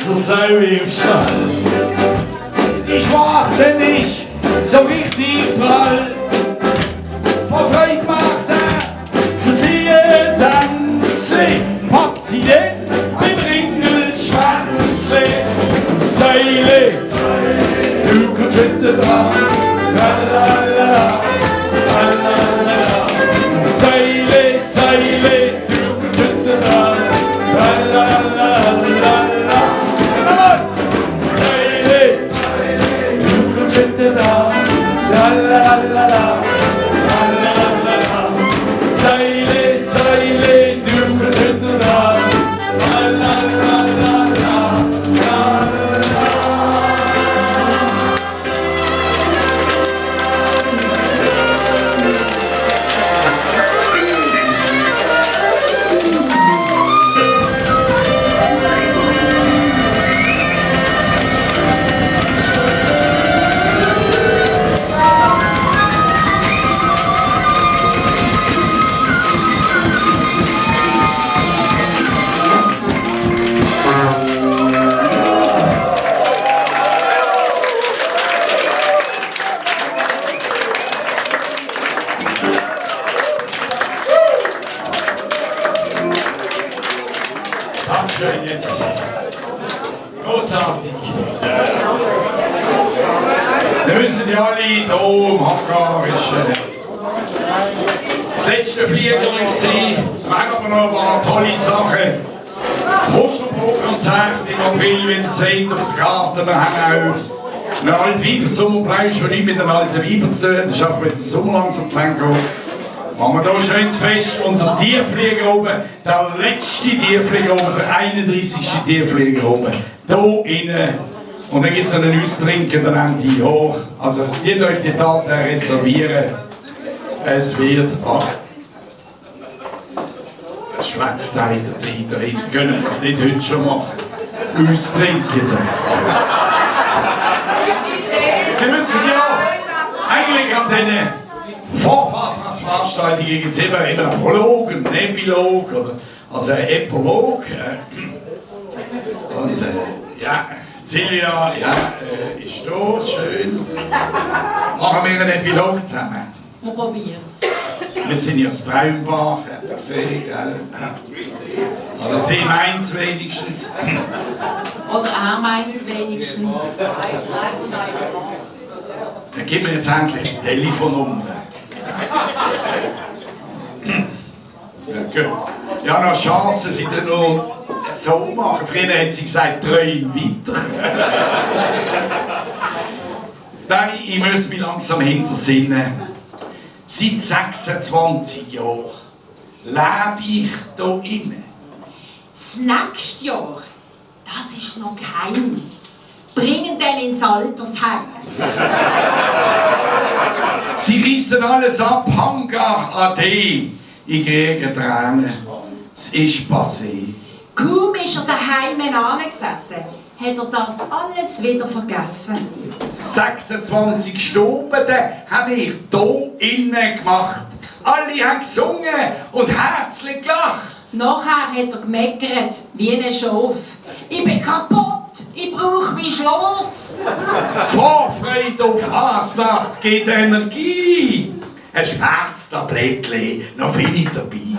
Wasser so im Stall. Die schwachte nicht so richtig prall. Vor Freude macht für sie ein Tanzli, packt sie den mit Ringelschwänzli. Seile, du kommst hinten dran, tralalala, tralalala. Seile, Seile, du kommst hinten dran, tralalala. Seile, du kommst hinten dran, tralalala. Seile, Seile, du kommst hinten dran, tralalala. Dankeschön jetzt. Großartig. Wir wissen ja alle, hier im Hangar ist das letzte Fliegerli gewesen. Wir haben aber noch ein paar tolle Sachen. Musterpro-Konzert im April, wie ihr seht auf der Karte. Wir haben auch einen alten Weiber-Sommerplausch, der nicht mit den alten Weibern zu tun hat. Das ist einfach, wenn der Sommer langsam zu Ende geht. Machen wir hier schönes Fest und der Tierflieger oben, der letzte Tierflieger oben, der 31. Tierflieger oben, hier innen. Und dann gibt es noch einen Austrinken, der nennt die hoch. Also, die euch die Daten reservieren. Es wird ab. Das schwätzt da wieder dahinter. Können wir das nicht heute schon machen? Austrinken. Wir müssen ja eigentlich an diesen Vorfasnachtsveranstaltungen gibt es immer einen Prolog und einen Epilog, oder, also einen Epilog. Und ja, Silvia ist da, schön. Machen wir einen Epilog zusammen. Wir probieren's. Wir sind ja das Traumbach, habt ihr gesehen, gell? Oder sie meint's wenigstens. Oder er meint's wenigstens. Dann gib mir jetzt endlich die Telefonnummer. Ja, gut. Ja, noch Chancen sind ja noch so machen. Früher hat sie gesagt, träum weiter. Nein, ich muss mich langsam hintersinnen. Seit 26 Jahren lebe ich hier innen. Das nächste Jahr, das ist noch geheim. Bringen den ins Altersheim. Sie reissen alles ab, Hangar Ade. Ich kriege Tränen. Es ist passé. Kaum ist er daheim angesessen, hat er das alles wieder vergessen. 26 Stunden habe ich hier innen gemacht. Alle haben gesungen und herzlich gelacht. Nachher hat er gemeckert wie ein Schaf. Ich bin kaputt, ich brauche meinen Schlaf. Vorfreude auf Fasnacht gibt Energie. Ein Schmerztablettchen, noch bin ich dabei.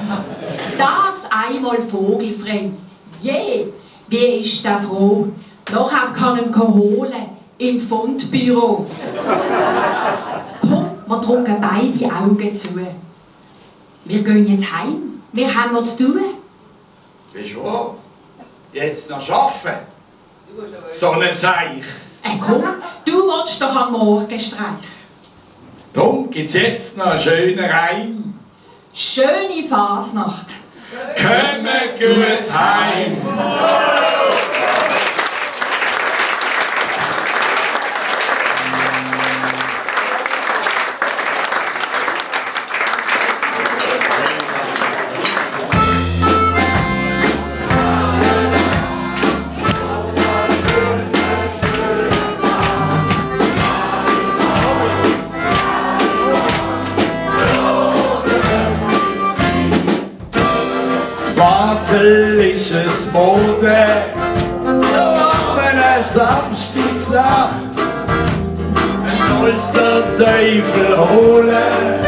Das einmal vogelfrei. Je, wie ist der froh? Nachher kann ihn holen im Fundbüro. Komm, wir drücken beide Augen zu. Wir gehen jetzt heim. Wir haben noch zu tun. Wieso? Jetzt noch arbeiten? So ein Seich. Komm, du willst doch am Morgenstreich. Darum gibt's jetzt noch einen schönen Reim. Schöne Fasnacht. Kommt gut heim. Basel ist es Mode, so Samstagsnacht soll's der Teufel holen,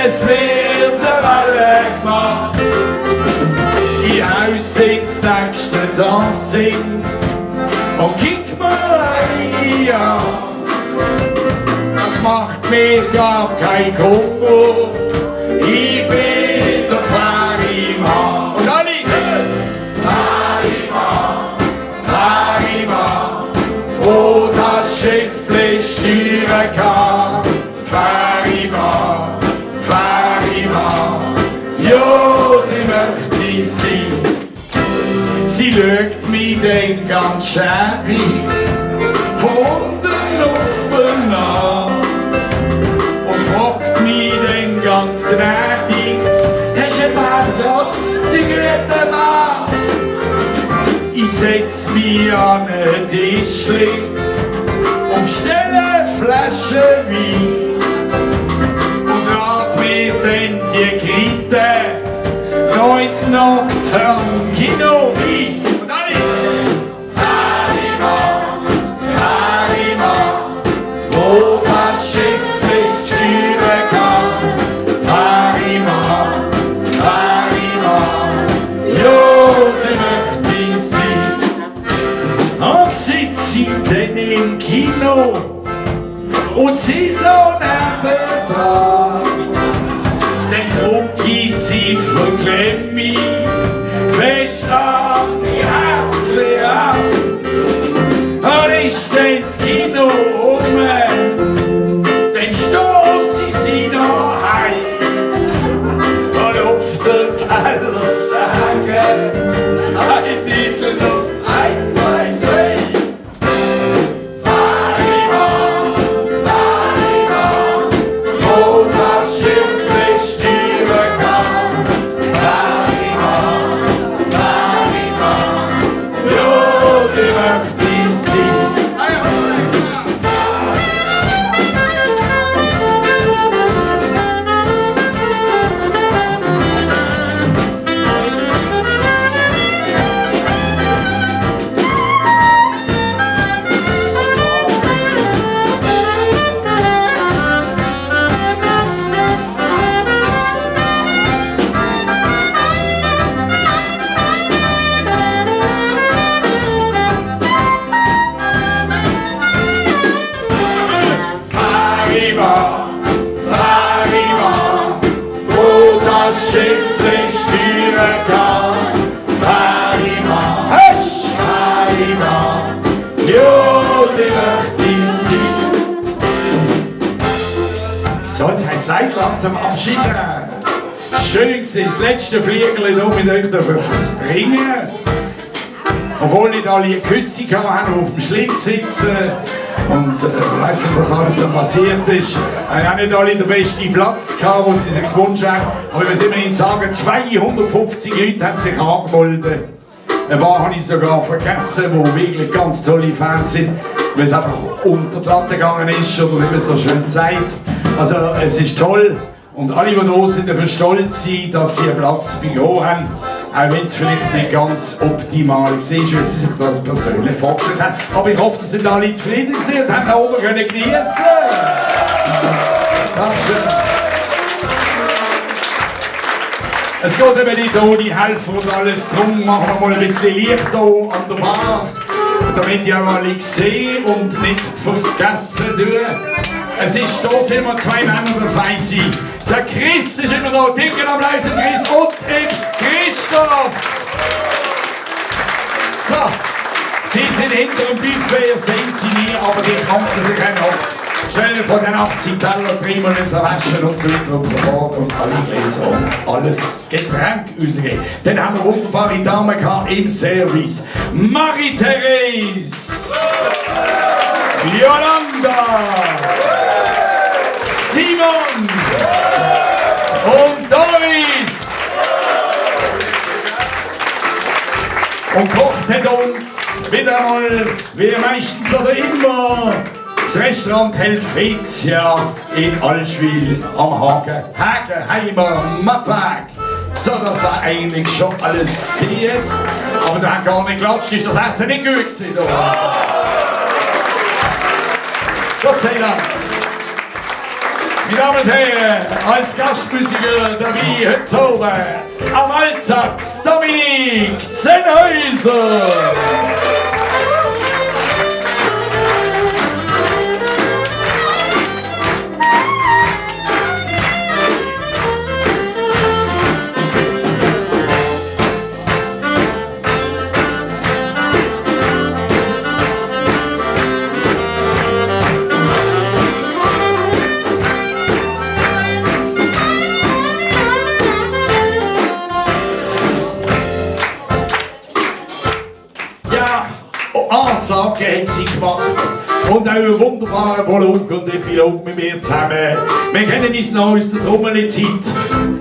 es wird der Welle gemacht. Ich haus ins nächste Dancing und kick mir eine an. Das macht mir gar kein Kummer, ich bin der Fariman. Und alle Fariman, wo das Schiffle steuern kann. Fariman, Fariman, ja, die möchte ich sein. Sie schaut mich dann ganz schäbig von unten offen an und fragt mich dann ganz gnädig: Hast du einen Trotz, die gute Mann? Ich setz mich an ein Tischli und stelle eine Flasche Wein und lad mir dann die Krite noch ins Nocturne-Kino ein. Und alle Fariman, wo das Schiffli steuern kann. Fariman, Fariman, ja, die möchte ich sein. Und sitz ich dann im Kino und sie so nebendran. Dann trug ich sie verklemm mich fest an die Herzli an. Und ich steh ins Kino dann stoß ich sie noch heim. Und auf der Kellerstege ein Titel noch 1, 2, 3. Fariman, Fariman, wo das Schiff steuern kann. Fariman, Fariman, ja, die möchte ich sein. Fariman, Fariman, wo das Schiff steuern kann. Fariman, husch! Fariman, ja, die möchte ich sein. So, jetzt heisst Leid langsam abschieden. Schön gewesen, das letzte Fliegerli hier mit euch zu bringen. Obwohl ich alle Küsse hatte, auf dem Schlitz sitzen. Und ich weiss nicht, was alles da passiert ist. Ich habe nicht alle den besten Platz gehabt, den sie sich gewünscht haben. Aber ich muss immerhin sagen, 250 Leute haben sich angemeldet. Ein paar habe ich sogar vergessen, die wirklich ganz tolle Fans sind, weil es einfach unter die Latte gegangen ist oder wie man so schön sagt. Also es ist toll. Und alle, die da sind, dürfen stolz sein, dass sie einen Platz bei Go haben. Auch wenn es vielleicht nicht ganz optimal war, wie sie sich das persönlich vorgestellt haben. Aber ich hoffe, dass sind alle zufrieden sind und haben da oben geniessen können. Dankeschön. Es geht eben nicht ohne Helfer und alles. Darum machen wir mal ein bisschen Licht hier an der Bar, damit ich auch alle sehen und nicht vergessen tun. Es ist, da sind wir zwei Männer, das weiss ich. Der Chris ist immer da, dicken Applaus an Chris und Christoph. So, sie sind hinter dem Buffet, ihr seht sie nie, aber die kannten sich auch noch. Stellen von den 80 Teller, Trimmels, waschen und so weiter und so fort und alle Gläser und alles Getränk rausgehen. Dann haben wir wunderbare Damen gehabt im Service. Marie-Therese, Jolanda, Simon und Doris. Und kocht hat uns wieder mal, wie meistens oder immer, das Restaurant Helvetia in Allschwil am Hagen. Hagenheimer Mattag. So, das war eigentlich schon alles gesehen jetzt. Aber da hat gar nicht geklatscht, ist das Essen nicht gut gewesen. Gott sei Dank. Meine Damen und Herren, als Gastmusiker dabei heute oben am Altsax Dominik Zenhäuser. Ansage hat sie gemacht und auch einen wunderbaren Prolog und Epilog mit mir zusammen. Wir kennen uns noch aus der Trommelzeit.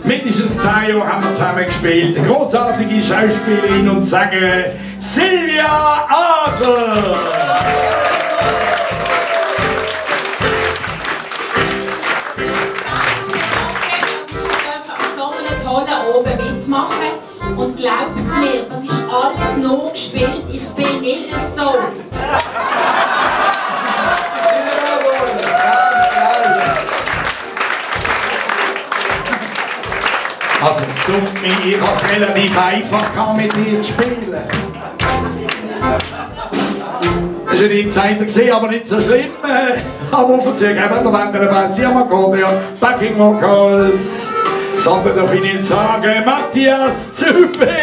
Mindestens 10 Jahre haben wir zusammen gespielt. Eine großartige Schauspielerin und Sängerin Silvia Adler. Oben mitmachen und glaubt es mir, das ist alles noch gespielt, ich bin nicht so. Also es tut mir, ich habe es relativ einfach mit dir zu spielen. Das war eine Zeit gesehen, aber nicht so schlimm. Am Aufzug haben wir der Bassi am Akkordeon, Backing Vocals. Sondern darf ich nicht sagen, Matthias Zübeyer!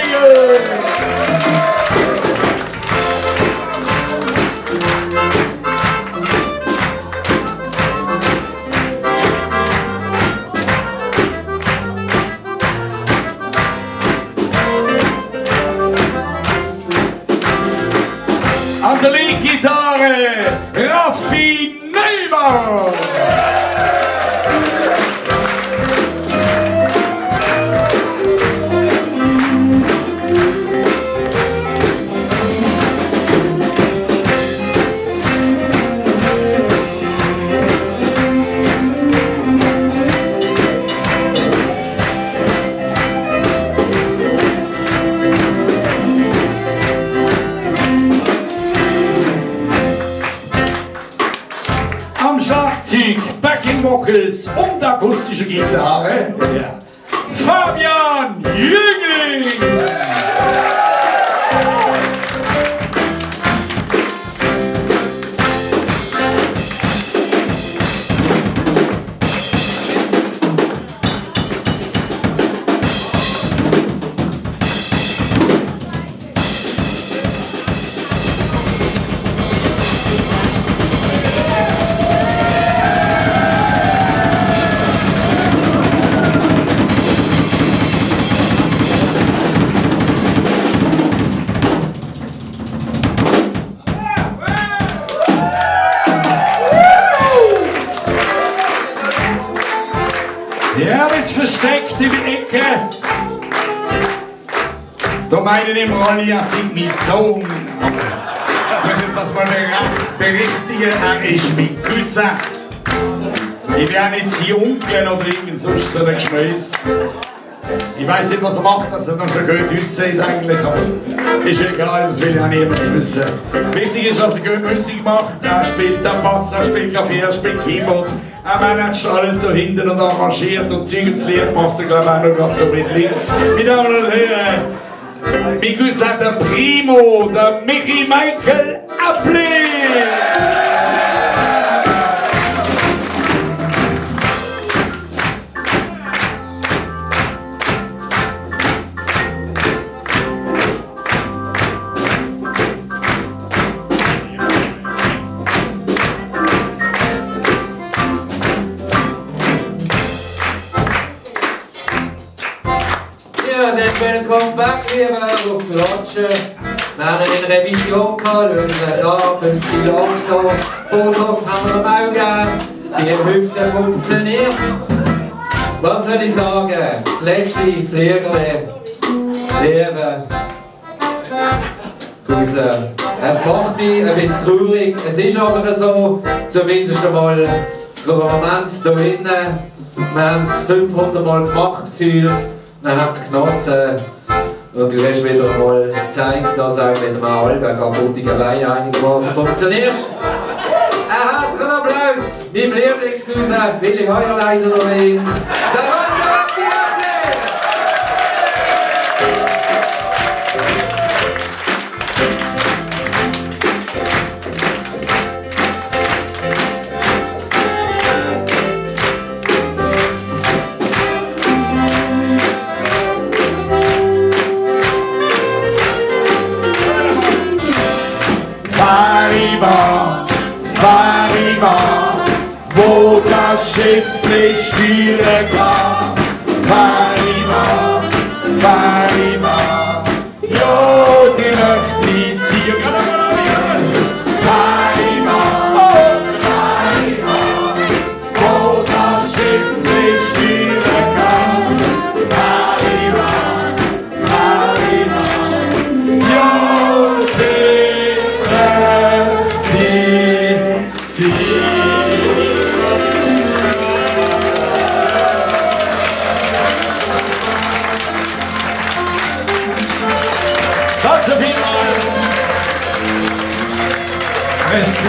An der Leadgitarre Raffi Neumann! Backing Vocals und akustische Gitarre, Fabian Jüngling! Ja, jetzt versteckt in der Ecke. Da meinen immer alle, er sei mein Sohn. Ich muss jetzt das mal berichtigen, er ist mein Cousin. Ich bin auch nicht sein Onkel oder irgend sonst so ein Geschmäus. Ich weiss nicht, was er macht, dass er noch so gut aussieht eigentlich, aber ist egal, das will ja niemand wissen. Wichtig ist, dass er gut Musik macht. Er spielt den Bass, er spielt Klavier, er spielt Keyboard. Er managt alles da hinten und arrangiert und Zeug ins Lied macht er, glaube ich, auch noch gerade so mit links. Meine Damen und Herren, mein Cousin der Primo, der Michi Michael Appli! Welcome back, liebe auf der Latsche. Wir haben eine Revision gehabt, schauen euch an, 5 Kilo angenommen. Botox haben wir am Auge, die Hüfte funktioniert. Was soll ich sagen? Das letzte Fliegerle, liebe Cousin. Es macht mich ein bisschen traurig, es ist aber so, zumindest einmal für den Moment hier innen. Wir haben es 500 Mal gemacht gefühlt. Er hat es genossen. Und du hast wieder mal gezeigt, dass auch mit einem halben kaputten Bein einigermaßen funktioniert. Ein herzlichen Applaus! Mein Lieblingscousin, Willi Heuer leider noch ein. Der Wander Biabli! Fahr wo das Schiff steuern kann. Fahr ja, die möchte sie. Fahr wo das Schiff steuern kann. Fahr ja, die möchte sie. Danke vielmals. Merci.